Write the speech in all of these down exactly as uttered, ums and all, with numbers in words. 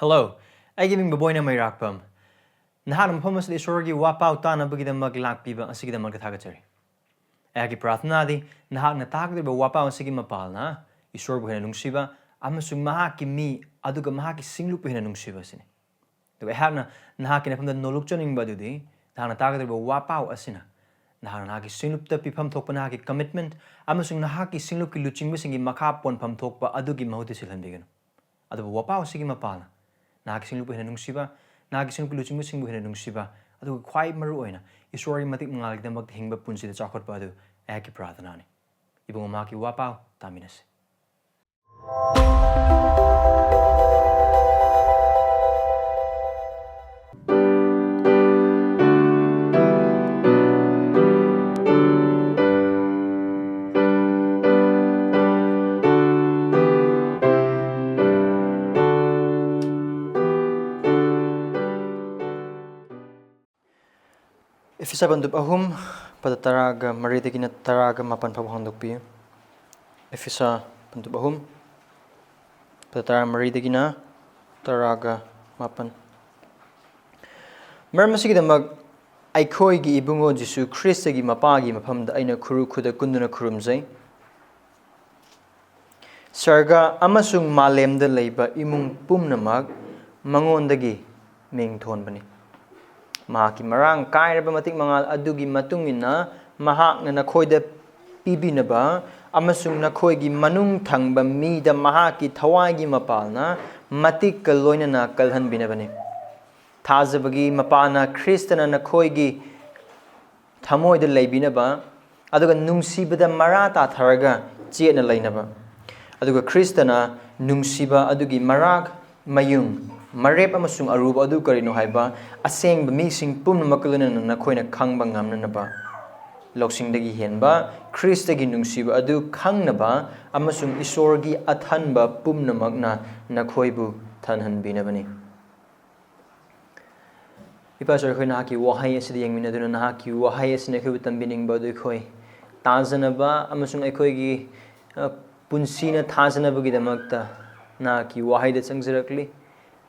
Hello, ꯑꯩꯒꯤ ꯃꯤꯡ ꯕꯕꯣꯏꯅ ꯃꯩꯔꯥꯛꯄꯝ꯫ ꯅꯍꯥꯛꯅ ꯃꯐꯝ ꯑꯁꯤꯗ ꯏꯁꯣꯔꯒꯤ ꯋꯥꯄꯥꯎ ꯇꯥꯅꯕꯒꯤꯗꯃꯛ ꯂꯥꯛꯄꯤꯕ ꯑꯁꯤꯒꯤꯗꯃꯛꯇ ꯊꯥꯒꯠꯆꯔꯤ꯫ ꯑꯩꯍꯥꯛꯀꯤ ꯄ꯭ꯔꯥꯔꯊꯅꯥꯗꯤ ꯅꯍꯥꯛꯅ ꯇꯥꯒꯗꯧꯔꯤꯕ ꯋꯥꯄꯥꯎ ꯑꯁꯤꯒꯤ ꯃꯄꯥꯜꯅ ꯏꯁꯣꯔꯕꯨ ꯍꯦꯟꯅ ꯅꯨꯡꯁꯤꯕ ꯑꯃꯁꯨꯡ ꯃꯍꯥꯛꯀꯤ ꯃꯤ ꯑꯗꯨꯒ ꯃꯍꯥꯛꯀꯤ ꯁꯤꯡꯂꯨꯞꯄꯨ ꯍꯦꯟꯅ ꯅꯨꯡꯁꯤꯕ ꯑꯁꯤꯅꯤ꯫ ꯑꯗꯨꯒ ꯑꯩꯍꯥꯛꯅ ꯅꯍꯥꯛꯀꯤ ꯅꯐꯝꯗ ꯅꯣꯂꯨꯛꯆꯅꯤꯡꯕ ꯑꯗꯨꯗꯤ ꯅꯍꯥꯛꯅ ꯇꯥꯒꯗꯧꯔꯤꯕ ꯋꯥꯄꯥꯎ ꯑꯁꯤꯅ ꯅꯍꯥꯛꯅ ꯅꯍꯥꯛꯀꯤ ꯁꯤꯡꯂꯨꯞꯇ ꯄꯤꯐꯝ ꯊꯣꯛꯄ ꯅꯍꯥꯛꯀꯤ commitment ꯑꯃꯁꯨꯡ ꯅꯍꯥꯛꯀꯤ ꯁꯤꯡꯂꯨꯞꯀꯤ ꯂꯨꯆꯤꯡꯕꯁꯤꯡꯒꯤ ꯃꯈꯥ ꯄꯣꯟꯐꯝ ꯊꯣꯛꯄ ꯑꯗꯨꯒꯤ ꯃꯍꯨꯠꯇ ꯁꯤꯜꯍꯟꯕꯤꯒꯅꯨ꯫ ꯑꯗꯨꯕꯨ ꯋꯥꯄꯥꯎ ꯑꯁꯤꯒꯤ ꯃꯄꯥꯜꯅ ꯅꯍꯥꯛꯀꯤ ꯁꯤꯡꯂꯨꯞꯄꯨ ꯍꯦꯟꯅ ꯅꯨꯡꯁꯤꯕ, ꯅꯍꯥꯛꯀꯤ ꯁꯤꯡꯂꯨꯞꯀꯤ ꯂꯨꯆꯤꯡꯕꯁꯤꯡꯕꯨ ꯍꯦꯟꯅ ꯅꯨꯡꯁꯤꯕ, ꯑꯗꯨꯒ ꯈ꯭ꯋꯥꯏ ꯃꯔꯨ ꯑꯣꯏꯅ ꯏꯁꯣꯔꯒꯤ ꯃꯇꯤꯛ ꯃꯉꯥꯜꯒꯤꯗꯃꯛꯇ ꯍꯤꯡꯕ ꯄꯨꯟꯁꯤꯗ ꯆꯥꯎꯈꯠꯄ ꯑꯗꯨ ꯑꯩꯍꯥꯛꯀꯤ ꯄ꯭ꯔꯥꯔꯊꯅꯥꯅꯤ꯫ ꯏꯕꯨꯡꯉꯣ, ꯃꯍꯥꯛꯀꯤ ꯋꯥꯄꯥꯎ ꯇꯥꯃꯤꯟꯅꯁꯤ꯫ ꯏꯐꯤꯁꯥ ꯄꯟꯗꯨꯞ ꯑꯍꯨꯝ, ꯄꯗ ꯇꯔꯥꯒ ꯃꯔꯤꯗꯒꯤꯅ ꯇꯔꯥꯒ ꯃꯥꯄꯟ ꯐꯥꯎꯕ ꯍꯣꯡꯗꯣꯛꯄꯤꯌꯨ꯫ ꯏꯐꯤꯁꯥ ꯄꯟꯗꯨꯞ ꯑꯍꯨꯝ, ꯄꯗ ꯇꯔꯥ ꯃꯔꯤꯗꯒꯤꯅ ꯇꯔꯥꯒ ꯃꯥꯄꯟ꯫ ꯃꯔꯝ ꯑꯁꯤꯒꯤꯗꯃꯛ ꯑꯩꯈꯣꯏꯒꯤ ꯏꯕꯨꯡꯉꯣ ꯖꯤꯁꯨ ꯈ꯭ꯔꯤꯁꯇꯒꯤ ꯃꯄꯥꯒꯤ ꯃꯐꯝꯗ ꯑꯩꯅ ꯈꯨꯔꯨ ꯈꯨꯗ ꯀꯨꯟꯗꯨꯅ ꯈꯨꯔꯨꯝꯖꯩ꯫ ꯁꯔꯒ ꯑꯃꯁꯨꯡ ꯃꯥꯂꯦꯝꯗ ꯂꯩꯕ ꯏꯃꯨꯡ ꯄꯨꯝꯅꯃꯛ ꯃꯉꯣꯟꯗꯒꯤ ꯃꯤꯡ ꯊꯣꯟꯕꯅꯤ꯫ ꯃꯍꯥꯛꯀꯤ ꯃꯔꯥꯡ ꯀꯥꯏꯔꯕ ꯃꯇꯤꯛ ꯃꯉꯥꯜ ꯑꯗꯨꯒꯤ ꯃꯇꯨꯡ ꯏꯟꯅ ꯃꯍꯥꯛꯅ ꯅꯈꯣꯏꯗ ꯄꯤꯕꯤꯅꯕ ꯑꯃꯁꯨꯡ ꯅꯈꯣꯏꯒꯤ ꯃꯅꯨꯡ ꯊꯪꯕ ꯃꯤꯗ ꯃꯍꯥꯛꯀꯤ ꯊꯋꯥꯏꯒꯤ ꯃꯄꯥꯜꯅ ꯃꯇꯤꯛꯀ ꯂꯣꯏꯅꯅ ꯀꯜꯍꯟꯕꯤꯅꯕꯅꯤ꯫ ꯊꯥꯖꯕꯒꯤ ꯃꯄꯥꯜꯅ ꯈ꯭ꯔꯤꯁꯇꯅ ꯅꯈꯣꯏꯒꯤ ꯊꯃꯣꯏꯗ ꯂꯩꯕꯤꯅꯕ, ꯑꯗꯨꯒ ꯅꯨꯡꯁꯤꯕꯗ ꯃꯔꯥ ꯇꯥꯊꯔꯒ ꯆꯦꯠꯅ ꯂꯩꯅꯕ, ꯑꯗꯨꯒ ꯈ꯭ꯔꯤꯁꯇꯅ ꯅꯨꯡꯁꯤꯕ ꯑꯗꯨꯒꯤ ꯃꯔꯥꯛ, ꯃꯌꯨꯡ, ꯃꯔꯦꯞ ꯑꯃꯁꯨꯡ ꯑꯔꯨꯕ ꯑꯗꯨ ꯀꯔꯤꯅꯣ ꯍꯥꯏꯕ ꯑꯁꯦꯡꯕ ꯃꯤꯁꯤꯡ ꯄꯨꯝꯅꯃꯛꯀ ꯂꯣꯏꯅꯅ ꯅꯈꯣꯏꯅ ꯈꯪꯕ ꯉꯝꯅꯅꯕ, ꯂꯧꯁꯤꯡꯗꯒꯤ ꯍꯦꯟꯕ ꯈ꯭ꯔꯤꯁꯇꯒꯤ ꯅꯨꯡꯁꯤꯕ ꯑꯗꯨ ꯈꯪꯅꯕ ꯑꯃꯁꯨꯡ ꯏꯁꯣꯔꯒꯤ ꯑꯊꯟꯕ ꯄꯨꯝꯅꯃꯛꯅ ꯅꯈꯣꯏꯕꯨ ꯊꯟꯍꯟꯕꯤꯅꯕꯅꯤ꯫ ꯏꯄꯥ ꯏꯁꯣꯔ, ꯑꯩꯈꯣꯏ ꯅꯍꯥꯛꯀꯤ ꯋꯥꯍꯩ ꯑꯁꯤꯗ ꯌꯦꯡꯃꯤꯟꯅꯗꯨꯅ ꯅꯍꯥꯛꯀꯤ ꯋꯥꯍꯩ ꯑꯁꯤꯅ ꯑꯩꯈꯣꯏꯕꯨ ꯇꯝꯕꯤꯅꯤꯡꯕ ꯑꯗꯨ ꯑꯩꯈꯣꯏ ꯇꯥꯖꯅꯕ ꯑꯃꯁꯨꯡ ꯑꯩꯈꯣꯏꯒꯤ, ꯑ, ꯄꯨꯟꯁꯤꯅ ꯊꯥꯖꯅꯕꯒꯤꯗꯃꯛꯇ ꯅꯍꯥꯛꯀꯤ ꯋꯥꯍꯩꯗ ꯆꯪꯖꯔꯛꯂꯤ꯫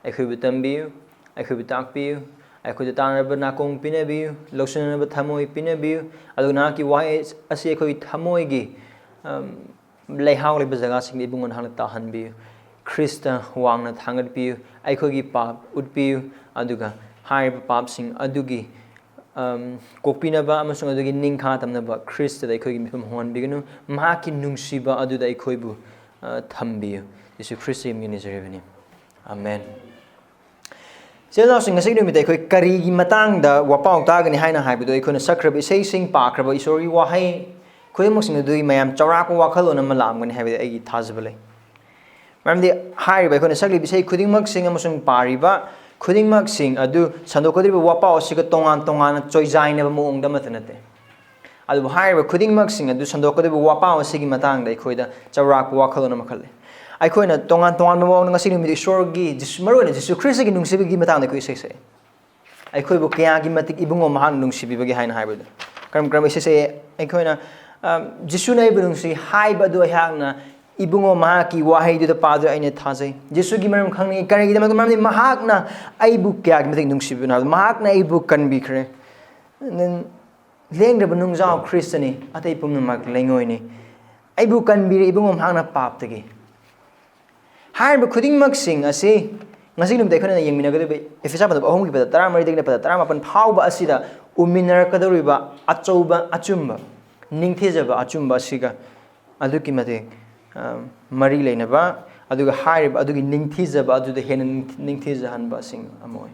ꯑꯩꯈꯣꯏꯕꯨ ꯇꯝꯕꯤꯌꯨ, ꯑꯩꯈꯣꯏꯕꯨ ꯇꯥꯛꯄꯤꯌꯨ, ꯑꯩꯈꯣꯏꯗ ꯇꯥꯅꯕ ꯅꯥꯀꯣꯡ ꯄꯤꯅꯕꯤꯌꯨ, ꯂꯧꯁꯤꯟꯅꯕ ꯊꯃꯣꯏ ꯄꯤꯅꯕꯤꯌꯨ꯫ ꯑꯗꯨꯒ ꯅꯍꯥꯛꯀꯤ ꯋꯥꯍꯩ ꯑꯁꯤ ꯑꯩꯈꯣꯏꯒꯤ ꯊꯃꯣꯏꯒꯤ, ꯑꯝ, ꯂꯩꯍꯥꯎ ꯂꯩꯕ ꯖꯒꯥꯁꯤꯡꯗ ꯏꯕꯨꯡꯉꯣ ꯅꯍꯥꯛꯅ ꯇꯥꯍꯟꯕꯤꯌꯨ꯫ ꯈ꯭ꯔꯤꯁꯇ ꯋꯥꯡꯅ ꯊꯥꯡꯒꯠꯄꯤꯌꯨ꯫ ꯑꯩꯈꯣꯏꯒꯤ ꯄꯥꯞ ꯎꯠꯄꯤꯌꯨ꯫ ꯑꯗꯨꯒ ꯍꯥꯏꯔꯤꯕ ꯄꯥꯞꯁꯤꯡ ꯑꯗꯨꯒꯤ, ꯑꯝ, ꯀꯣꯛꯄꯤꯅꯕ ꯑꯃꯁꯨꯡ ꯑꯗꯨꯒꯤ ꯅꯤꯡꯈꯥ ꯇꯝꯅꯕ ꯈ꯭ꯔꯤꯁꯇꯗ ꯑꯩꯈꯣꯏꯒꯤ ꯃꯤꯐꯝ ꯍꯣꯡꯍꯟꯕꯤꯒꯅꯨ꯫ ꯃꯍꯥꯛꯀꯤ ꯅꯨꯡꯁꯤꯕ ꯑꯗꯨꯗ ꯑꯩꯈꯣꯏꯕꯨ, ꯑ, ꯊꯝꯕꯤꯌꯨ꯫ ꯌꯦꯁꯨ ꯈ꯭ꯔꯤꯁꯇꯒꯤ ꯃꯤꯡ ꯅꯤꯖꯔꯤꯕꯅꯤ꯫ ꯑꯃꯦꯟ꯫ ꯏꯆꯤꯜ ꯏꯅꯥꯎꯁꯤꯡ, ꯉꯁꯤꯒꯤ ꯅꯨꯃꯤꯠꯇ ꯑꯩꯈꯣꯏ ꯀꯔꯤꯒꯤ ꯃꯇꯥꯡꯗ ꯋꯥꯄꯥꯎ ꯇꯥꯒꯅꯤ ꯍꯥꯏꯅ ꯍꯥꯏꯕꯗꯨ, ꯑꯩꯈꯣꯏꯅ ꯁꯛꯈ꯭ꯔꯕ ꯏꯁꯩꯁꯤꯡ, ꯄꯥꯈ꯭ꯔꯕ ꯏꯁꯣꯔꯒꯤ ꯋꯥꯍꯩ ꯈꯨꯗꯤꯡꯃꯛꯁꯤꯡ ꯑꯗꯨꯒꯤ ꯃꯌꯥꯝ ꯆꯥꯎꯔꯥꯛꯄ ꯋꯥꯈꯜꯂꯣꯟ ꯑꯃ ꯂꯥꯛꯑꯝꯒꯅꯤ ꯍꯥꯏꯕꯗ ꯑꯩꯒꯤ ꯊꯥꯖꯕ ꯂꯩ꯫ ꯃꯔꯝꯗꯤ ꯍꯥꯏꯔꯤꯕ ꯑꯩꯈꯣꯏꯅ ꯁꯛꯂꯤꯕ ꯏꯁꯩ ꯈꯨꯗꯤꯡꯃꯛꯁꯤꯡ ꯑꯃꯁꯨꯡ ꯄꯥꯔꯤꯕ ꯈꯨꯗꯤꯡꯃꯛꯁꯤꯡ ꯑꯗꯨ ꯁꯟꯗꯣꯛꯀꯗꯧꯔꯤꯕ ꯋꯥꯄꯥꯎ ꯑꯁꯤꯒ ꯇꯣꯉꯥꯟ ꯇꯣꯉꯥꯟꯅ ꯆꯣꯏꯖꯥꯏꯅꯕ ꯃꯑꯣꯡꯗ ꯑꯃꯠꯇ ꯅꯠꯇꯦ꯫ ꯑꯗꯨꯕꯨ ꯍꯥꯏꯔꯤꯕ ꯈꯨꯗꯤꯡꯃꯛꯁꯤꯡ ꯑꯗꯨ ꯁꯟꯗꯣꯛꯀꯗꯧꯔꯤꯕ ꯋꯥꯄꯥꯎ ꯑꯁꯤꯒꯤ ꯃꯇꯥꯡꯗ ꯑꯩꯈꯣꯏꯗ ꯆꯥꯎꯔꯥꯛꯄ ꯋꯥꯈꯜꯂꯣꯟ ꯑꯃꯈꯛ ꯂꯩ꯫ ꯑꯩꯈꯣꯏꯅ ꯇꯣꯉꯥꯟ ꯇꯣꯉꯥꯟꯕ ꯃꯑꯣꯡꯗ ꯉꯁꯤ ꯅꯨꯃꯤꯠ ꯏꯁꯣꯔꯒꯤ, ꯖꯤꯁꯨ, ꯃꯔꯨꯑꯣꯏꯅ ꯖꯤꯁꯨ ꯈ꯭ꯔꯤꯁꯇꯒꯤ ꯅꯨꯡꯁꯤꯕꯒꯤ ꯃꯇꯥꯡꯗ ꯑꯩꯈꯣꯏ ꯏꯁꯩ ꯁꯛꯏ꯫ ꯑꯩꯈꯣꯏꯕꯨ ꯀꯌꯥꯒꯤ ꯃꯇꯤꯛ ꯏꯕꯨꯡꯉꯣ ꯃꯍꯥꯛꯅ ꯅꯨꯡꯁꯤꯕꯤꯕꯒꯦ ꯍꯥꯏꯅ ꯍꯥꯏꯕꯗꯨ꯫ ꯀꯔꯝ ꯀꯔꯝꯕ ꯏꯁꯩ ꯁꯛꯏ? ꯑꯩꯈꯣꯏꯅ, ꯑ, "ꯖꯤꯁꯨꯅ ꯑꯩꯕꯨ ꯅꯨꯡꯁꯤ" ꯍꯥꯏꯕ ꯑꯗꯨ ꯑꯩꯍꯥꯛꯅ ꯏꯕꯨꯡꯉꯣ ꯃꯍꯥꯛꯀꯤ ꯋꯥꯍꯩꯗꯨꯗ ꯄꯥꯗꯨꯅ ꯑꯩꯅ ꯊꯥꯖꯩ꯫ ꯖꯤꯁꯨꯒꯤ ꯃꯔꯝ ꯈꯪꯅꯤꯡꯏ꯫ ꯀꯔꯤꯒꯤꯗꯃꯛꯇ? ꯃꯔꯝꯗꯤ ꯃꯍꯥꯛꯅ ꯑꯩꯕꯨ ꯀꯌꯥꯒꯤ ꯃꯇꯤꯛ ꯅꯨꯡꯁꯤꯕꯤꯕꯅꯣ ꯍꯥꯏꯕꯗꯨ, ꯃꯍꯥꯛꯅ ꯑꯩꯕꯨ ꯀꯟꯕꯤꯈ꯭ꯔꯦ꯫ ꯂꯦꯡꯗ꯭ꯔꯕ ꯅꯨꯡꯖꯥꯎ ꯈ꯭ꯔꯤꯁꯇꯅꯤ, ꯑꯇꯩ ꯄꯨꯝꯅꯃꯛ ꯂꯩꯉꯣꯏꯅꯤ꯫ ꯑꯩꯕꯨ ꯀꯟꯕꯤꯔꯦ ꯏꯕꯨꯡꯉꯣ ꯃꯍꯥꯛꯅ ꯄꯥꯞꯇꯒꯤ꯫ ꯍꯥꯏꯔꯤꯕ ꯈꯨꯗꯤꯡꯃꯛꯁꯤꯡ ꯑꯁꯤ ꯉꯁꯤ ꯅꯨꯃꯤꯠꯇ ꯑꯩꯈꯣꯏꯅ ꯌꯦꯡꯃꯤꯟꯅꯒꯗꯧꯔꯤꯕ ꯏꯐꯦꯁꯥ ꯄꯟꯗꯨꯞ ꯑꯍꯨꯝꯒꯤ ꯄꯗ ꯇꯔꯥꯃꯔꯤꯗꯒꯤꯅ ꯄꯗ ꯇꯔꯥꯃꯥꯄꯟ ꯐꯥꯎꯕ ꯑꯁꯤꯗ ꯎꯃꯤꯟꯅꯔꯛꯀꯗꯧꯔꯤꯕ ꯑꯆꯧꯕ ꯑꯆꯨꯝꯕ, ꯅꯤꯡꯊꯤꯖꯕ ꯑꯆꯨꯝꯕ ꯑꯁꯤꯒ ꯑꯗꯨꯛꯀꯤ ꯃꯇꯤꯛ, ꯑ, ꯃꯔꯤ ꯂꯩꯅꯕ, ꯑꯗꯨꯒ ꯍꯥꯏꯔꯤꯕ ꯑꯗꯨꯒꯤ ꯅꯤꯡꯊꯤꯖꯕ ꯑꯗꯨꯗ ꯍꯦꯟꯅ ꯅꯤꯡ-, ꯅꯤꯡꯊꯤꯖꯍꯟꯕꯁꯤꯡ ꯑꯃ ꯑꯣꯏ꯫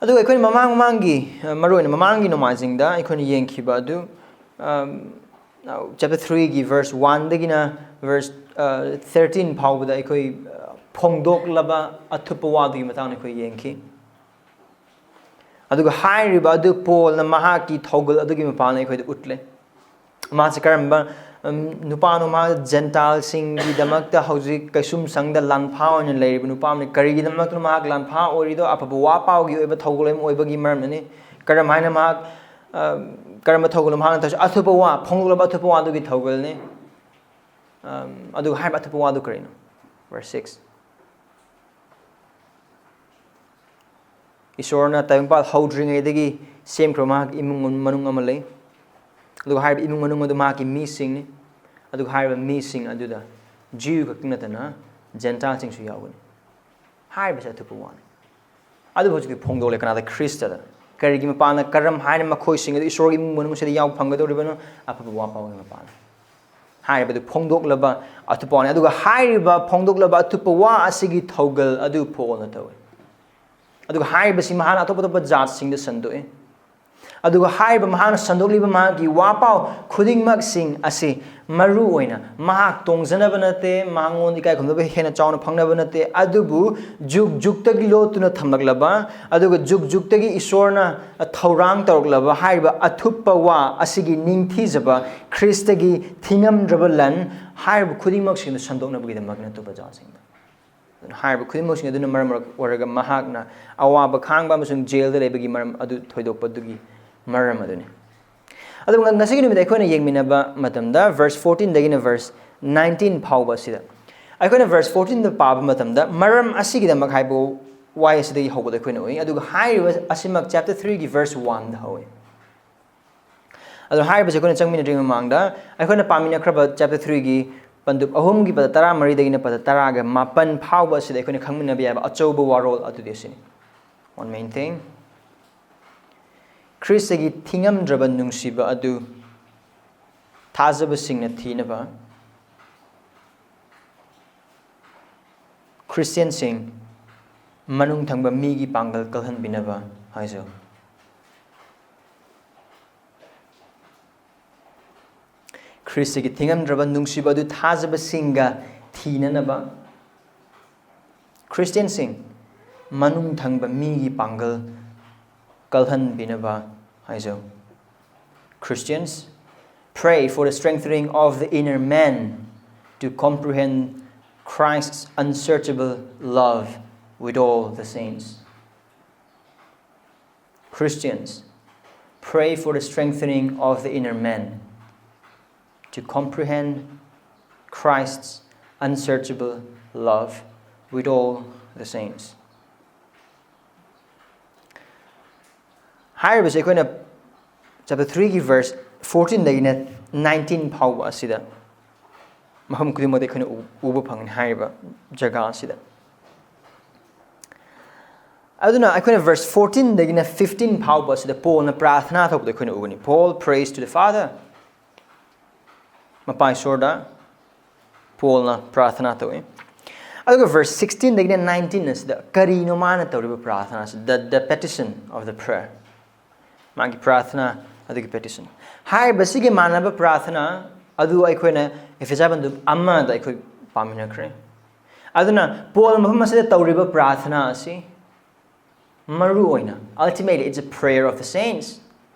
ꯑꯗꯨꯒ ꯑꯩꯈꯣꯏꯅ ꯃꯃꯥꯡ ꯃꯃꯥꯡꯒꯤ, ꯑ, ꯃꯔꯨꯑꯣꯏꯅ ꯃꯃꯥꯡꯒꯤ ꯅꯣꯡꯃꯥꯏꯖꯤꯡꯗ ꯑꯩꯈꯣꯏꯅ ꯌꯦꯡꯈꯤꯕ ꯑꯗꯨ, ꯑꯝ, ꯑ, chapter three ꯒꯤ verse one ꯗꯒꯤꯅ verse, ꯑ, thirteen ꯐꯥꯎꯕꯗ ꯑꯩꯈꯣꯏ, ꯑ, ꯐꯣꯡꯗꯣꯛꯂꯕ ꯑꯊꯨꯞꯄ ꯋꯥꯗꯨꯒꯤ ꯃꯇꯥꯡꯗ ꯑꯩꯈꯣꯏ ꯌꯦꯡꯈꯤ꯫ ꯑꯗꯨꯒ ꯍꯥꯏꯔꯤꯕ ꯑꯗꯨ ꯄꯣꯜꯅ ꯃꯍꯥꯛꯀꯤ ꯊꯧꯒꯜ ꯑꯗꯨꯒꯤ ꯃꯄꯥꯟꯗ ꯑꯩꯈꯣꯏꯗ ꯎꯠꯂꯦ꯫ ꯃꯥꯁꯤ ꯀꯔꯝꯕ, ꯎꯝ, ꯅꯨꯄꯥꯅꯣ? ꯃꯥ ꯖꯦꯟꯇꯥꯏꯜꯁꯤꯡꯒꯤꯗꯃꯛꯇ ꯍꯧꯖꯤꯛ ꯀꯩꯁꯨꯝꯁꯪꯗ ꯂꯥꯟꯐꯥ ꯑꯣꯏꯅ ꯂꯩꯔꯤꯕ ꯅꯨꯄꯥ ꯑꯃꯅꯤ꯫ ꯀꯔꯤꯒꯤꯗꯃꯛꯇꯅꯣ ꯃꯍꯥꯛ ꯂꯥꯟꯐꯥ ꯑꯣꯏꯔꯤꯗꯣ? ꯑꯐꯕ ꯋꯥ ꯄꯥꯎꯒꯤ ꯑꯣꯏꯕ ꯊꯧꯒꯜ ꯑꯃ ꯑꯣꯏꯕꯒꯤ ꯃꯔꯝꯅꯅꯤ꯫ ꯀꯔꯝ ꯍꯥꯏꯅ ꯃꯍꯥꯛ, ꯑ, ꯀꯔꯝꯕ ꯊꯧꯒꯜꯅꯣ ꯃꯍꯥꯛꯅ ꯇꯧꯔꯤꯁꯤ? ꯑꯊꯨꯞꯄ ꯋꯥ, ꯐꯣꯡꯗꯣꯛꯂꯕ ꯑꯊꯨꯞꯄ ꯋꯥꯗꯨꯒꯤ ꯊꯧꯒꯜꯅꯤ꯫ ꯑꯝ, ꯑꯗꯨꯒ ꯍꯥꯏꯔꯤꯕ ꯑꯊꯨꯞꯄ ꯋꯥꯗꯨ ꯀꯔꯤꯅꯣ? Verse six꯫ ꯏꯁꯣꯔꯅ ꯇꯥꯏꯕꯪꯄꯥꯜ ꯍꯧꯗ꯭ꯔꯤꯉꯩꯗꯒꯤ ꯁꯦꯝꯈ꯭ꯔꯕ ꯃꯍꯥꯛꯀꯤ ꯏꯃꯨꯡ ꯃꯅꯨꯡ ꯑꯃ ꯂꯩ꯫ ꯑꯗꯨꯒ ꯍꯥꯏꯔꯤꯕ ꯏꯃꯨꯡ ꯃꯅꯨꯡ ꯑꯗꯨ ꯃꯍꯥꯛꯀꯤ ꯃꯤꯁꯤꯡꯅꯤ꯫ ꯑꯗꯨꯒ ꯍꯥꯏꯔꯤꯕ ꯃꯤꯁꯤꯡ ꯑꯗꯨꯗ ꯖꯤꯌꯨ ꯈꯛꯇ ꯅꯠꯇꯅ ꯖꯦꯟꯇꯥꯏꯜꯁꯤꯡꯁꯨ ꯌꯥꯎꯒꯅꯤ꯫ ꯍꯥꯏꯔꯤꯕꯁꯦ ꯑꯊꯨꯞꯄ ꯋꯥꯅꯤ꯫ ꯑꯗꯨꯕꯨ ꯍꯧꯖꯤꯛꯇꯤ ꯐꯣꯡꯗꯣꯛꯂꯦ꯫ ꯀꯅꯥꯗ? ꯈ꯭ꯔꯤꯁꯇꯗ꯫ ꯀꯔꯤꯒꯤ ꯃꯄꯥꯟꯅ ꯀꯔꯝ ꯍꯥꯏꯅ ꯃꯈꯣꯏꯁꯤꯡ ꯑꯗꯨ ꯏꯁꯣꯔꯒꯤ ꯏꯃꯨꯡ ꯃꯅꯨꯡꯁꯤꯗ ꯌꯥꯎ ꯐꯪꯒꯗꯧꯔꯤꯕꯅꯣ? ꯑꯐꯕ ꯋꯥ ꯄꯥꯎꯒꯤ ꯃꯄꯥꯟꯅ꯫ ꯍꯥꯏꯔꯤꯕꯗꯨ ꯐꯣꯡꯗꯣꯛꯂꯕ ꯑꯊꯨꯞꯄ ꯋꯥꯅꯤ꯫ ꯑꯗꯨꯒ ꯍꯥꯏꯔꯤꯕ ꯐꯣꯡꯗꯣꯛꯂꯕ ꯑꯊꯨꯞꯄ ꯋꯥ ꯑꯁꯤꯒꯤ ꯊꯧꯒꯜ ꯑꯗꯨ ꯐꯣꯜꯅ ꯇꯧꯏ꯫ ꯑꯗꯨꯒ ꯍꯥꯏꯔꯤꯕꯁꯤ ꯃꯍꯥꯛꯅ ꯑꯇꯣꯞ ꯑꯇꯣꯞꯄ ꯖꯥꯠꯁꯤꯡꯗ ꯁꯟꯗꯣꯛꯏ꯫ ꯑꯗꯨꯒ ꯍꯥꯏꯔꯤꯕ ꯃꯍꯥꯛꯅ ꯁꯟꯗꯣꯛꯂꯤꯕ ꯃꯍꯥꯛꯀꯤ ꯋꯥꯄꯥꯎ ꯈꯨꯗꯤꯡꯃꯛꯁꯤꯡ ꯑꯁꯤ ꯃꯔꯨ ꯑꯣꯏꯅ ꯃꯍꯥꯛ ꯇꯣꯡꯖꯅꯕ ꯅꯠꯇꯦ, ꯃꯉꯣꯟꯗ ꯏꯀꯥꯏ ꯈꯨꯝꯅꯕ ꯍꯦꯟꯅ ꯆꯥꯎꯅ ꯐꯪꯅꯕ ꯅꯠꯇꯦ, ꯑꯗꯨꯕꯨ ꯖꯨꯛ ꯖꯨꯛꯇꯒꯤ ꯂꯣꯠꯇꯨꯅ ꯊꯝꯂꯛꯂꯕ, ꯑꯗꯨꯒ ꯖꯨꯛ ꯖꯨꯛꯇꯒꯤ ꯏꯁꯣꯔꯅ ꯊꯧꯔꯥꯡ ꯇꯧꯔꯛꯂꯕ ꯍꯥꯏꯔꯤꯕ ꯑꯊꯨꯞꯄ ꯋꯥ ꯑꯁꯤꯒꯤ ꯅꯤꯡꯊꯤꯖꯕ ꯈ꯭ꯔꯤꯁꯇꯒꯤ ꯊꯤꯉꯝꯗ꯭ꯔꯕ ꯂꯟ ꯍꯥꯏꯔꯤꯕ ꯈꯨꯗꯤꯡꯃꯛꯁꯤꯡꯗꯨ ꯁꯟꯗꯣꯛꯅꯕꯒꯤꯗꯃꯛ ꯅꯠꯇꯕ ꯖꯥꯠꯁꯤꯡꯗ꯫ ꯑꯗꯨꯅ ꯍꯥꯏꯔꯤꯕ ꯈꯨꯗꯤꯡꯃꯛꯁꯤꯡ ꯑꯗꯨꯅ ꯃꯔꯝ ꯑꯣꯏꯔꯒ ꯃꯍꯥꯛꯅ ꯑꯋꯥꯕ ꯈꯥꯡꯕ ꯑꯃꯁꯨꯡ ꯖꯦꯜꯗ ꯂꯩꯕꯒꯤ ꯃꯔꯝ ꯑꯗꯨ ꯊꯣꯏꯗꯣꯛꯄꯗꯨꯒꯤ ꯃꯔꯝ ꯑꯗꯨꯅꯤ꯫ ꯑꯗꯨꯒ ꯉꯁꯤꯒꯤ ꯅꯨꯃꯤꯠ ꯑꯩꯈꯣꯏꯅ ꯌꯦꯡꯃꯤꯟꯅꯕ ꯃꯇꯝꯗ verse fourteen ꯗꯒꯤꯅ verse nineteen ꯐꯥꯎꯕ ꯑꯁꯤꯗ ꯑꯩꯈꯣꯏꯅ verse fourteen ꯗ ꯄꯥꯕ ꯃꯇꯝꯗ ꯃꯔꯝ ꯑꯁꯤꯒꯤꯗꯃꯛ ꯍꯥꯏꯕ ꯋꯥꯍꯩ ꯑꯁꯤꯗꯒꯤ ꯍꯧꯕꯗ ꯑꯩꯈꯣꯏꯅ ꯎꯏ꯫ ꯑꯗꯨꯒ ꯍꯥꯏꯔꯤꯕ ꯑꯁꯤꯃꯛ chapter three ꯒꯤ verse one ꯗ ꯍꯧꯏ꯫ ꯑꯗꯣ ꯍꯥꯏꯔꯤꯕꯁꯦ ꯑꯩꯈꯣꯏꯅ ꯆꯪꯃꯤꯟꯅꯗ꯭ꯔꯤꯉꯩ ꯃꯃꯥꯡꯗ ꯑꯩꯈꯣꯏꯅ ꯄꯥꯃꯤꯟꯅꯈ꯭ꯔꯕ chapter three ꯒꯤ ꯄꯟꯗꯨꯞ ꯑꯍꯨꯝꯒꯤ ꯄꯗ ꯇꯔꯥꯃꯔꯤꯗꯒꯤꯅ ꯄꯗ ꯇꯔꯥꯒ ꯃꯥꯄꯟ ꯐꯥꯎꯕ ꯑꯁꯤꯗ ꯑꯩꯈꯣꯏꯅ ꯈꯪꯃꯤꯟꯅꯕ ꯌꯥꯕ ꯑꯆꯧꯕ ꯋꯥꯔꯣꯜ ꯑꯗꯨꯗꯤ ꯑꯁꯤꯅꯤ꯫ One main thing, ꯈ꯭ꯔꯤꯁꯇꯒꯤ ꯊꯤꯉꯝꯗ꯭ꯔꯕ ꯅꯨꯡꯁꯤꯕ ꯑꯗꯨ ꯊꯥꯖꯕꯁꯤꯡꯅ ꯊꯤꯅꯕ ꯈ꯭ꯔꯤꯁꯇꯤꯌꯟꯁꯤꯡ ꯃꯅꯨꯡ ꯊꯪꯕ ꯃꯤꯒꯤ ꯄꯥꯡꯒꯜ ꯀꯜꯍꯟꯕꯤꯅꯕ ꯍꯥꯏꯖꯧ꯫ ꯈ꯭ꯔꯤꯁꯇꯒꯤ ꯊꯤꯉꯝꯗ꯭ꯔꯕ ꯅꯨꯡꯁꯤꯕ ꯑꯗꯨ ꯊꯥꯖꯕꯁꯤꯡꯒ ꯊꯤꯅꯅꯕ ꯈ꯭ꯔꯤꯁꯇꯤꯌꯟꯁꯤꯡ ꯃꯅꯨꯡ ꯊꯪꯕ ꯃꯤꯒꯤ ꯄꯥꯡꯒꯜ ꯀꯜꯍꯟꯕꯤꯅꯕ ꯍꯥꯏꯖꯧ꯫ Christians, pray for the strengthening of the inner man to comprehend Christ's unsearchable love with all the saints. Christians, pray for the strengthening of the inner man to comprehend Christ's unsearchable love with all the saints. ꯍꯥꯏꯔꯤꯕꯁꯦ ꯑꯩꯈꯣꯏꯅ chapter three ꯒꯤ verse fourteen ꯗꯒꯤꯅ nineteen ꯐꯥꯎꯕ ꯑꯁꯤꯗ ꯃꯐꯝ ꯈꯨꯗꯤꯡꯃꯛꯇ ꯑꯩꯈꯣꯏꯅ ꯎ- ꯎꯕ ꯐꯪꯒꯅꯤ ꯍꯥꯏꯔꯤꯕ ꯖꯒꯥ ꯑꯁꯤꯗ꯫ ꯑꯗꯨꯅ ꯑꯩꯈꯣꯏꯅ verse fourteen ꯗꯒꯤꯅ fifteen ꯐꯥꯎꯕ ꯑꯁꯤꯗ ꯄꯣꯜꯅ ꯄ꯭ꯔꯥꯔꯊꯅꯥ ꯇꯧꯕꯗ ꯑꯩꯈꯣꯏꯅ ꯎꯒꯅꯤ꯫ Paul prays to the Father. ꯃꯄꯥ ꯏꯁꯣꯔꯗ ꯄꯣꯜꯅ ꯄ꯭ꯔꯥꯔꯊꯅꯥ ꯇꯧꯏ꯫ ꯑꯗꯨꯒ verse sixteen ꯗꯒꯤꯅ nineteen ꯑꯁꯤꯗ ꯀꯔꯤꯅꯣ ꯃꯥꯅ ꯇꯧꯔꯤꯕ ꯄ꯭ꯔꯥꯔꯊꯅꯥ ꯑꯁꯤ? The, the petition of the prayer. ꯃꯥꯒꯤ ꯄ꯭ꯔꯥꯔꯊꯅꯥ ꯑꯗꯨꯒꯤ petition꯫ ꯍꯥꯏꯔꯤꯕꯁꯤꯒꯤ ꯃꯥꯟꯅꯕ ꯄ꯭ꯔꯥꯔꯊꯅꯥ ꯑꯗꯨ ꯑꯩꯈꯣꯏꯅ ꯏꯐꯦꯁꯥ ꯄꯟꯗꯨꯞ ꯑꯃꯗ ꯑꯩꯈꯣꯏ ꯄꯥꯃꯤꯟꯅꯈ꯭ꯔꯦ꯫ ꯑꯗꯨꯅ ꯄꯣꯜ ꯃꯐꯝ ꯑꯁꯤꯗ ꯇꯧꯔꯤꯕ ꯄ꯭ꯔꯥꯔꯊꯅꯥ ꯑꯁꯤ ꯃꯔꯨ ꯑꯣꯏꯅ, ultimately, it's a prayer of the saints.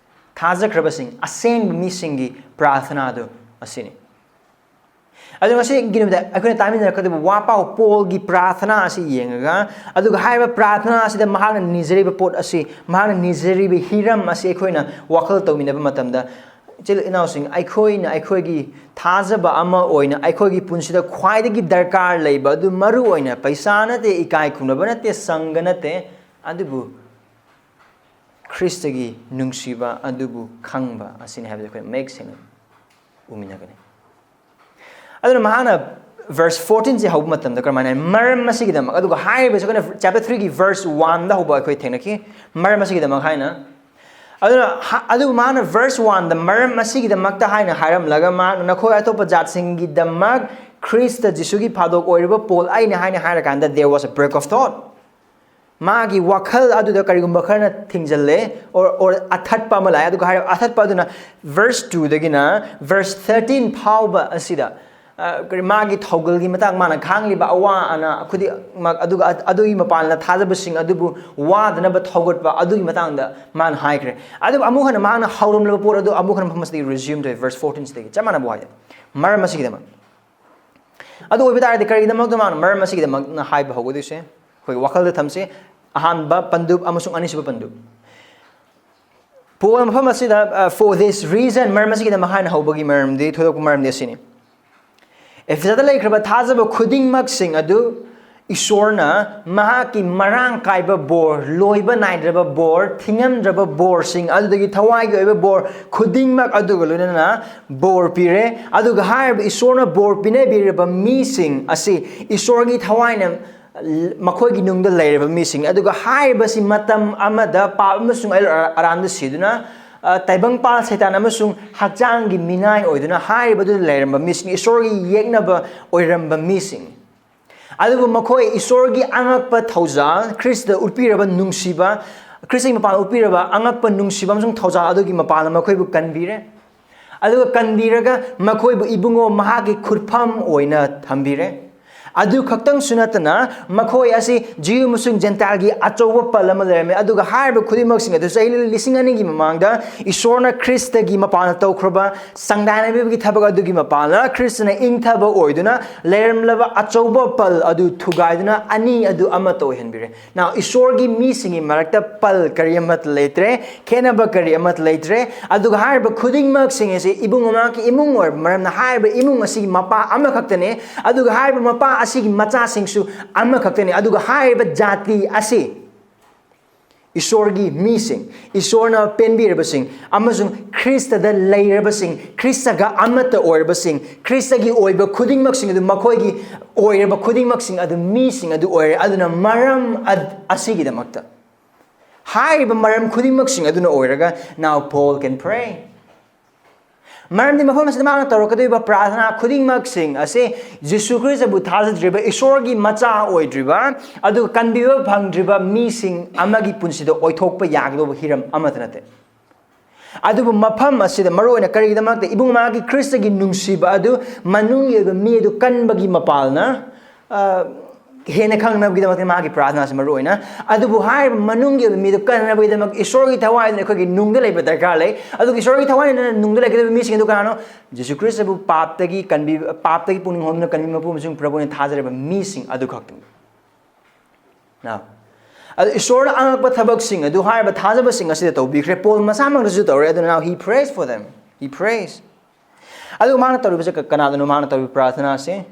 ꯊꯥꯖꯈ꯭ꯔꯕꯁꯤꯡ, ꯑꯁꯦꯡꯕ ꯃꯤꯁꯤꯡꯒꯤ ꯄ꯭ꯔꯥꯔꯊꯅꯥ ꯑꯗꯨ ꯑꯁꯤꯅꯤ꯫ ꯑꯗꯨ ꯉꯁꯤꯒꯤ ꯅꯨꯃꯤꯠꯇ ꯑꯩꯈꯣꯏꯅ ꯇꯥꯃꯤꯟꯅꯔꯛꯀꯗꯕ ꯋꯥꯄꯥꯎ ꯄꯣꯜꯒꯤ ꯄ꯭ꯔꯥꯔꯊꯅꯥ ꯑꯁꯤ ꯌꯦꯡꯉꯒ, ꯑꯗꯨꯒ ꯍꯥꯏꯔꯤꯕ ꯄ꯭ꯔꯥꯔꯊꯅꯥ ꯑꯁꯤꯗ ꯃꯍꯥꯛꯅ ꯅꯤꯖꯔꯤꯕ ꯄꯣꯠ ꯑꯁꯤ, ꯃꯍꯥꯛꯅ ꯅꯤꯖꯔꯤꯕ ꯍꯤꯔꯝ ꯑꯁꯤ ꯑꯩꯈꯣꯏꯅ ꯋꯥꯈꯜ ꯇꯧꯃꯤꯟꯅꯕ ꯃꯇꯝꯗ, ꯏꯆꯤꯜ ꯏꯅꯥꯎꯁꯤꯡ, ꯑꯩꯈꯣꯏꯅ ꯑꯩꯈꯣꯏꯒꯤ ꯊꯥꯖꯕ ꯑꯃ ꯑꯣꯏꯅ ꯑꯩꯈꯣꯏꯒꯤ ꯄꯨꯟꯁꯤꯗ ꯈ꯭ꯋꯥꯏꯗꯒꯤ ꯗꯔꯀꯥꯔ ꯂꯩꯕ ꯑꯗꯨ ꯃꯔꯨ ꯑꯣꯏꯅ ꯄꯩꯁꯥ ꯅꯠꯇꯦ, ꯏꯀꯥꯏ ꯈꯨꯝꯅꯕ ꯅꯠꯇꯦ, ꯁꯪꯒ ꯅꯠꯇꯦ, ꯑꯗꯨꯕꯨ ꯈ꯭ꯔꯤꯁꯇꯒꯤ ꯅꯨꯡꯁꯤꯕ ꯑꯗꯨꯕꯨ ꯈꯪꯕ ꯑꯁꯤꯅꯤ ꯍꯥꯏꯕꯁꯤ ꯑꯩꯈꯣꯏ ꯃꯌꯦꯛ ꯁꯦꯡꯅ ꯎꯃꯤꯟꯅꯒꯅꯤ꯫ ꯑꯗꯨꯅ ꯃꯍꯥꯛꯅ verse fourteen ꯁꯦ ꯍꯧꯕ ꯃꯇꯝꯗ ꯀꯔꯝꯍꯥꯏꯅ ꯍꯥꯏ? ꯃꯔꯝ ꯑꯁꯤꯒꯤꯗꯃꯛ, ꯑꯗꯨꯒ ꯍꯥꯏꯔꯤꯕꯁꯤ ꯑꯩꯈꯣꯏꯅ chapter three ꯒꯤ verse one ꯗ ꯍꯧꯕ ꯑꯩꯈꯣꯏ ꯊꯦꯡꯅꯈꯤ꯫ ꯃꯔꯝ ꯑꯁꯤꯒꯤꯗꯃꯛ ꯍꯥꯏꯅ꯫ ꯑꯗꯨꯅ ꯍ-, ꯑꯗꯨ ꯃꯥꯅ verse one ꯗ ꯃꯔꯝ ꯑꯁꯤꯒꯤꯗꯃꯛꯇ ꯍꯥꯏꯅ ꯍꯥꯏꯔꯝꯂꯒ, ꯃꯥꯅ ꯅꯈꯣꯏ ꯑꯇꯣꯞꯄ ꯖꯥꯠꯁꯤꯡꯒꯤꯗꯃꯛ ꯈ꯭ꯔꯤꯁꯇ ꯖꯤꯁꯨꯒꯤ ꯐꯥꯗꯣꯛ ꯑꯣꯏꯔꯤꯕ ꯄꯣꯜ ꯑꯩꯅ ꯍꯥꯏꯅ ꯍꯥꯏꯔꯀꯥꯟꯗ, there was a break of thought. ꯃꯥꯒꯤ ꯋꯥꯈꯜ ꯑꯗꯨꯗ ꯀꯔꯤꯒꯨꯝꯕ ꯈꯔꯅ ꯊꯤꯡꯖꯤꯜꯂꯦ, or, or ꯑꯊꯠꯄ ꯑꯃ ꯂꯥꯛꯑꯦ꯫ ꯑꯗꯨꯒ ꯍꯥꯏꯔꯤꯕ ꯑꯊꯠꯄ ꯑꯗꯨꯅ verse two ꯗꯒꯤꯅ verse thirteen ꯐꯥꯎꯕ ꯑꯁꯤꯗ, ꯑ, ꯀꯔꯤ, ꯃꯥꯒꯤ ꯊꯧꯒꯜꯒꯤ ꯃꯇꯥꯡ, ꯃꯥꯅ ꯈꯥꯡꯂꯤꯕ ꯑꯋꯥ ꯑꯅꯥ ꯈꯨꯗꯤꯡꯃꯛ, ꯑꯗꯨꯒ ꯑ-, ꯑꯗꯨꯒꯤ ꯃꯄꯥꯟꯗ ꯊꯥꯖꯕꯁꯤꯡ ꯑꯗꯨꯕꯨ ꯋꯥꯗꯅꯕ ꯊꯧꯒꯠꯄ ꯑꯗꯨꯒꯤ ꯃꯇꯥꯡꯗ ꯃꯥꯅ ꯍꯥꯏꯈ꯭ꯔꯦ꯫ ꯑꯗꯨꯒ ꯑꯃꯨꯛ ꯍꯟꯅ ꯃꯍꯥꯛꯅ ꯍꯧꯔꯝꯂꯕ ꯄꯣꯠ ꯑꯗꯨ ꯑꯃꯨꯛ ꯍꯟꯅ ꯃꯐꯝ ꯑꯁꯤꯗꯒꯤ resume ꯇꯧꯏ, verse fourteen ꯁꯤꯗꯒꯤ ꯆꯞ ꯃꯥꯟꯅꯕ ꯋꯥꯍꯩꯗ꯫ ꯃꯔꯝ ꯑꯁꯤꯒꯤꯗꯃꯛ꯫ ꯑꯗꯨ ꯑꯣꯏꯕ ꯇꯥꯔꯗꯤ ꯀꯔꯤꯒꯤꯗꯃꯛꯇ ꯃꯥꯅ ꯃꯔꯝ ꯑꯁꯤꯒꯤꯗꯃꯛꯅ ꯍꯥꯏꯕ ꯍꯧꯒꯗꯣꯏꯁꯦ? ꯑꯩꯈꯣꯏꯒꯤ ꯋꯥꯈꯜꯗ ꯊꯝꯁꯤ꯫ ꯑꯍꯥꯟꯕ ꯄꯟꯗꯨꯞ ꯑꯃꯁꯨꯡ ꯑꯅꯤꯁꯨꯕ ꯄꯟꯗꯨꯞ꯫ ꯄꯣꯜ ꯃꯐꯝ ꯑꯁꯤꯗ, ꯑ, for this reason, ꯃꯔꯝ ꯑꯁꯤꯒꯤꯗꯃꯛ ꯍꯥꯏꯅ ꯍꯧꯕꯒꯤ ꯃꯔꯝꯗꯤ, ꯊꯣꯏꯗꯣꯛꯄ ꯃꯔꯝꯗꯤ ꯑꯁꯤꯅꯤ: "ꯑꯦꯐꯦꯁꯁꯇ ꯂꯩꯈ꯭ꯔꯕ ꯊꯥꯖꯕ ꯈꯨꯗꯤꯡꯃꯛꯁꯤꯡ ꯑꯗꯨ ꯏꯁꯣꯔꯅ ꯃꯍꯥꯛꯀꯤ ꯃꯔꯥꯡ ꯀꯥꯏꯕ ꯕꯣꯔ, ꯂꯣꯏꯕ ꯅꯥꯏꯗ꯭ꯔꯕ ꯕꯣꯔ, ꯊꯤꯡꯉꯝꯗ꯭ꯔꯕ ꯕꯣꯔꯁꯤꯡ, ꯑꯗꯨꯗꯒꯤ ꯊꯋꯥꯏꯒꯤ ꯑꯣꯏꯕ ꯕꯣꯔ ꯈꯨꯗꯤꯡꯃꯛ ꯑꯗꯨꯒ ꯂꯣꯏꯅꯅ ꯕꯣꯔ ꯄꯤꯔꯦ꯫ ꯑꯗꯨꯒ ꯍꯥꯏꯔꯤꯕ ꯏꯁꯣꯔꯅ ꯕꯣꯔ ꯄꯤꯅꯕꯤꯔꯕ ꯃꯤꯁꯤꯡ ꯑꯁꯤ ꯏꯁꯣꯔꯒꯤ ꯊꯋꯥꯏꯅ ꯃꯈꯣꯏꯒꯤ ꯅꯨꯡꯗ ꯂꯩꯔꯕ ꯃꯤꯁꯤꯡ, ꯑꯗꯨꯒ ꯍꯥꯏꯔꯤꯕꯁꯤ ꯃꯇꯝ ꯑꯃꯗ ꯄꯥꯞ ꯑꯃꯁꯨꯡ ꯑꯔꯥꯟꯕ ꯁꯤꯗꯨꯅ, ꯑ, ꯇꯥꯏꯕꯪꯄꯥꯜ ꯁꯩꯇꯥꯟ ꯑꯃꯁꯨꯡ ꯍꯛꯆꯥꯡꯒꯤ ꯃꯤꯅꯥꯏ ꯑꯣꯏꯗꯨꯅ ꯍꯥꯏꯔꯤꯕꯗꯨꯗ ꯂꯩꯔꯝꯕ ꯃꯤꯁꯤꯡ, ꯏꯁꯣꯔꯒꯤ ꯌꯦꯛꯅꯕ ꯑꯣꯏꯔꯝꯕ ꯃꯤꯁꯤꯡ꯫ ꯑꯗꯨꯕꯨ ꯃꯈꯣꯏ ꯏꯁꯣꯔꯒꯤ ꯑꯉꯛꯄ ꯊꯧꯖꯥꯜ, ꯈ꯭ꯔꯤꯁꯇ ꯎꯠꯄꯤꯔꯕ ꯅꯨꯡꯁꯤꯕ, ꯈ꯭ꯔꯤꯁꯇꯒꯤ ꯃꯄꯥꯟ ꯎꯠꯄꯤꯔꯕ ꯑꯉꯛꯄ ꯅꯨꯡꯁꯤꯕ ꯑꯃꯁꯨꯡ ꯊꯧꯖꯥꯜ ꯑꯗꯨꯒꯤ ꯃꯄꯥꯟꯅ ꯃꯈꯣꯏꯕꯨ ꯀꯟꯕꯤꯔꯦ꯫ ꯑꯗꯨꯒ ꯀꯟꯕꯤꯔꯒ ꯃꯈꯣꯏꯕꯨ ꯏꯕꯨꯡꯉꯣ ꯃꯍꯥꯛꯀꯤ ꯈꯨꯠꯐꯝ ꯑꯣꯏꯅ ꯊꯝꯕꯤꯔꯦ꯫ ꯑꯗꯨ ꯈꯛꯇꯪꯁꯨ ꯅꯠꯇꯅ ꯃꯈꯣꯏ ꯑꯁꯤ ꯖꯤꯌꯨ ꯑꯃꯁꯨꯡ ꯖꯦꯟꯇꯥꯏꯜꯒꯤ ꯑꯆꯧꯕ ꯄꯜ ꯑꯃ ꯂꯩꯔꯝꯃꯤ꯫ ꯑꯗꯨꯒ ꯍꯥꯏꯔꯤꯕ ꯈꯨꯗꯤꯡꯃꯛꯁꯤꯡ ꯑꯗꯨ ꯆꯍꯤ ꯂꯤꯁꯤꯡ ꯑꯅꯤꯒꯤ ꯃꯃꯥꯡꯗ ꯏꯁꯣꯔꯅ ꯈ꯭ꯔꯤꯁꯇꯒꯤ ꯃꯄꯥꯟꯗ ꯇꯧꯈ꯭ꯔꯕ ꯁꯪꯗꯥꯏꯅꯕꯤꯕꯒꯤ ꯊꯕꯛ ꯑꯗꯨꯒꯤ ꯃꯄꯥꯟꯗ ꯈ꯭ꯔꯤꯁꯇꯅ ꯏꯪꯊꯕ ꯑꯣꯏꯗꯨꯅ ꯂꯩꯔꯝꯂꯕ ꯑꯆꯧꯕ ꯄꯜ ꯑꯗꯨ ꯊꯨꯒꯥꯏꯗꯨꯅ ꯑꯅꯤ ꯑꯗꯨ ꯑꯃꯠꯇ ꯑꯣꯏꯍꯟꯕꯤꯔꯦ꯫ Now, ꯏꯁꯣꯔꯒꯤ ꯃꯤꯁꯤꯡꯒꯤ ꯃꯔꯛꯇ ꯄꯜ ꯀꯔꯤ ꯑꯃꯠꯇ ꯂꯩꯇ꯭ꯔꯦ, ꯈꯦꯠꯅꯕ ꯀꯔꯤ ꯑꯃꯠꯇ ꯂꯩꯇ꯭ꯔꯦ꯫ ꯑꯗꯨꯒ ꯍꯥꯏꯔꯤꯕ ꯈꯨꯗꯤꯡꯃꯛꯁꯤꯡ ꯑꯁꯤ ꯏꯕꯨꯡ ꯑꯃꯒꯤ ꯏꯃꯨꯡ ꯑꯣꯏꯔꯕ ꯃꯔꯝꯅ ꯍꯥꯏꯔꯤꯕ ꯏꯃꯨꯡ ꯑꯁꯤꯒꯤ ꯃꯄꯥ ꯑꯃꯈꯛꯇꯅꯦ, ꯑꯗꯨꯒ ꯍꯥꯏꯔꯤꯕ ꯃꯄꯥ ꯑꯁꯤꯒꯤ ꯃꯆꯥꯁꯤꯡꯁꯨ ꯑꯃꯈꯛꯇꯅꯦ, ꯑꯗꯨꯒ ꯍꯥꯏꯔꯤꯕ ꯖꯥꯇꯤ ꯑꯁꯤ ꯏꯁꯣꯔꯒꯤ ꯃꯤꯁꯤꯡ, ꯏꯁꯣꯔꯅ ꯄꯦꯟꯕꯤꯔꯕꯁꯤꯡ ꯑꯃꯁꯨꯡ ꯈ꯭ꯔꯤꯁꯇꯗ ꯂꯩꯔꯕꯁꯤꯡ, ꯈ꯭ꯔꯤꯁꯇꯒ ꯑꯃꯠꯇ ꯑꯣꯏꯔꯕꯁꯤꯡ, ꯈ꯭ꯔꯤꯁꯇꯒꯤ ꯑꯣꯏꯕ ꯈꯨꯗꯤꯡꯃꯛꯁꯤꯡ ꯑꯗꯨ, ꯃꯈꯣꯏꯒꯤ ꯑꯣꯏꯔꯕ ꯈꯨꯗꯤꯡꯃꯛꯁꯤꯡ ꯑꯗꯨ ꯃꯤꯁꯤꯡ ꯑꯗꯨ ꯑꯣꯏꯔꯦ꯫ ꯑꯗꯨꯅ ꯃꯔꯝ ꯑꯗ-, ꯑꯁꯤꯒꯤꯗꯃꯛꯇ ꯍꯥꯏꯔꯤꯕ ꯃꯔꯝ ꯈꯨꯗꯤꯡꯃꯛꯁꯤꯡ ꯑꯗꯨꯅ ꯑꯣꯏꯔꯒ now Paul can pray꯫ ꯃꯔꯝꯗꯤ ꯃꯐꯝ ꯑꯁꯤꯗ ꯃꯍꯥꯛꯅ ꯇꯧꯔꯛꯀꯗꯧꯔꯤꯕ ꯄ꯭ꯔꯥꯔꯊꯅꯥ ꯈꯨꯗꯤꯡꯃꯛꯁꯤꯡ ꯑꯁꯤ ꯖꯤꯁꯨ ꯈ꯭ꯔꯤꯁꯇꯕꯨ ꯊꯥꯖꯗ꯭ꯔꯤꯕ, ꯏꯁꯣꯔꯒꯤ ꯃꯆꯥ ꯑꯣꯏꯗ꯭ꯔꯤꯕ, ꯑꯗꯨꯒ ꯀꯟꯕꯤꯕ ꯐꯪꯗ꯭ꯔꯤꯕ ꯃꯤꯁꯤꯡ ꯑꯃꯒꯤ ꯄꯨꯟꯁꯤꯗ ꯑꯣꯏꯊꯣꯛꯄ ꯌꯥꯒꯗꯧꯕ ꯍꯤꯔꯝ ꯑꯃꯠꯇ ꯅꯠꯇꯦ꯫ ꯑꯗꯨꯕꯨ ꯃꯐꯝ ꯑꯁꯤꯗ ꯃꯔꯨꯑꯣꯏꯅ ꯀꯔꯤꯒꯤꯗꯃꯛꯇ ꯏꯕꯨꯡ ꯃꯍꯥꯛꯀꯤ ꯈ꯭ꯔꯤꯁꯇꯒꯤ ꯅꯨꯡꯁꯤꯕ ꯑꯗꯨ ꯃꯅꯨꯡꯒꯤ ꯑꯣꯏꯕ ꯃꯤ ꯑꯗꯨ ꯀꯟꯕꯒꯤ ꯃꯄꯥꯜꯅ, ꯑ, ꯍꯦꯟꯅ ꯈꯪꯅꯕꯒꯤꯗꯃꯛꯇ ꯃꯥꯒꯤ ꯄ꯭ꯔꯥꯔꯊꯅꯥꯁꯤ ꯃꯔꯨ ꯑꯣꯏꯅ꯫ ꯑꯗꯨꯕꯨ ꯍꯥꯏꯔꯤꯕ ꯃꯅꯨꯡꯒꯤ ꯑꯣꯏꯕ ꯃꯤꯗꯨ ꯀꯟꯅꯕꯒꯤꯗꯃꯛ ꯏꯁꯣꯔꯒꯤ ꯊꯋꯥꯏꯗꯨꯅ ꯑꯩꯈꯣꯏꯒꯤ ꯅꯨꯡꯗ ꯂꯩꯕ ꯗꯔꯀꯥꯔ ꯂꯩ꯫ ꯑꯗꯨꯒ ꯏꯁꯣꯔꯒꯤ ꯊꯋꯥꯏꯅ ꯅꯨꯡꯗ ꯂꯩꯒꯗꯕ ꯃꯤꯁꯤꯡ ꯑꯗꯨ ꯀꯅꯥꯅꯣ? ꯖꯤꯁꯨ ꯈ꯭ꯔꯤꯁꯇꯕꯨ ꯄꯥꯞꯇꯒꯤ ꯀꯟꯕꯤ-, ꯄꯥꯞꯇꯒꯤ ꯄꯨꯛꯅꯤꯡ ꯍꯣꯡꯗꯨꯅ ꯀꯟꯕꯤ ꯃꯄꯨ ꯑꯃꯁꯨꯡ ꯄ꯭ꯔꯚꯨꯅ ꯊꯥꯖꯔꯕ ꯃꯤꯁꯤꯡ ꯑꯗꯨ ꯈꯛꯇꯅꯤ꯫ Now, ꯑꯗꯨ ꯏꯁꯣꯔꯅ ꯑꯉꯛꯄ ꯊꯕꯛꯁꯤꯡ ꯑꯗꯨ ꯍꯥꯏꯔꯤꯕ ꯊꯥꯖꯕꯁꯤꯡ ꯑꯁꯤꯗ ꯇꯧꯕꯤꯈ꯭ꯔꯦ꯫ ꯄꯣꯜ ꯃꯁꯥꯃꯛꯅꯁꯨ ꯇꯧꯔꯦ꯫ ꯑꯗꯨꯅ now he prays for them. He prays. ꯑꯗꯨꯒ ꯃꯥꯅ ꯇꯧꯔꯤꯕꯁꯦ ꯀ-, ꯀꯅꯥꯗꯅꯣ ꯃꯥꯅ ꯇꯧꯔꯤꯕ ꯄ꯭ꯔꯥꯔꯊꯅꯥꯁꯦ?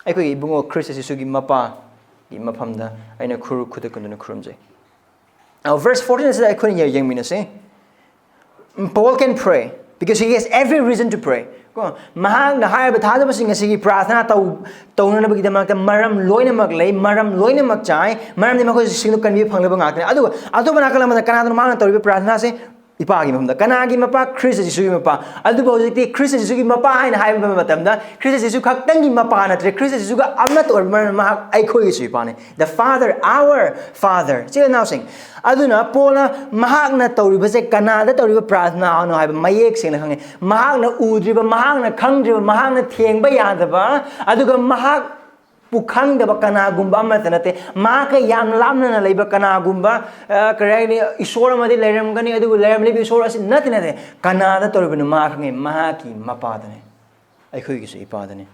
ꯑꯩꯈꯣꯏꯒꯤ ꯏꯕꯨꯡꯉꯣ ꯈ꯭ꯔꯤꯁꯇ ꯖꯤꯁꯨꯒꯤ ꯃꯄꯥꯒꯤ ꯃꯐꯝꯗ ꯑꯩꯅ ꯈꯨꯔꯨ ꯈꯨꯗ ꯀꯨꯟꯗꯨꯅ ꯈꯨꯔꯨꯝꯖꯩ꯫ Now, verse fourteen ꯑꯁꯤꯗ ꯑꯩꯈꯣꯏꯅ ꯌꯦꯡꯃꯤꯟꯅꯁꯤ꯫ Paul can pray because he has every reason to pray. ꯀꯣ, ꯃꯍꯥꯛꯅ ꯍꯥꯏꯔꯤꯕ ꯊꯥꯖꯕꯁꯤꯡ ꯑꯁꯤꯒꯤ ꯄ꯭ꯔꯥꯊꯅꯥ ꯇꯧ ꯇꯧꯅꯅꯕꯒꯤꯗꯃꯛꯇ ꯃꯔꯝ ꯂꯣꯏꯅꯃꯛ ꯂꯩ, ꯃꯔꯝ ꯂꯣꯏꯅꯃꯛ ꯆꯥꯏ, ꯃꯔꯝꯗꯤ ꯃꯈꯣꯏꯁꯤꯡꯗꯨ ꯀꯟꯕꯤꯕ ꯐꯪꯂꯕ ꯉꯥꯛꯇꯅꯤ꯫ ꯑꯗꯨꯒ ꯑꯇꯣꯞꯄ ꯅꯥꯀꯜ ꯑꯃꯗ ꯀꯅꯥꯗꯅꯣ ꯃꯍꯥꯛꯅ ꯇꯧꯔꯤꯕ ꯄ꯭ꯔꯥꯊꯅꯥꯁꯦ? ꯏꯄꯥꯒꯤ ꯃꯐꯝꯗ꯫ ꯀꯅꯥꯒꯤ ꯃꯄꯥ? ꯈ꯭ꯔꯤꯁꯇ ꯖꯤꯁꯨꯒꯤ ꯃꯄꯥ꯫ ꯑꯗꯨꯕꯨ ꯍꯧꯖꯤꯛꯇꯤ ꯈ꯭ꯔꯤꯁꯇ ꯖꯤꯁꯨꯒꯤ ꯃꯄꯥ ꯍꯥꯏꯅ ꯍꯥꯏꯕ ꯃꯇꯝꯗ ꯈ꯭ꯔꯤꯁꯇ ꯖꯤꯁꯨ ꯈꯛꯇꯪꯒꯤ ꯃꯄꯥ ꯅꯠꯇ꯭ꯔꯦ, ꯈ꯭ꯔꯤꯁꯇ ꯖꯤꯁꯨꯒ ꯑꯃꯠꯇ ꯑꯣꯏꯔꯕ ꯃꯔꯝꯅ ꯃꯍꯥꯛ ꯑꯩꯈꯣꯏꯒꯤꯁꯨ ꯏꯄꯥꯅꯤ꯫ The Father, our Father꯫ ꯏꯆꯤꯜ ꯏꯅꯥꯎꯁꯤꯡ, ꯑꯗꯨꯅ ꯄꯣꯜꯅ ꯃꯍꯥꯛꯅ ꯇꯧꯔꯤꯕꯁꯦ ꯀꯅꯥꯗ ꯇꯧꯔꯤꯕ ꯄ꯭ꯔꯥꯊꯅꯥꯅꯣ ꯍꯥꯏꯕ ꯃꯌꯦꯛ ꯁꯦꯡꯅ ꯈꯪꯉꯦ꯫ ꯃꯍꯥꯛꯅ ꯎꯗ꯭ꯔꯤꯕ, ꯃꯍꯥꯛꯅ ꯈꯪꯗ꯭ꯔꯤꯕ, ꯃꯍꯥꯛꯅ ꯊꯦꯡꯕ ꯌꯥꯗꯕ, ꯑꯗꯨꯒ ꯃꯍꯥꯛ ꯄꯨ ꯈꯪꯗꯕ ꯀꯅꯥꯒꯨꯝꯕ ꯑꯃꯠꯇ ꯅꯠꯇꯦ꯫ ꯃꯍꯥꯛꯀ ꯌꯥꯝ ꯂꯥꯞꯅꯅ ꯂꯩꯕ ꯀꯅꯥꯒꯨꯝꯕ, ꯑ, ꯀꯔꯤ ꯍꯥꯏꯅꯤ, ꯏꯁꯣꯔ ꯑꯃꯗꯤ ꯂꯩꯔꯝꯒꯅꯤ, ꯑꯗꯨꯕꯨ ꯂꯩꯔꯝꯂꯤꯕ ꯏꯁꯣꯔ ꯑꯁꯤ ꯅꯠꯇꯦ, ꯅꯠꯇꯦ꯫ ꯀꯅꯥꯗ ꯇꯧꯔꯤꯕꯅꯣ ꯃꯥ ꯈꯪꯉꯤ, ꯃꯍꯥꯛꯀꯤ ꯃꯄꯥꯗꯅꯤ, ꯑꯩꯈꯣꯏꯒꯤꯁꯨ ꯏꯄꯥꯗꯅꯤ꯫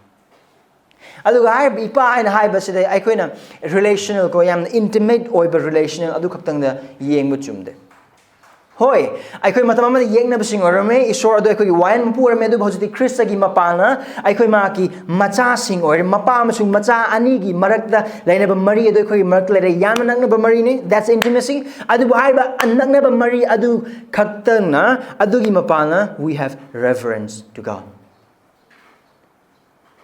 ꯑꯗꯨꯒ ꯍꯥꯏꯔꯤꯕ ꯏꯄꯥ ꯍꯥꯏꯅ ꯍꯥꯏꯕꯁꯤꯗ ꯑꯩꯈꯣꯏꯅ relational ꯀꯣ, ꯌꯥꯝꯅ intimate ꯑꯣꯏꯕ relational ꯑꯗꯨ ꯈꯛꯇꯪꯗ ꯌꯦꯡꯕ ꯆꯨꯝꯗꯦ꯫ ꯍꯣꯏ, ꯑꯩꯈꯣꯏ ꯃꯇꯝ ꯑꯃꯗ ꯌꯦꯛꯅꯕꯁꯤꯡ ꯑꯣꯏꯔꯝꯃꯦ, ꯏꯁꯣꯔ ꯑꯗꯨ ꯑꯩꯈꯣꯏꯒꯤ ꯋꯥꯌꯦꯜ ꯃꯄꯨ ꯑꯣꯏꯔꯝꯃꯦ, ꯑꯗꯨꯕꯨ ꯍꯧꯖꯤꯛꯇꯤ ꯈ꯭ꯔꯤꯁꯇꯒꯤ ꯃꯄꯥꯅ ꯑꯩꯈꯣꯏ ꯃꯍꯥꯛꯀꯤ ꯃꯆꯥꯁꯤꯡ ꯑꯣꯏꯔꯦ꯫ ꯃꯄꯥ ꯑꯃꯁꯨꯡ ꯃꯆꯥ ꯑꯅꯤꯒꯤ ꯃꯔꯛꯇ ꯂꯩꯅꯕ ꯃꯔꯤ ꯑꯗꯨ ꯑꯩꯈꯣꯏꯒꯤ ꯃꯔꯛꯇ ꯂꯩꯔꯦ꯫ ꯌꯥꯝꯅ ꯅꯛꯅꯕ ꯃꯔꯤꯅꯤ, that's intimacy꯫ ꯑꯗꯨꯕꯨ ꯍꯥꯏꯔꯤꯕ ꯅꯛꯅꯕ ꯃꯔꯤ ꯑꯗꯨ ꯈꯛꯇꯅ, ꯑꯗꯨꯒꯤ ꯃꯄꯥꯅ we have reverence to God.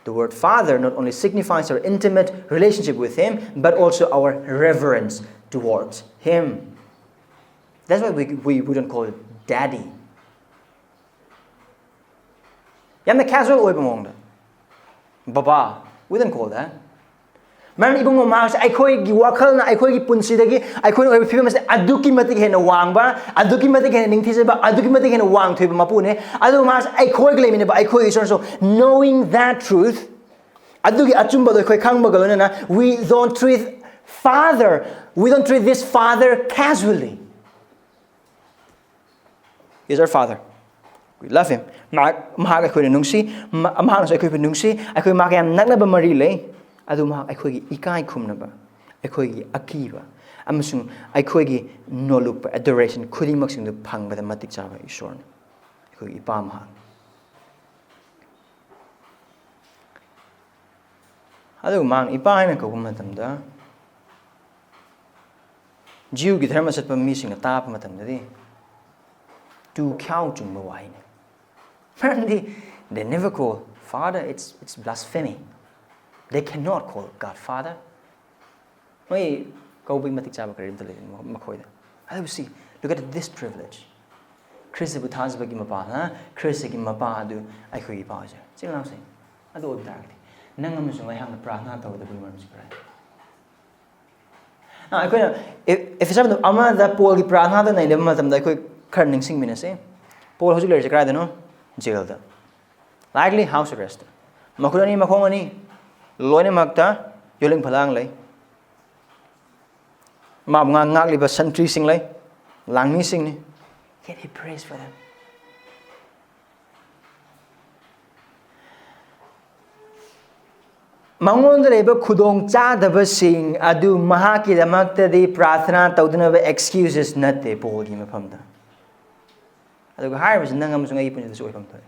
The word father not only signifies our intimate relationship with him, but also our reverence towards him. That's why we, we wouldn't call it daddy. ꯌꯥꯝꯅ casual ꯑꯣꯏꯕ ꯃꯑꯣꯡꯗ, "ꯕꯕꯥ", we don't call that. ꯃꯔꯝꯗꯤ ꯏꯕꯨꯡꯉꯣ ꯃꯍꯥꯛꯁꯦ ꯑꯩꯈꯣꯏꯒꯤ ꯋꯥꯈꯜꯅ, ꯑꯩꯈꯣꯏꯒꯤ ꯄꯨꯟꯁꯤꯗꯒꯤ, ꯑꯩꯈꯣꯏꯅ ꯑꯣꯏꯕ ꯐꯤꯕꯝ ꯑꯁꯦ ꯑꯗꯨꯛꯀꯤ ꯃꯇꯤꯛ ꯍꯦꯟꯅ ꯋꯥꯡꯕ, ꯑꯗꯨꯛꯀꯤ ꯃꯇꯤꯛ ꯍꯦꯟꯅ ꯅꯤꯡꯊꯤꯖꯕ, ꯑꯗꯨꯛꯀꯤ ꯃꯇꯤꯛ ꯍꯦꯟꯅ ꯋꯥꯡꯊꯣꯏꯕ ꯃꯄꯨꯅꯦ꯫ ꯑꯗꯨꯒ ꯃꯍꯥꯛꯁꯦ ꯑꯩꯈꯣꯏꯒ ꯂꯩꯃꯤꯟꯅꯕ ꯑꯩꯈꯣꯏꯒꯤ ꯏꯁꯣꯔꯁꯨ, knowing that truth, ꯑꯗꯨꯒꯤ ꯑꯆꯨꯝꯕꯗꯣ ꯑꯩꯈꯣꯏ ꯈꯪꯕꯒ ꯂꯣꯏꯅꯅ, we don't treat father, we don't treat this father casually. He is our father. We love him. ꯃꯍꯥꯛ, ꯃꯍꯥꯛ ꯑꯩꯈꯣꯏꯅ ꯅꯨꯡꯁꯤ, ꯃ-, ꯃꯍꯥꯛꯅꯁꯨ ꯑꯩꯈꯣꯏꯕꯨ ꯅꯨꯡꯁꯤ, ꯑꯩꯈꯣꯏ ꯃꯍꯥꯛꯀ ꯌꯥꯝ ꯅꯛꯅꯕ ꯃꯔꯤ ꯂꯩ꯫ ꯑꯗꯨ ꯃꯍꯥꯛ ꯑꯩꯈꯣꯏꯒꯤ ꯏꯀꯥꯏ ꯈꯨꯝꯅꯕ, ꯑꯩꯈꯣꯏꯒꯤ ꯑꯀꯤꯕ, ꯑꯃꯁꯨꯡ ꯑꯩꯈꯣꯏꯒꯤ ꯅꯣꯂꯨꯛꯄ, adoration, ꯈꯨꯗꯤꯡꯃꯛꯁꯤꯡꯗꯨ ꯐꯪꯕꯗ ꯃꯇꯤꯛ ꯆꯥꯕ ꯏꯁꯣꯔꯅꯤ꯫ ꯑꯩꯈꯣꯏꯒꯤ ꯏꯄꯥ ꯃꯍꯥꯛꯅꯤ꯫ ꯑꯗꯨꯒ ꯃꯍꯥꯛꯅ ꯏꯄꯥ ꯍꯥꯏꯅ ꯀꯧꯕ ꯃꯇꯝꯗ, ꯖꯤꯎꯒꯤ ꯙꯔꯃ ꯆꯠꯄ ꯃꯤꯁꯤꯡꯅ ꯇꯥꯕ ꯃꯇꯝꯗꯗꯤ ꯇꯨ ꯈ꯭ꯌꯥꯎ ꯆꯨꯡꯕ ꯋꯥꯍꯩꯅꯤ꯫ ꯃꯔꯝꯗꯤ they never call Father, it's, it's blasphemy. They cannot call God Father. ꯃꯣꯏ ꯀꯧꯕꯒꯤ ꯃꯇꯤꯛ ꯆꯥꯕ ꯀꯔꯤꯝꯇ ꯂꯩꯇꯦ ꯃꯈꯣꯏꯗ꯫ ꯑꯗꯨꯕꯨ see, look at this privilege. ꯈ꯭ꯔꯤꯁꯇꯕꯨ ꯊꯥꯖꯕꯒꯤ ꯃꯄꯥ, ꯍꯥ? ꯈ꯭ꯔꯤꯁꯇꯒꯤ ꯃꯄꯥ ꯑꯗꯨ ꯑꯩꯈꯣꯏꯒꯤ ꯏꯄꯥ ꯑꯣꯏꯖꯔꯦ꯫ ꯏꯆꯤꯜ ꯏꯅꯥꯎꯁꯤꯡ, ꯑꯗꯨ ꯑꯣꯏꯕ ꯇꯥꯔꯒꯗꯤ ꯅꯪ ꯑꯃꯁꯨꯡ ꯑꯩꯍꯥꯛꯅ ꯄ꯭ꯔꯥꯔꯊꯅꯥ ꯇꯧꯒꯗꯕꯒꯤ ꯃꯔꯝꯁꯤ ꯀꯔꯤ? ꯑꯥ, ꯑꯩꯈꯣꯏꯅ ꯑꯦ-, ꯑꯦꯐꯦꯁꯔ ꯑꯃꯗ ꯄꯣꯜꯒꯤ ꯄ꯭ꯔꯥꯔꯊꯅꯥꯗ ꯅꯩꯅꯕ ꯃꯇꯝꯗ ꯑꯩꯈꯣꯏ ꯈꯔ ꯅꯤꯡꯁꯤꯡꯃꯤꯟꯅꯁꯤ꯫ ꯄꯣꯜ ꯍꯧꯖꯤꯛ ꯂꯩꯔꯤꯁꯦ ꯀꯗꯥꯏꯗꯅꯣ? ꯖꯦꯜꯗ꯫ Likely house arrest. ꯃꯈꯨꯠ ꯑꯅꯤ, ꯃꯈꯣꯡ ꯑꯅꯤ ꯂꯣꯏꯅꯃꯛꯇ ꯌꯣꯠꯂꯤꯡ ꯐꯂꯥꯡ ꯂꯩ꯫ ꯃꯥꯕꯨ ꯉꯥꯛ-, ꯉꯥꯛꯂꯤꯕ ꯁꯟꯇ꯭ꯔꯤꯁꯤꯡ ꯂꯩ, ꯂꯥꯡꯃꯤꯁꯤꯡꯅꯤ꯫ Yet he prays for them. ꯃꯉꯣꯟꯗ ꯂꯩꯕ ꯈꯨꯗꯣꯡ ꯆꯥꯗꯕꯁꯤꯡ ꯑꯗꯨ ꯃꯍꯥꯛꯀꯤꯗꯃꯛꯇꯗꯤ ꯄ꯭ꯔꯥꯔꯊꯅꯥ ꯇꯧꯗꯅꯕ excuses ꯅꯠꯇꯦ ꯄꯣꯜꯒꯤ ꯃꯐꯝꯗ꯫ ꯑꯗꯨꯒ ꯍꯥꯏꯔꯤꯕꯁꯤ ꯅꯪ ꯑꯃꯁꯨꯡ ꯑꯩꯒꯤ ꯄꯨꯟꯁꯤꯗꯁꯨ ꯑꯣꯏꯐꯝ ꯊꯣꯛꯑꯦ꯫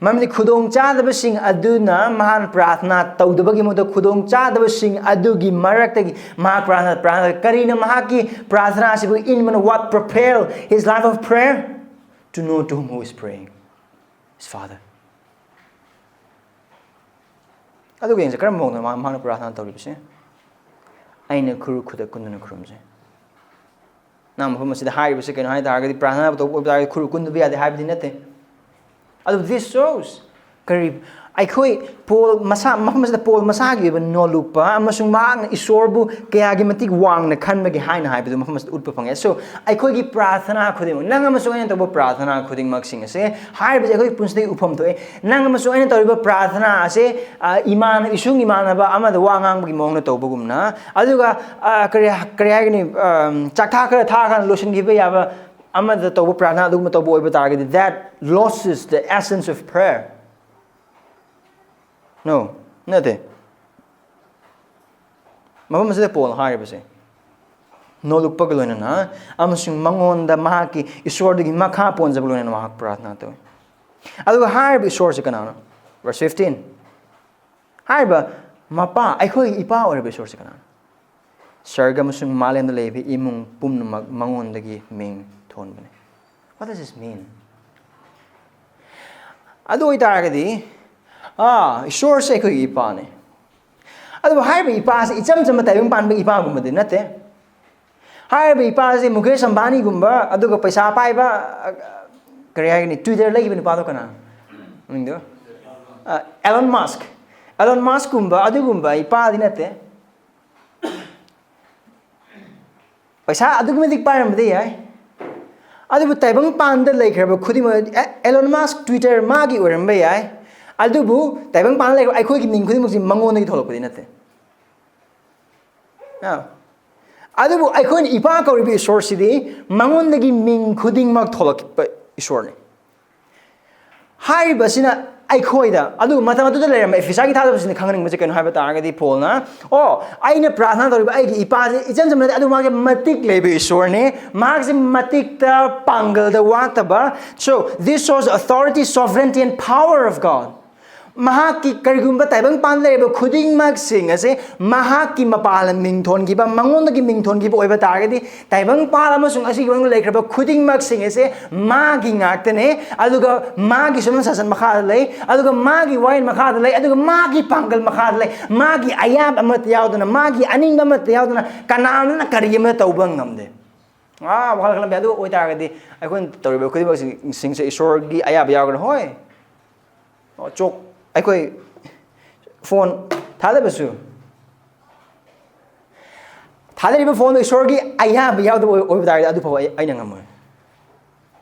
ꯃꯔꯝꯗꯤ ꯈꯨꯗꯣꯡ ꯆꯥꯗꯕꯁꯤꯡ ꯑꯗꯨꯅ ꯃꯍꯥꯛꯅ ꯄ꯭ꯔꯥꯔꯊꯅꯥ ꯇꯧꯗꯕꯒꯤ ꯃꯍꯨꯠꯇ ꯈꯨꯗꯣꯡ ꯆꯥꯗꯕꯁꯤꯡ ꯑꯗꯨꯒꯤ ꯃꯔꯛꯇꯒꯤ ꯃꯍꯥꯛ ꯄ꯭ꯔꯥꯔꯊꯅꯥ, ꯄ꯭ꯔꯥꯔꯊꯅꯥ, ꯀꯔꯤꯅ ꯃꯍꯥꯛꯀꯤ ꯄ꯭ꯔꯥꯔꯊꯅꯥ ꯑꯁꯤꯕꯨ ꯏꯟꯕꯅ? What propel his life of prayer? To know to whom he is praying. His Father. ꯑꯗꯨꯒ ꯌꯦꯡꯁꯦ, ꯀꯔꯝꯕ ꯃꯑꯣꯡꯗ ꯃꯍꯥꯛ-, ꯃꯍꯥꯛꯅ ꯄ꯭ꯔꯥꯔꯊꯅꯥ ꯇꯧꯔꯤꯕꯁꯦ? "ꯑꯩꯅ ꯈꯨꯔꯨ ꯈꯨꯗꯛ ꯀꯨꯟꯗꯅ ꯈꯨꯔꯨꯝꯖꯩ"꯫ ꯅꯪ ꯃꯐꯝ ꯑꯁꯤꯗ ꯍꯥꯏꯔꯤꯕꯁꯤ ꯀꯩꯅꯣ ꯍꯥꯏ ꯇꯥꯔꯒꯗꯤ, ꯄ꯭ꯔꯥꯔꯊꯅꯥ ꯇꯧꯕ ꯑꯣꯏꯕ ꯇꯥꯔꯒꯗꯤ ꯈꯨꯔꯨ ꯀꯨꯟꯗꯕ ꯌꯥꯗꯦ ꯍꯥꯏꯕꯗꯤ ꯅꯠꯇꯦ꯫ ꯑꯗꯨ this shows ꯀꯔꯤ? ꯑꯩꯈꯣꯏ ꯄꯣꯜ ꯃꯁꯥ, ꯃꯐꯝ ꯑꯁꯤꯗ ꯄꯣꯜ ꯃꯁꯥꯒꯤ ꯑꯣꯏꯕ ꯅꯣꯜꯂꯨꯛꯄ ꯑꯃꯁꯨꯡ ꯃꯍꯥꯛꯅ ꯏꯁꯣꯔꯕꯨ ꯀꯌꯥꯒꯤ ꯃꯇꯤꯛ ꯋꯥꯡꯅ ꯈꯟꯕꯒꯦ ꯍꯥꯏꯅ ꯍꯥꯏꯕꯗꯨ ꯃꯐꯝ ꯑꯁꯤꯗ ꯎꯠꯄ ꯐꯪꯉꯦ꯫ So, ꯑꯩꯈꯣꯏꯒꯤ ꯄ꯭ꯔꯥꯔꯊꯅꯥ ꯈꯨꯗꯤꯡꯃꯛ, ꯅꯪ ꯑꯃꯁꯨꯡ ꯑꯩꯅ ꯇꯧꯕ ꯄ꯭ꯔꯥꯔꯊꯅꯥ ꯈꯨꯗꯤꯡꯃꯛꯁꯤꯡ ꯑꯁꯦ ꯍꯥꯏꯔꯤꯕꯁꯦ ꯑꯩꯈꯣꯏꯒꯤ ꯄꯨꯟꯁꯤꯗꯒꯤ ꯎꯐꯝ ꯊꯣꯛꯑꯦ꯫ ꯅꯪ ꯑꯃꯁꯨꯡ ꯑꯩꯅ ꯇꯧꯔꯤꯕ ꯄ꯭ꯔꯥꯔꯊꯅꯥ ꯑꯁꯦ, ꯑ, ꯏꯃꯥꯟ-, ꯏꯁꯨꯡ ꯏꯃꯥꯟꯅꯕ ꯑꯃꯗ ꯋꯥ ꯉꯥꯡꯕꯒꯤ ꯃꯑꯣꯡꯗ ꯇꯧꯕꯒꯨꯝꯅ, ꯑꯗꯨꯒ, ꯑ, ꯀꯔꯤ, ꯀꯔꯤ ꯍꯥꯏꯒꯅꯤ, ꯑꯝ, ꯆꯥꯛꯊꯥ ꯈꯔ ꯊꯥꯔꯀꯥꯟꯗ ꯂꯣꯏꯁꯤꯟꯈꯤꯕ ꯌꯥꯕ ꯑꯃꯗ ꯇꯧꯕ ꯄ꯭ꯔꯥꯔꯊꯅꯥ ꯑꯗꯨꯒꯨꯝꯕ ꯇꯧꯕ ꯑꯣꯏꯕ ꯇꯥꯔꯒꯗꯤ, that loses the essence of prayer. No, ꯅꯠꯇꯦ꯫ ꯃꯐꯝ ꯑꯁꯤꯗ ꯄꯣꯜꯅ ꯍꯥꯏꯔꯤꯕꯁꯦ, ꯅꯣꯜꯂꯨꯛꯄꯒ ꯂꯣꯏꯅꯅ ꯑꯃꯁꯨꯡ ꯃꯉꯣꯟꯗ, ꯃꯍꯥꯛꯀꯤ ꯏꯁꯣꯔꯗꯒꯤ ꯃꯈꯥ ꯄꯣꯟꯖꯕ ꯂꯣꯏꯅꯅ ꯃꯍꯥꯛ ꯄ꯭ꯔꯥꯔꯊꯅꯥ ꯇꯧꯏ꯫ ꯑꯗꯨꯒ ꯍꯥꯏꯔꯤꯕ ꯏꯁꯣꯔꯁꯦ ꯀꯅꯥꯅꯣ? Verse fifteen. ꯍꯥꯏꯔꯤꯕ ꯃꯄꯥ, ꯑꯩꯈꯣꯏꯒꯤ ꯏꯄꯥ ꯑꯣꯏꯔꯤꯕ ꯏꯁꯣꯔꯁꯤ ꯀꯅꯥꯅꯣ? ꯁꯔꯒ ꯑꯃꯁꯨꯡ ꯃꯥꯂꯦꯝꯗ ꯂꯩꯕ ꯏꯃꯨꯡ ꯄꯨꯝꯅꯃꯛ ꯃꯉꯣꯟꯗꯒꯤ ꯃꯤꯡ ꯊꯣꯟꯕꯅꯤ꯫ What does this mean? ꯑꯗꯨ ꯑꯣꯏꯇꯥꯔꯒꯗꯤ, ꯑꯥ, ꯏꯁꯣꯔꯁꯦ ꯑꯩꯈꯣꯏꯒꯤ ꯏꯄꯥꯅꯤ꯫ ꯑꯗꯨꯕꯨ ꯍꯥꯏꯔꯤꯕ ꯏꯄꯥꯁꯦ ꯏꯆꯝ ꯆꯝꯕ ꯇꯥꯏꯕꯪ ꯄꯥꯟꯕ ꯏꯄꯥꯒꯨꯝꯕꯗꯤ ꯅꯠꯇꯦ꯫ ꯍꯥꯏꯔꯤꯕ ꯏꯄꯥꯁꯦ ꯃꯨꯀꯦꯁ ꯑꯝꯕꯥꯅꯤꯒꯨꯝꯕ, ꯑꯗꯨꯒ ꯄꯩꯁꯥ ꯄꯥꯏꯕ, ꯑ, ꯀꯔꯤ ꯍꯥꯏꯒꯅꯤ, Twitter ꯂꯩꯈꯤꯕ ꯅꯨꯄꯥꯗꯣ ꯀꯅꯥ? ꯃꯃꯤꯡꯗꯣ? ꯑ, ꯑꯦꯂꯟ ꯃꯁꯛ꯫ ꯑꯦꯂꯟ ꯃꯁꯛꯀꯨꯝꯕ ꯑꯗꯨꯒꯨꯝꯕ ꯏꯄꯥꯗꯤ ꯅꯠꯇꯦ꯫ ꯄꯩꯁꯥ ꯑꯗꯨꯛꯀꯤ ꯃꯇꯤꯛ ꯄꯥꯏꯔꯝꯕꯗꯤ ꯌꯥꯏ, ꯑꯗꯨꯕꯨ ꯇꯥꯏꯕꯪ ꯄꯥꯟꯗ ꯂꯩꯈ꯭ꯔꯕ ꯈꯨꯗꯤꯡꯃꯛ, ꯑꯦ-, ꯑꯦꯂꯣꯟ ꯃꯁꯛ Twitter ꯃꯥꯒꯤ ꯑꯣꯏꯔꯝꯕ ꯌꯥꯏ, ꯑꯗꯨꯕꯨ ꯇꯥꯏꯕꯪ ꯄꯥꯟꯗ ꯂꯩꯈ꯭ꯔꯕ ꯑꯩꯈꯣꯏꯒꯤ ꯃꯤꯡ ꯈꯨꯗꯤꯡꯃꯛꯁꯤ ꯃꯉꯣꯟꯗꯒꯤ ꯊꯣꯛꯂꯛꯄꯗꯤ ꯅꯠꯇꯦ꯫ ꯑꯥ꯫ ꯑꯗꯨꯕꯨ ꯑꯩꯈꯣꯏꯅ ꯏꯄꯥ ꯀꯧꯔꯤꯕ ꯏꯁꯣꯔꯁꯤꯗꯤ ꯃꯉꯣꯟꯗꯒꯤ ꯃꯤꯡ ꯈꯨꯗꯤꯡꯃꯛ ꯊꯣꯛꯂꯛꯄ ꯏꯁꯣꯔꯅꯤ꯫ ꯍꯥꯏꯔꯤꯕꯁꯤꯅ ꯑꯩꯈꯣꯏꯗ, ꯑꯗꯨꯒ ꯃꯇꯝ ꯑꯗꯨꯗ ꯂꯩꯔꯝꯕ ꯑꯦꯐꯤꯁꯥꯒꯤ ꯊꯥꯖꯕꯁꯤꯡꯅ ꯈꯪꯍꯟꯅꯤꯡꯕꯁꯦ ꯀꯩꯅꯣ ꯍꯥꯏꯕ ꯇꯥꯔꯒꯗꯤ, ꯄꯣꯜꯅ, "ꯑꯣ, ꯑꯩꯅ ꯄ꯭ꯔꯥꯔꯊꯅꯥ ꯇꯧꯔꯤꯕ ꯑꯩꯒꯤ ꯏꯄꯥꯁꯦ ꯏꯆꯝ ꯆꯝꯕ ꯅꯠꯇꯦ, ꯑꯗꯨ ꯃꯥꯁꯦ ꯃꯇꯤꯛ ꯂꯩꯕ ꯏꯁꯣꯔꯅꯦ, ꯃꯍꯥꯛꯁꯦ ꯃꯇꯤꯛꯇ ꯄꯥꯡꯒꯜꯗ ꯋꯥꯠꯇꯕ, so this shows authority, sovereignty and power of God." ꯃꯍꯥꯛꯀꯤ ꯀꯔꯤꯒꯨꯝꯕ ꯇꯥꯏꯕꯪ ꯄꯥꯟ ꯂꯩꯔꯤꯕ ꯈꯨꯗꯤꯡꯃꯛꯁꯤꯡ ꯑꯁꯦ ꯃꯍꯥꯛꯀꯤ ꯃꯄꯥꯜꯅ ꯃꯤꯡ ꯊꯣꯟꯈꯤꯕ, ꯃꯉꯣꯟꯗꯒꯤ ꯃꯤꯡ ꯊꯣꯟꯈꯤꯕ ꯑꯣꯏꯕ ꯇꯥꯔꯒꯗꯤ, ꯇꯥꯏꯕꯪ ꯄꯥꯜ ꯑꯃꯁꯨꯡ ꯑꯁꯤꯒꯤ ꯃꯅꯨꯡꯗ ꯂꯩꯈ꯭ꯔꯕ ꯈꯨꯗꯤꯡꯃꯛꯁꯤꯡ ꯑꯁꯦ ꯃꯥꯒꯤ ꯉꯥꯛꯇꯅꯦ, ꯑꯗꯨꯒ ꯃꯥꯒꯤ ꯁꯨꯃꯟ ꯁꯥꯁꯟ ꯃꯈꯥꯗ ꯂꯩ, ꯑꯗꯨꯒ ꯃꯥꯒꯤ ꯋꯥꯌꯦꯜ ꯃꯈꯥꯗ ꯂꯩ, ꯑꯗꯨꯒ ꯃꯥꯒꯤ ꯄꯥꯡꯒꯜ ꯃꯈꯥꯗ ꯂꯩ, ꯃꯥꯒꯤ ꯑꯌꯥꯕ ꯑꯃꯠꯇ ꯌꯥꯎꯗꯅ, ꯃꯥꯒꯤ ꯑꯅꯤꯡꯕ ꯑꯃꯠꯇ ꯌꯥꯎꯗꯅ ꯀꯅꯥꯝꯇꯅ ꯀꯔꯤ ꯑꯃꯠꯇ ꯇꯧꯕ ꯉꯝꯗꯦ꯫ ꯑꯥ, ꯋꯥꯈꯜ ꯈꯜꯂꯝꯕ ꯌꯥꯏ꯫ ꯑꯗꯨ ꯑꯣꯏꯇꯥꯔꯒꯗꯤ ꯑꯩꯈꯣꯏꯅ ꯇꯧꯔꯤꯕ ꯈꯨꯗꯤꯡꯃꯛꯁꯤꯡꯁꯦ ꯏꯁꯣꯔꯒꯤ ꯑꯌꯥꯕ ꯌꯥꯎꯒꯅꯤ꯫ ꯍꯣꯏ, ꯑꯣ, ꯆꯣꯛ, ꯑꯩꯈꯣꯏ ꯐꯣꯟ ꯊꯥꯗꯕꯁꯨ, ꯊꯥꯗꯔꯤꯕ ꯐꯣꯟꯗꯣ ꯏꯁꯣꯔꯒꯤ ꯑꯌꯥꯕ ꯌꯥꯎꯗꯕ ꯑꯣꯏ-, ꯑꯣꯏꯕ ꯇꯥꯔꯒꯗꯤ ꯑꯗꯨ ꯐꯥꯎꯕ ꯑꯩ, ꯑꯩꯅ ꯉꯝꯃꯣꯏ꯫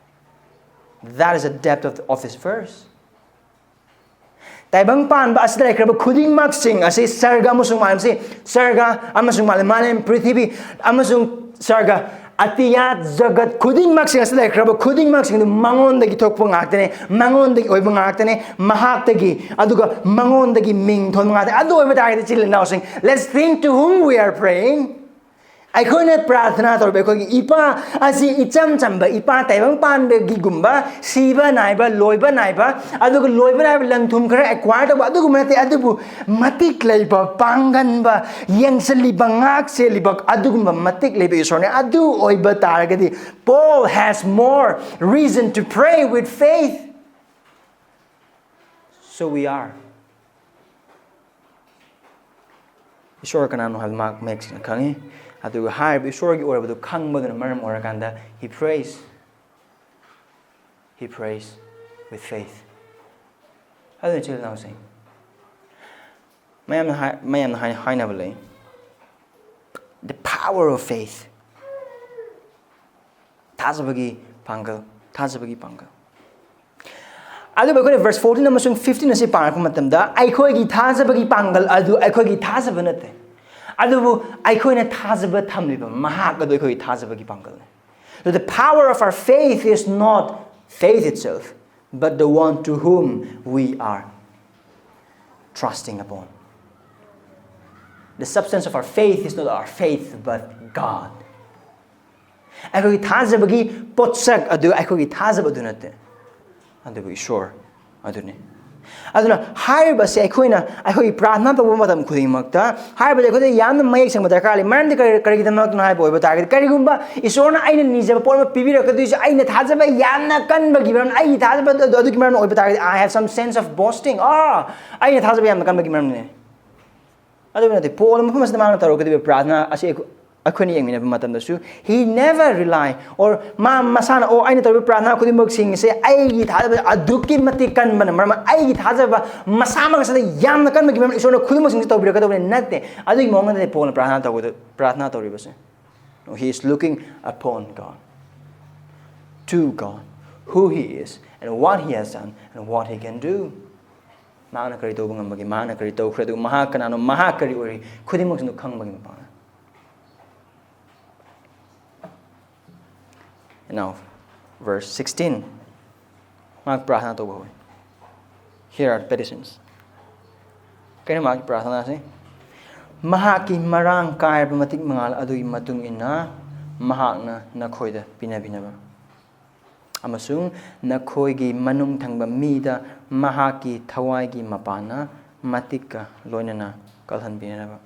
That is the depth of, of this verse. ꯇꯥꯏꯕꯪ ꯄꯥꯟꯕ ꯑꯁꯤꯗ ꯂꯩꯈ꯭ꯔꯕ ꯈꯨꯗꯤꯡꯃꯛꯁꯤꯡ ꯑꯁꯤ, ꯁꯔꯒ ꯑꯃꯁꯨꯡ ꯃꯥꯂꯦꯝꯁꯤ, ꯁꯔꯒ ꯑꯃꯁꯨꯡ ꯃꯥꯂꯦꯝ, ꯃꯥꯂꯦꯝ, ꯄ꯭ꯔꯤꯊꯤꯕꯤ ꯑꯃꯁꯨꯡ ꯁꯔꯒ, ꯑꯇꯤꯌꯥ, ꯖꯒꯠ ꯈꯨꯗꯤꯡꯃꯛꯁꯤꯡ ꯑꯁꯤꯗ ꯂꯩꯈ꯭ꯔꯕ ꯈꯨꯗꯤꯡꯃꯛꯁꯤꯡꯗꯨ ꯃꯉꯣꯟꯗꯒꯤ ꯊꯣꯛꯄ ꯉꯥꯛꯇꯅꯦ, ꯃꯉꯣꯟꯗꯒꯤ ꯑꯣꯏꯕ ꯉꯥꯛꯇꯅꯦ, ꯃꯍꯥꯛꯇꯒꯤ, ꯑꯗꯨꯒ ꯃꯉꯣꯟꯗꯒꯤ ꯃꯤꯡ ꯊꯣꯟꯕ ꯉꯥꯛꯇꯅꯦ꯫ ꯑꯗꯨ ꯑꯣꯏꯕ ꯇꯥꯔꯒꯗꯤ, ꯏꯆꯤꯜ ꯏꯅꯥꯎꯁꯤꯡ, let's think to whom we are praying. ꯑꯩꯈꯣꯏꯅ ꯄ꯭ꯔꯥꯔꯊꯅꯥ ꯇꯧꯔꯤꯕ ꯑꯩꯈꯣꯏꯒꯤ ꯏꯄꯥ ꯑꯁꯤ ꯏꯆꯝ ꯆꯝꯕ ꯏꯄꯥ, ꯇꯥꯏꯕꯪ ꯄꯥꯟꯕꯒꯤꯒꯨꯝꯕ, ꯁꯤꯕ ꯅꯥꯏꯕ, ꯂꯣꯏꯕ ꯅꯥꯏꯕ, ꯑꯗꯨꯒ ꯂꯣꯏꯕ ꯅꯥꯏꯕ ꯂꯟ ꯊꯨꯝ ꯈꯔ ꯑꯦꯀ꯭ꯋꯥꯌꯔ ꯇꯧꯕ, ꯑꯗꯨꯒꯨꯝꯕ ꯅꯠꯇꯦ꯫ ꯑꯗꯨꯕꯨ ꯃꯇꯤꯛ ꯂꯩꯕ, ꯄꯥꯡꯒꯟꯕ, ꯌꯦꯡꯁꯤꯜꯂꯤꯕ, ꯉꯥꯛ ꯁꯦꯜꯂꯤꯕ, ꯑꯗꯨꯒꯨꯝꯕ ꯃꯇꯤꯛ ꯂꯩꯕ ꯏꯁꯣꯔꯅꯤ꯫ ꯑꯗꯨ ꯑꯣꯏꯕ ꯇꯥꯔꯒꯗꯤ, Paul has more reason to pray with faith. So we are. ꯏꯁꯣꯔ ꯀꯅꯥꯅꯣ ꯍꯥꯏꯕ ꯃꯍꯥꯛ ꯃꯌꯦꯛ ꯁꯦꯡꯅ ꯈꯪꯉꯤ꯫ ꯑꯗꯨꯒ ꯍꯥꯏꯔꯤꯕ ꯏꯁꯣꯔꯒꯤ ꯑꯣꯏꯔꯕꯗꯨ ꯈꯪꯕꯗꯨꯅ ꯃꯔꯝ ꯑꯣꯏꯔꯀꯥꯟꯗ, he prays. He prays with faith. ꯑꯗꯨꯅ, ꯏꯆꯤꯜ ꯏꯅꯥꯎꯁꯤꯡ, ꯃꯌꯥꯝꯅ ꯍꯥꯏ-, ꯃꯌꯥꯝꯅ ꯍꯥꯏ-, ꯍꯥꯏꯅꯕ ꯂꯩ, the power of faith. ꯊꯥꯖꯕꯒꯤ ꯄꯥꯡꯒꯜ, ꯊꯥꯖꯕꯒꯤ ꯄꯥꯡꯒꯜ꯫ ꯑꯗꯨꯕꯨ ꯑꯩꯈꯣꯏꯅ verse fourteen ꯑꯃꯁꯨꯡ fifteen ꯑꯁꯤ ꯄꯥꯔꯛꯄ ꯃꯇꯝꯗ, ꯑꯩꯈꯣꯏꯒꯤ ꯊꯥꯖꯕꯒꯤ ꯄꯥꯡꯒꯜ ꯑꯗꯨ ꯑꯩꯈꯣꯏꯒꯤ ꯊꯥꯖꯕ ꯅꯠꯇꯦ, ꯑꯗꯨꯕꯨ ꯑꯩꯈꯣꯏꯅ ꯊꯥꯖꯕ ꯊꯝꯂꯤꯕ ꯃꯍꯥꯛ ꯑꯗꯨ ꯑꯩꯈꯣꯏꯒꯤ ꯊꯥꯖꯕꯒꯤ ꯄꯥꯡꯒꯜꯅꯤ꯫ So the power of our faith is not faith itself, but the one to whom we are trusting upon. The substance of our faith is not our faith, but God. ꯑꯩꯈꯣꯏꯒꯤ ꯊꯥꯖꯕꯒꯤ ꯄꯣꯠꯁꯛ ꯑꯗꯨ ꯑꯩꯈꯣꯏꯒꯤ ꯊꯥꯖꯕ ꯑꯗꯨ ꯅꯠꯇꯦ, ꯑꯗꯨꯕꯨ ꯏꯁꯣꯔ ꯑꯗꯨꯅꯤ꯫ ꯑꯗꯨꯅ ꯍꯥꯏꯔꯤꯕꯁꯦ ꯑꯩꯈꯣꯏꯅ ꯑꯩꯈꯣꯏꯒꯤ ꯄ꯭ꯔꯥꯔꯊꯅꯥ ꯇꯧꯕ ꯃꯇꯝ ꯈꯨꯗꯤꯡꯃꯛꯇ ꯍꯥꯏꯔꯤꯕꯁꯦ ꯑꯩꯈꯣꯏꯗ ꯌꯥꯝꯅ ꯃꯌꯦꯛ ꯁꯦꯡꯕ ꯗꯔꯀꯥꯔ ꯂꯩ꯫ ꯃꯔꯝꯗꯤ ꯀꯔꯤ-, ꯀꯔꯤꯒꯤꯗꯃꯛꯇꯅꯣ ꯍꯥꯏꯕ ꯑꯣꯏꯕ ꯇꯥꯔꯒꯗꯤ, ꯀꯔꯤꯒꯨꯝꯕ ꯏꯁꯣꯔꯅ ꯑꯩꯅ ꯅꯤꯖꯕ ꯄꯣꯠ ꯑꯃ ꯄꯤꯕꯤꯔꯛꯀꯗꯣꯏꯁꯦ ꯑꯩꯅ ꯊꯥꯖꯕ ꯌꯥꯝꯅ ꯀꯟꯕꯒꯤ ꯃꯔꯝ, ꯑꯩꯒꯤ ꯊꯥꯖꯕ ꯑꯗꯨ, ꯑꯗꯨꯒꯤ ꯃꯔꯝ ꯑꯣꯏꯕ ꯇꯥꯔꯒꯗꯤ, I have some sense of boasting. ꯑꯥ, ꯑꯩꯅ ꯊꯥꯖꯕ ꯌꯥꯝꯅ ꯀꯟꯕꯒꯤ ꯃꯔꯝꯅꯤ꯫ ꯑꯗꯨ ꯅꯠꯇꯦ, ꯄꯣꯜꯅ ꯃꯐꯝ ꯑꯁꯤꯗ ꯃꯥꯅ ꯇꯧꯔꯒꯗꯕ ꯄ꯭ꯔꯥꯔꯊꯅꯥ ꯑꯁꯤ ꯑꯩꯈꯣ-, ꯑꯩꯈꯣꯏꯅ ꯌꯦꯡꯃꯤꯟꯅꯕ ꯃꯇꯝꯗꯁꯨ, he never rely, or ꯃꯥ ꯃꯁꯥꯅ, "ꯑꯣ, ꯑꯩꯅ ꯇꯧꯔꯤꯕ ꯄ꯭ꯔꯥꯔꯊꯅꯥ ꯈꯨꯗꯤꯡꯃꯛꯁꯤꯡꯁꯦ ꯑꯩꯒꯤ ꯊꯥꯖꯕ ꯑꯗꯨꯛꯀꯤ ꯃꯇꯤꯛ ꯀꯟꯕꯅ ꯃꯔꯝ ꯑꯣꯏꯔꯒ ꯑꯩꯒꯤ ꯊꯥꯖꯕ ꯃꯁꯥꯃꯛ ꯑꯁꯤꯗ ꯌꯥꯝꯅ ꯀꯟꯕꯒꯤ ꯃꯔꯝ ꯏꯁꯣꯔꯅ ꯈꯨꯗꯤꯡꯃꯛꯁꯤꯡꯁꯦ ꯇꯧꯕꯤꯔꯛꯀꯗꯕꯅꯤ" ꯅꯠꯇꯦ꯫ ꯑꯗꯨꯒꯤ ꯃꯑꯣꯡꯗ ꯅꯠꯇꯦ ꯄꯣꯜꯅ ꯄ꯭ꯔꯥꯔꯊꯅꯥ ꯇꯧꯕꯗ, ꯄ꯭ꯔꯥꯔꯊꯅꯥ ꯇꯧꯔꯤꯕꯁꯦ꯫ No, he is looking upon God, to God, who he is, and what he has done, and what he can do. ꯃꯍꯥꯛꯅ ꯀꯔꯤ ꯇꯧꯕ ꯉꯝꯕꯒꯦ, ꯃꯍꯥꯛꯅ ꯀꯔꯤ ꯇꯧꯈ꯭ꯔꯦ, ꯑꯗꯨꯒ ꯃꯍꯥꯛ ꯀꯅꯥꯅꯣ, ꯃꯍꯥꯛ ꯀꯔꯤ ꯑꯣꯏꯔꯤ, ꯈꯨꯗꯤꯡꯃꯛꯁꯤꯡꯗꯨ ꯈꯪꯕꯒꯤ ꯃꯄꯥꯡꯒꯜ꯫ And now, verse sixteen. ꯃꯍꯥꯛ ꯄ꯭ꯔꯥꯔꯊꯅꯥ ꯇꯧꯕ ꯍꯧꯏ꯫ Here are the petitions. ꯀꯩꯅꯣ ꯃꯍꯥꯛꯀꯤ ꯄ꯭ꯔꯥꯔꯊꯅꯥꯁꯤ? ꯃꯍꯥꯛꯀꯤ ꯃꯔꯥꯡ ꯀꯥꯏꯔꯕ ꯃꯇꯤꯛ ꯃꯉꯥꯜ ꯑꯗꯨꯒꯤ ꯃꯇꯨꯡ ꯏꯟꯅ ꯃꯍꯥꯛꯅ ꯅꯈꯣꯏꯗ ꯄꯤꯅꯕꯤꯅꯕ, ꯑꯃꯁꯨꯡ ꯅꯈꯣꯏꯒꯤ ꯃꯅꯨꯡ ꯊꯪꯕ ꯃꯤꯗ ꯃꯍꯥꯛꯀꯤ ꯊꯋꯥꯏꯒꯤ ꯃꯄꯥꯟꯅ ꯃꯇꯤꯛꯀ ꯂꯣꯏꯅꯅ ꯀꯜꯍꯟꯕꯤꯅꯕ꯫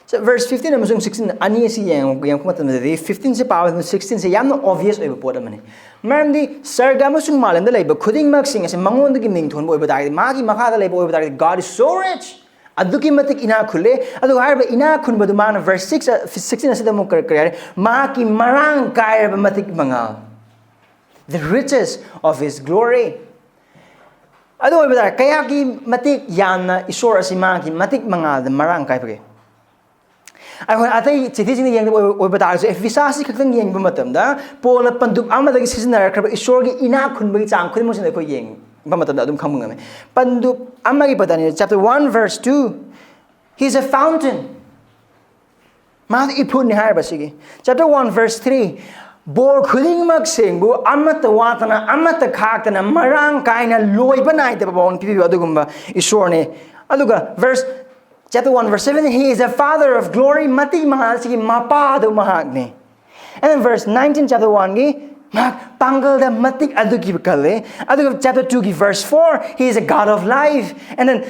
ꯁꯦ, verse fifteen ꯑꯃꯁꯨꯡ sixteen ꯑꯅꯤ ꯑꯁꯤ ꯌꯦꯡꯉ-, ꯌꯦꯡꯉꯛꯄ ꯃꯇꯝꯗꯗꯤ, fifteenꯁꯦ ꯄꯥꯕ ꯃꯇꯝꯗ sixteenꯁꯦ ꯌꯥꯝꯅ obvious ꯑꯣꯏꯕ ꯄꯣꯠ ꯑꯃꯅꯤ꯫ ꯃꯔꯝꯗꯤ ꯁꯔꯒ ꯑꯃꯁꯨꯡ ꯃꯥꯂꯦꯝꯗ ꯂꯩꯕ ꯈꯨꯗꯤꯡꯃꯛꯁꯤꯡ ꯑꯁꯦ ꯃꯉꯣꯟꯗꯒꯤ ꯃꯤꯡ ꯊꯣꯟꯕ ꯑꯣꯏꯕ ꯇꯥꯔꯒꯗꯤ, ꯃꯥꯒꯤ ꯃꯈꯥꯗ ꯂꯩꯕ ꯑꯣꯏꯕ ꯇꯥꯔꯒꯗꯤ, God is so rich, ꯑꯗꯨꯛꯀꯤ ꯃꯇꯤꯛ ꯏꯅꯥꯛ ꯈꯨꯜꯂꯦ꯫ ꯑꯗꯨꯒ ꯍꯥꯏꯔꯤꯕ ꯏꯅꯥꯛ ꯈꯨꯟꯕꯗꯨ ꯃꯥꯅ verse six, sixteen ꯑꯁꯤꯗ ꯑꯃꯨꯛ ꯀꯔꯤ, ꯀꯔꯤ ꯍꯥꯏꯔꯦ? ꯃꯍꯥꯛꯀꯤ ꯃꯔꯥꯡ ꯀꯥꯏꯔꯕ ꯃꯇꯤꯛ ꯃꯉꯥꯜ, the riches of his glory꯫ ꯑꯗꯨ ꯑꯣꯏꯕ ꯇꯥꯔꯦ, ꯀꯌꯥꯒꯤ ꯃꯇꯤꯛ ꯌꯥꯝꯅ ꯏꯁꯣꯔ ꯑꯁꯤ ꯃꯥꯒꯤ ꯃꯇꯤꯛ ꯃꯉꯥꯜꯗ ꯃꯔꯥꯡ ꯀꯥꯏꯕꯒꯦ? ꯑꯩꯈꯣꯏ ꯑꯇꯩ ꯆꯤꯊꯤꯁꯤꯡꯗ ꯌꯦꯡꯗꯕ ꯑꯣꯏꯕ, ꯑꯣꯏꯕ ꯇꯥꯔꯒꯁꯨ, ꯑꯦꯐꯤꯁꯥꯁꯤ ꯈꯛꯇꯪ ꯌꯦꯡꯕ ꯃꯇꯝꯗ, ꯄꯣꯜꯅ ꯄꯟꯗꯨꯞ ꯑꯃꯗꯒꯤ ꯁꯤꯖꯤꯟꯅꯔꯛꯈ꯭ꯔꯕ ꯏꯁꯣꯔꯒꯤ ꯏꯅꯥꯛ ꯈꯨꯟꯕꯒꯤ ꯆꯥꯡ ꯈꯨꯗꯤꯡꯃꯛꯁꯤꯗ ꯑꯩꯈꯣꯏ ꯌꯦꯡꯕ ꯃꯇꯝꯗ ꯑꯗꯨꯝ ꯈꯪꯕ ꯉꯝꯃꯤ꯫ ꯄꯟꯗꯨꯞ ꯑꯃꯒꯤ ꯄꯇꯥꯅꯤ, chapter one verse two, he is a fountain. ꯃꯥꯗꯤ ꯏꯐꯨꯟꯅꯤ ꯍꯥꯏꯔꯤꯕ ꯁꯤꯒꯤ꯫ Chapter one verse three, ꯕꯣꯔ ꯈꯨꯗꯤꯡꯃꯛꯁꯤꯡꯕꯨ ꯑꯃꯠꯇ ꯋꯥꯠꯇꯅ, ꯑꯃꯠꯇ ꯈꯥꯛꯇꯅ, ꯃꯔꯥꯡ ꯀꯥꯏꯅ, ꯂꯣꯏꯕ ꯅꯥꯏꯗꯕ ꯃꯑꯣꯡ ꯄꯤꯕꯤꯕ ꯑꯗꯨꯒꯨꯝꯕ ꯏꯁꯣꯔꯅꯤ꯫ ꯑꯗꯨꯒ verse, chapter one verse seven, he is the father of glory, ꯃꯇꯤꯛ ꯃꯉꯥꯜꯁꯤꯒꯤ ꯃꯄꯥꯗꯨ ꯃꯍꯥꯛꯅꯤ꯫ And then verse nineteen, chapter oneꯒꯤ, ꯃꯍꯥꯛ ꯄꯥꯡꯒꯜꯗ ꯃꯇꯤꯛ ꯑꯗꯨꯒꯤ ꯀꯜꯂꯤ꯫ ꯑꯗꯨꯒ chapter twoꯒꯤ verse four, he is a God of life. And then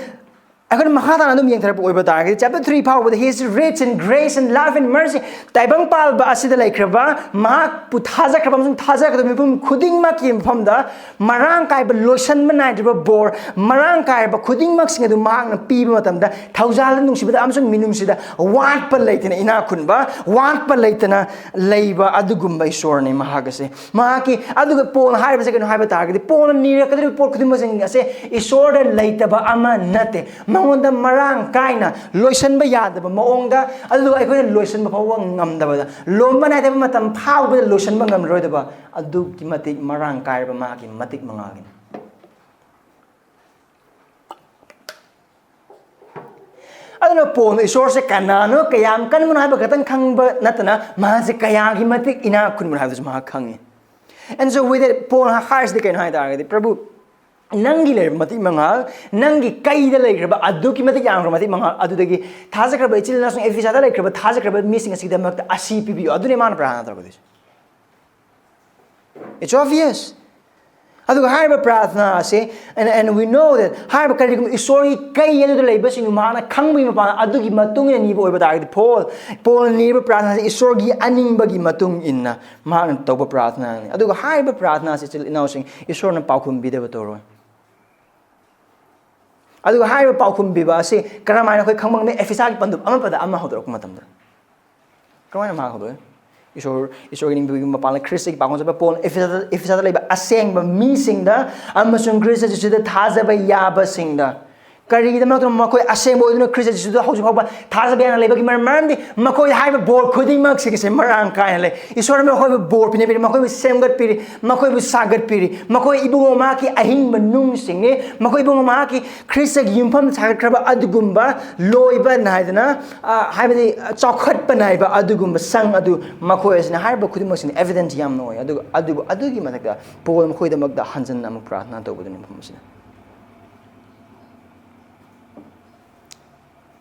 ꯑꯩꯈꯣꯏꯅ ꯃꯈꯥ ꯇꯥꯅ ꯑꯗꯨꯝ ꯌꯦꯡꯊꯔꯛꯄ ꯑꯣꯏꯕ ꯇꯥꯔꯒꯗꯤ, chapter three ꯐꯥꯎꯕꯗ, he is rich in grace and love and mercy, ꯇꯥꯏꯕꯪ ꯄꯥꯜꯕ ꯑꯁꯤꯗ ꯂꯩꯈ꯭ꯔꯕ, ꯃꯍꯥꯛꯄꯨ ꯊꯥꯖꯈ꯭ꯔꯕ ꯑꯃꯁꯨꯡ ꯊꯥꯖꯒꯗꯕ ꯃꯤꯄꯨꯝ ꯈꯨꯗꯤꯡꯃꯛꯀꯤ ꯃꯐꯝꯗ ꯃꯔꯥꯡ ꯀꯥꯏꯕ, ꯂꯣꯏꯁꯟꯕ ꯅꯥꯏꯗ꯭ꯔꯕ ꯕꯣꯔ, ꯃꯔꯥꯡ ꯀꯥꯏꯔꯕ ꯈꯨꯗꯤꯡꯃꯛꯁꯤꯡ ꯑꯗꯨ ꯃꯍꯥꯛꯅ ꯄꯤꯕ ꯃꯇꯝꯗ, ꯊꯧꯖꯥꯜꯗ, ꯅꯨꯡꯁꯤꯕꯗ ꯑꯃꯁꯨꯡ ꯃꯤꯅꯨꯡꯁꯤꯗ ꯋꯥꯠꯄ ꯂꯩꯇꯅ ꯏꯅꯥꯛ ꯈꯨꯟꯕ, ꯋꯥꯠꯄ ꯂꯩꯇꯅ ꯂꯩꯕ ꯑꯗꯨꯒꯨꯝꯕ ꯏꯁꯣꯔꯅꯤ ꯃꯍꯥꯛ ꯑꯁꯦ꯫ ꯃꯍꯥꯛꯀꯤ, ꯑꯗꯨꯒ ꯄꯣꯜꯅ ꯍꯥꯏꯔꯤꯕꯁꯦ ꯀꯩꯅꯣ ꯍꯥꯏꯕ ꯇꯥꯔꯒꯗꯤ, ꯄꯣꯜꯅ ꯅꯤꯔꯛꯀꯗꯧꯔꯤꯕ ꯄꯣꯠ ꯈꯨꯗꯤꯡꯃꯛꯁꯤꯡ ꯑꯁꯦ ꯏꯁꯣꯔꯗ ꯂꯩꯇꯕ ꯑꯃ ꯅꯠꯇꯦ꯫ ꯃꯉꯣꯟꯗ ꯃꯔꯥꯡ ꯀꯥꯏꯅ, ꯂꯣꯏꯁꯟꯕ ꯌꯥꯗꯕ ꯃꯑꯣꯡꯗ, ꯑꯗꯨꯒ ꯑꯩꯈꯣꯏꯅ ꯂꯣꯏꯁꯟꯕ ꯐꯥꯎꯕ ꯉꯝꯗꯕꯗ, ꯂꯣꯝꯕ ꯅꯥꯏꯗꯕ ꯃꯇꯝ ꯐꯥꯎꯕꯗ ꯂꯣꯏꯁꯟꯕ ꯉꯝꯂꯔꯣꯏꯗꯕ, ꯑꯗꯨꯛꯀꯤ ꯃꯇꯤꯛ ꯃꯔꯥꯡ ꯀꯥꯏꯔꯕ ꯃꯍꯥꯛꯀꯤ ꯃꯇꯤꯛ ꯃꯉꯥꯜꯒꯤꯅꯤ꯫ ꯑꯗꯨꯅ ꯄꯣꯜꯅ ꯏꯁꯣꯔꯁꯦ ꯀꯅꯥꯅꯣ, ꯀꯌꯥꯝ ꯀꯟꯕꯅꯣ ꯍꯥꯏꯕ ꯈꯛꯇꯪ ꯈꯪꯕ ꯅꯠꯇꯅ, ꯃꯥꯁꯦ ꯀꯌꯥꯒꯤ ꯃꯇꯤꯛ ꯏꯅꯥꯛ ꯈꯨꯟꯕꯅꯣ ꯍꯥꯏꯕꯗꯨꯁꯨ ꯃꯍꯥꯛ ꯈꯪꯉꯤ꯫ And so with it, ꯄꯣꯜꯅ ꯍꯥꯏꯔꯤꯁꯤꯗꯤ ꯀꯩꯅꯣ ꯍꯥꯏ ꯇꯥꯔꯒꯗꯤ, ꯄ꯭ꯔꯚꯨ, ꯅꯪꯒꯤ ꯂꯩꯔꯤꯕ ꯃꯇꯤꯛ ꯃꯉꯥꯜ, ꯅꯪꯒꯤ ꯀꯩꯗ ꯂꯩꯈ꯭ꯔꯕ ꯑꯗꯨꯛꯀꯤ ꯃꯇꯤꯛ ꯌꯥꯝꯈ꯭ꯔꯕ ꯃꯇꯤꯛ ꯃꯉꯥꯜ ꯑꯗꯨꯗꯒꯤ ꯊꯥꯖꯈ꯭ꯔꯕ ꯏꯆꯤꯜ ꯏꯅꯥꯎꯁꯤꯡ, ꯑꯦꯐꯤꯁꯥꯗ ꯂꯩꯈ꯭ꯔꯕ ꯊꯥꯖꯈ꯭ꯔꯕ ꯃꯤꯁꯤꯡ ꯑꯁꯤꯒꯤꯗꯃꯛꯇ ꯑꯁꯤ ꯄꯤꯕꯤꯌꯨ꯫ ꯑꯗꯨꯅꯤ ꯃꯥꯅ ꯄ꯭ꯔꯥꯔꯊꯅꯥ ꯇꯧꯔꯛꯀꯗꯣꯏꯁꯦ꯫ It's obvious. ꯑꯗꯨꯒ ꯍꯥꯏꯔꯤꯕ ꯄ꯭ꯔꯥꯔꯊꯅꯥ ꯑꯁꯤ, and, and we know that, ꯍꯥꯏꯔꯤꯕ ꯀꯔꯤꯒꯨꯝꯕ ꯏꯁꯣꯔꯒꯤ ꯀꯩ ꯑꯗꯨꯗ ꯂꯩꯕꯁꯤꯡꯗꯨ ꯃꯍꯥꯛꯅ ꯈꯪꯕꯒꯤ ꯃꯄꯥꯟ ꯑꯗꯨꯒꯤ ꯃꯇꯨꯡ ꯏꯟꯅ ꯅꯤꯕ ꯑꯣꯏꯕ ꯇꯥꯔꯒꯗꯤ, ꯄꯣꯜ, ꯄꯣꯜꯅ ꯅꯤꯔꯤꯕ ꯄ꯭ꯔꯥꯔꯊꯅꯥ ꯑꯁꯤ ꯏꯁꯣꯔꯒꯤ ꯑꯅꯤꯡꯕꯒꯤ ꯃꯇꯨꯡ ꯏꯟꯅ ꯃꯍꯥꯛꯅ ꯇꯧꯕ ꯄ꯭ꯔꯥꯔꯊꯅꯥꯅꯤ꯫ ꯑꯗꯨꯒ ꯍꯥꯏꯔꯤꯕ ꯄ꯭ꯔꯥꯔꯊꯅꯥ ꯑꯁꯤ, ꯏꯆꯤꯜ ꯏꯅꯥꯎꯁꯤꯡ, ꯏꯁꯣꯔꯅ ꯄꯥꯎꯈꯨꯝ ꯄꯤꯗꯕ ꯇꯧꯔꯣꯏ꯫ ꯑꯗꯨꯒ ꯍꯥꯏꯔꯤꯕ ꯄꯥꯎꯈꯨꯝ ꯄꯤꯕ ꯑꯁꯤ ꯀꯔꯝꯍꯥꯏꯅ ꯑꯩꯈꯣꯏ ꯈꯪꯕ ꯉꯝꯃꯤ? ꯑꯦꯐꯤꯁꯥꯒꯤ ꯄꯟꯗꯨꯞ ꯑꯃ ꯄꯗ ꯑꯃ ꯍꯧꯗꯣꯔꯛꯄ ꯃꯇꯝꯗ ꯀꯃꯥꯏꯅ ꯃꯍꯥꯛ ꯍꯧꯗꯣꯛꯏ? ꯏꯁꯣꯔ, ꯏꯁꯣꯔꯒꯤ ꯅꯤꯡꯕꯤꯕꯒꯤ ꯃꯄꯥꯟꯗ ꯈ꯭ꯔꯤꯁꯇꯒꯤ ꯄꯥꯎꯈꯨꯝ ꯆꯠꯄ ꯄꯣꯜ ꯑꯦꯐꯤꯁꯥꯗ, ꯑꯦꯐꯤꯁꯥꯗ ꯂꯩꯕ ꯑꯁꯦꯡꯕ ꯃꯤꯁꯤꯡꯗ ꯑꯃꯁꯨꯡ ꯈ꯭ꯔꯤꯁꯇ ꯖꯤꯁꯨꯗ ꯊꯥꯖꯕ ꯌꯥꯕꯁꯤꯡꯗ꯫ ꯀꯔꯤꯒꯤꯗꯃꯛꯇ ꯃꯈꯣꯏ ꯑꯁꯦꯡꯕ ꯑꯣꯏꯗꯨꯅ ꯈ꯭ꯔꯤꯁꯇ ꯖꯤꯁꯨꯗ ꯍꯧꯖꯤꯛ ꯐꯥꯎꯕ ꯊꯥꯖꯕ ꯌꯥꯅ ꯂꯩꯕꯒꯤ ꯃꯔꯝ, ꯃꯔꯝꯗꯤ ꯃꯈꯣꯏ ꯍꯥꯏꯕ ꯕꯣꯔ ꯈꯨꯗꯤꯡꯃꯛꯁꯤꯡꯁꯦ ꯃꯔꯥꯡ ꯀꯥꯏꯅ ꯂꯩ꯫ ꯏꯁꯣꯔꯅ ꯃꯈꯣꯏꯕꯨ ꯕꯣꯔ ꯄꯤꯅꯕꯤꯔꯤ, ꯃꯈꯣꯏꯕꯨ ꯁꯦꯝꯒꯠꯄꯤꯔꯤ, ꯃꯈꯣꯏꯕꯨ ꯁꯥꯒꯠꯄꯤꯔꯤ꯫ ꯃꯈꯣꯏ ꯏꯕꯨꯡꯉꯣ ꯃꯍꯥꯛꯀꯤ ꯑꯍꯤꯡꯕ ꯅꯨꯡꯁꯤꯡꯅꯤ꯫ ꯃꯈꯣꯏ ꯏꯕꯨꯡꯉꯣ ꯃꯍꯥꯛꯀꯤ ꯈ꯭ꯔꯤꯁꯇꯒꯤ ꯌꯨꯝꯐꯝ ꯁꯥꯒꯠꯈ꯭ꯔꯕ ꯑꯗꯨꯒꯨꯝꯕ ꯂꯣꯏꯕ ꯅꯥꯏꯗꯅ, ꯑ, ꯍꯥꯏꯕꯗꯤ, ꯑ, ꯆꯥꯎꯈꯠꯄ ꯅꯥꯏꯕ ꯑꯗꯨꯒꯨꯝꯕ ꯁꯪ ꯑꯗꯨ ꯃꯈꯣꯏ ꯑꯁꯤꯅ ꯍꯥꯏꯔꯤꯕ ꯈꯨꯗꯤꯡꯃꯛꯁꯤꯅ evidence ꯌꯥꯝꯅ ꯑꯣꯏ꯫ ꯑꯗꯨꯒ ꯑꯗꯨꯕꯨ ꯑꯗꯨꯒꯤ ꯃꯊꯛꯇ ꯄꯣꯜ ꯃꯈꯣꯏꯗꯃꯛꯇ ꯍꯟꯖꯟꯅ ꯑꯃꯨꯛ ꯄ꯭ꯔꯥꯔꯊꯅꯥ ꯇꯧꯕꯗꯨꯅꯤ ꯃꯐꯝ ꯑꯁꯤꯗ꯫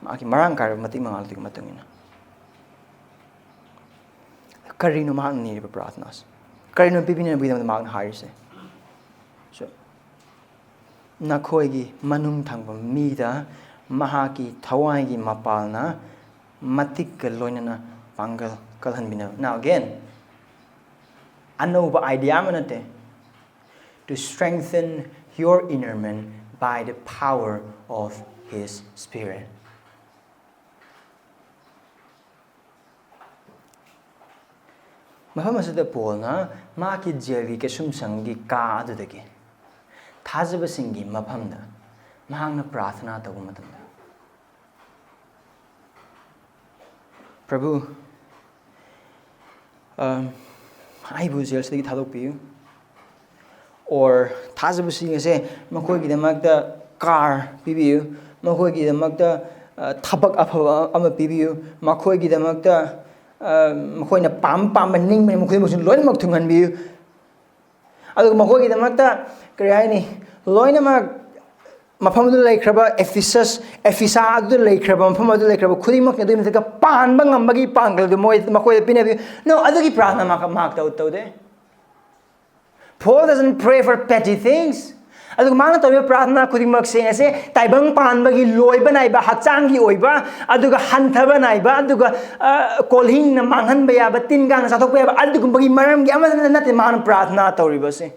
ꯃꯍꯥꯛꯀꯤ ꯃꯔꯥꯡ ꯀꯥꯏꯔꯕ ꯃꯇꯤꯛ ꯃꯉꯥꯜꯗꯨꯒꯤ ꯃꯇꯨꯡ ꯏꯟꯅ꯫ ꯀꯔꯤꯅꯣ ꯃꯍꯥꯛꯅ ꯅꯤꯔꯤꯕ ꯄ꯭ꯔꯥꯔꯊꯅꯥꯁꯦ? ꯀꯔꯤꯅꯣ ꯄꯤꯕꯤꯅꯕꯒꯤꯗꯃꯛꯇ ꯃꯍꯥꯛꯅ ꯍꯥꯏꯔꯤꯁꯦ? So, ꯅꯈꯣꯏꯒꯤ ꯃꯅꯨꯡ ꯊꯪꯕ ꯃꯤꯗ ꯃꯍꯥꯛꯀꯤ ꯊꯋꯥꯏꯒꯤ ꯃꯄꯥꯜꯅ ꯃꯇꯤꯛꯀ ꯂꯣꯏꯅꯅ ꯄꯥꯡꯒꯜ ꯀꯜꯍꯟꯕꯤꯅꯕ꯫ Now again, ꯑꯅꯧꯕ idea ꯑꯃ ꯅꯠꯇꯦ꯫ To strengthen your inner man by the power of his spirit. ꯃꯐꯝ ꯑꯁꯤꯗ ꯄꯣꯜꯅ ꯃꯍꯥꯛꯀꯤ ꯖꯦꯜꯒꯤ ꯀꯩꯁꯨꯝꯁꯪꯒꯤ ꯀꯥ ꯑꯗꯨꯗꯒꯤ ꯊꯥꯖꯕꯁꯤꯡꯒꯤ ꯃꯐꯝꯗ ꯃꯍꯥꯛꯅ ꯄ꯭ꯔꯥꯔꯊꯅꯥ ꯇꯧꯕ ꯃꯇꯝꯗ, "ꯄ꯭ꯔꯚꯨ, ꯑꯝ, ꯑꯩꯕꯨ ꯖꯦꯜꯁꯤꯗꯒꯤ ꯊꯥꯗꯣꯛꯄꯤꯌꯨ," or ꯊꯥꯖꯕꯁꯤꯡ ꯑꯁꯦ ꯃꯈꯣꯏꯒꯤꯗꯃꯛꯇ ꯀꯥꯔ ꯄꯤꯕꯤꯌꯨ, ꯃꯈꯣꯏꯒꯤꯗꯃꯛꯇ, ꯑ, ꯊꯕꯛ ꯑꯐꯕ ꯑꯃ ꯄꯤꯕꯤꯌꯨ, ꯃꯈꯣꯏꯒꯤꯗꯃꯛꯇ, ꯑ, ꯃꯈꯣꯏꯅ ꯄꯥꯝ ꯄꯥꯝꯕ ꯅꯤꯡꯕ ꯃꯈꯣꯏ ꯃꯈꯣꯏꯁꯨ ꯂꯣꯏꯅꯃꯛ ꯊꯨꯡꯍꯟꯕꯤꯌꯨ꯫ ꯑꯗꯨꯒ ꯃꯈꯣꯏꯒꯤꯗꯃꯛꯇ, ꯀꯔꯤ ꯍꯥꯏꯅꯤ, ꯂꯣꯏꯅꯃꯛ ꯃꯐꯝ ꯑꯗꯨꯗ ꯂꯩꯈ꯭ꯔꯕ ꯑꯦꯐꯤꯁꯁ ꯑꯦꯐꯤꯁꯥ ꯑꯗꯨꯗ ꯂꯩꯈ꯭ꯔꯕ ꯃꯐꯝ ꯑꯗꯨꯗ ꯂꯩꯈ꯭ꯔꯕ ꯈꯨꯗꯤꯡꯃꯛꯅ ꯑꯗꯨꯒꯤ ꯃꯊꯛꯇ ꯄꯥꯟꯕ ꯉꯝꯕꯒꯤ ꯄꯥꯡꯒꯜ ꯑꯗꯨ ꯃꯣꯏ ꯃꯈꯣꯏꯗ ꯄꯤꯅꯕꯤꯌꯨ꯫ ꯅꯣ, ꯑꯗꯨꯒꯤ ꯄ꯭ꯔꯥꯔꯊꯅꯥ ꯃꯍꯥꯛ ꯃꯍꯥꯛ ꯇꯧ ꯇꯧꯗꯦ꯫ Paul doesn't pray for petty things. ꯑꯗꯨꯒ ꯃꯥꯅ ꯇꯧꯔꯤꯕ ꯄ꯭ꯔꯥꯔꯊꯅꯥ ꯈꯨꯗꯤꯡꯃꯛꯁꯤꯡ ꯑꯁꯦ ꯇꯥꯏꯕꯪ ꯄꯥꯟꯕꯒꯤ ꯂꯣꯏꯕ ꯅꯥꯏꯕ ꯍꯛꯆꯥꯡꯒꯤ ꯑꯣꯏꯕ, ꯑꯗꯨꯒ ꯍꯟꯊꯕ ꯅꯥꯏꯕ, ꯑꯗꯨꯒ ꯑ, ꯀꯣꯜꯍꯤꯡꯅ ꯃꯥꯡꯍꯟꯕ ꯌꯥꯕ, ꯇꯤꯟ ꯀꯥꯡꯅ ꯆꯥꯊꯣꯛꯄ ꯌꯥꯕ, ꯑꯗꯨꯒꯨꯝꯕꯒꯤ ꯃꯔꯝꯒꯤ ꯑꯃꯠꯇ ꯅꯠꯇꯦ ꯃꯥꯅ ꯄ꯭ꯔꯥꯔꯊꯅꯥ ꯇꯧꯔꯤꯕꯁꯦ꯫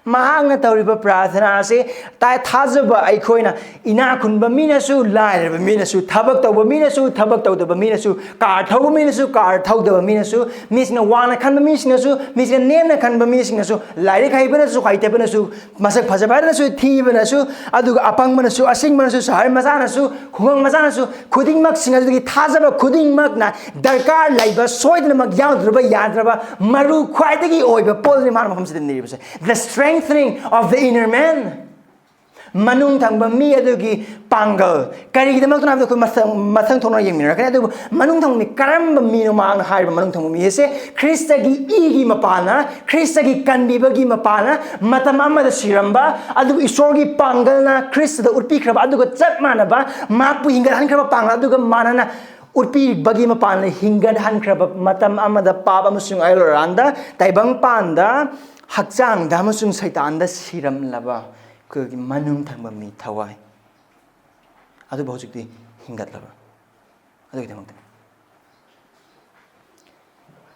ꯃꯍꯥꯛꯅ ꯇꯧꯔꯤꯕ ꯄ꯭ꯔꯥꯔꯊꯅꯥ ꯑꯁꯤ ꯇꯥ-, ꯊꯥꯖꯕ ꯑꯩꯈꯣꯏꯅ, ꯏꯅꯥꯛ ꯈꯨꯟꯕ ꯃꯤꯅꯁꯨ, ꯂꯥꯏꯔꯕ ꯃꯤꯅꯁꯨ, ꯊꯕꯛ ꯇꯧꯕ ꯃꯤꯅꯁꯨ, ꯊꯕꯛ ꯇꯧꯗꯕ ꯃꯤꯅꯁꯨ, ꯀꯥꯔ ꯊꯧꯕ ꯃꯤꯅꯁꯨ, ꯀꯥꯔ ꯊꯧꯗꯕ ꯃꯤꯅꯁꯨ, ꯃꯤꯁꯤꯡꯅ ꯋꯥꯡꯅ ꯈꯟꯕ ꯃꯤꯁꯤꯡꯅꯁꯨ, ꯃꯤꯁꯤꯡꯅ ꯅꯦꯝꯅ ꯈꯟꯕ ꯃꯤꯁꯤꯡꯅꯁꯨ, ꯂꯥꯏꯔꯤꯛ ꯍꯩꯕꯅꯁꯨ, ꯍꯩꯇꯕꯅꯁꯨ, ꯃꯁꯛ ꯐꯖꯕꯅꯁꯨ, ꯊꯤꯕꯅꯁꯨ, ꯑꯗꯨꯒ ꯑꯄꯪꯕꯅꯁꯨ, ꯑꯁꯤꯡꯕꯅꯁꯨ, ꯁꯍꯔ ꯃꯆꯥꯅꯁꯨ, ꯈꯨꯡꯒꯪ ꯃꯆꯥꯅꯁꯨ, ꯈꯨꯗꯤꯡꯃꯛꯁꯤꯡ ꯑꯗꯨꯒꯤ ꯊꯥꯖꯕ ꯈꯨꯗꯤꯡꯃꯛꯅ ꯗꯔꯀꯥꯔ ꯂꯩꯕ, ꯁꯣꯏꯗꯅꯃꯛ ꯌꯥꯎꯗ꯭ꯔꯕ ꯌꯥꯗ꯭ꯔꯕ ꯃꯔꯨ ꯈ꯭ꯋꯥꯏꯗꯒꯤ ꯑꯣꯏꯕ ꯄꯣꯠꯅꯤ ꯃꯥꯅ ꯃꯐꯝꯁꯤꯗ ꯅꯤꯔꯤꯕꯁꯦ꯫ The strengthening of the inner man. ꯃꯅꯨꯡ ꯊꯪꯕ ꯃꯤ ꯑꯗꯨꯒꯤ ꯄꯥꯡꯒꯜ꯫ ꯀꯔꯤꯒꯤꯗꯃꯛꯇꯅꯣ ꯍꯥꯏꯕꯗ ꯑꯩꯈꯣꯏ ꯃꯊꯪ, ꯃꯊꯪ ꯊꯣꯛꯅ ꯌꯦꯡꯃꯤꯟꯅꯔꯛꯀꯅꯤ꯫ ꯑꯗꯨꯕꯨ ꯃꯅꯨꯡ ꯊꯪꯕ ꯃꯤ ꯀꯔꯝꯕ ꯃꯤꯅꯣ? ꯃꯍꯥꯛꯅ ꯍꯥꯏꯔꯤꯕ ꯃꯅꯨꯡ ꯊꯪꯕ ꯃꯤ ꯑꯁꯦ ꯈ꯭ꯔꯤꯁꯇꯒꯤ ꯏꯒꯤ ꯃꯄꯥꯜꯅ, ꯈ꯭ꯔꯤꯁꯇꯒꯤ ꯀꯟꯕꯤꯕꯒꯤ ꯃꯄꯥꯜꯅ, ꯃꯇꯝ ꯑꯃꯗ ꯁꯤꯔꯝꯕ, ꯑꯗꯨꯕꯨ ꯏꯁꯣꯔꯒꯤ ꯄꯥꯡꯒꯜꯅ ꯈ꯭ꯔꯤꯁꯇꯗ ꯎꯠꯄꯤꯈ꯭ꯔꯕ, ꯑꯗꯨꯒ ꯆꯞ ꯃꯥꯟꯅꯕ ꯃꯍꯥꯛꯄꯨ ꯍꯤꯡꯒꯠꯍꯟꯈ꯭ꯔꯕ ꯄꯥꯡꯒꯜ ꯑꯗꯨꯒ ꯃꯥꯟꯅꯅ ꯎꯠꯄꯤꯕꯒꯤ ꯃꯄꯥꯟꯅ ꯍꯤꯡꯒꯠꯍꯟꯈ꯭ꯔꯕ, ꯃꯇꯝ ꯑꯃꯗ ꯄꯥꯞ ꯑꯃꯁꯨꯡ ꯑꯩ ꯂꯣꯔꯥꯟꯗ, ꯇꯥꯏꯕꯪꯄꯥꯟꯗ, ꯍꯛꯆꯥꯡꯗ ꯑꯃꯁꯨꯡ ꯁꯩꯇꯥꯟꯗ ꯁꯤꯔꯝꯂꯕ ꯑꯩꯈꯣꯏꯒꯤ ꯃꯅꯨꯡ ꯊꯪꯕ ꯃꯤ ꯊꯋꯥꯏ ꯑꯗꯨꯕꯨ ꯍꯧꯖꯤꯛꯇꯤ ꯍꯤꯡꯒꯠꯂꯕ꯫ ꯑꯗꯨꯒꯤꯗꯃꯛꯇꯅꯤ꯫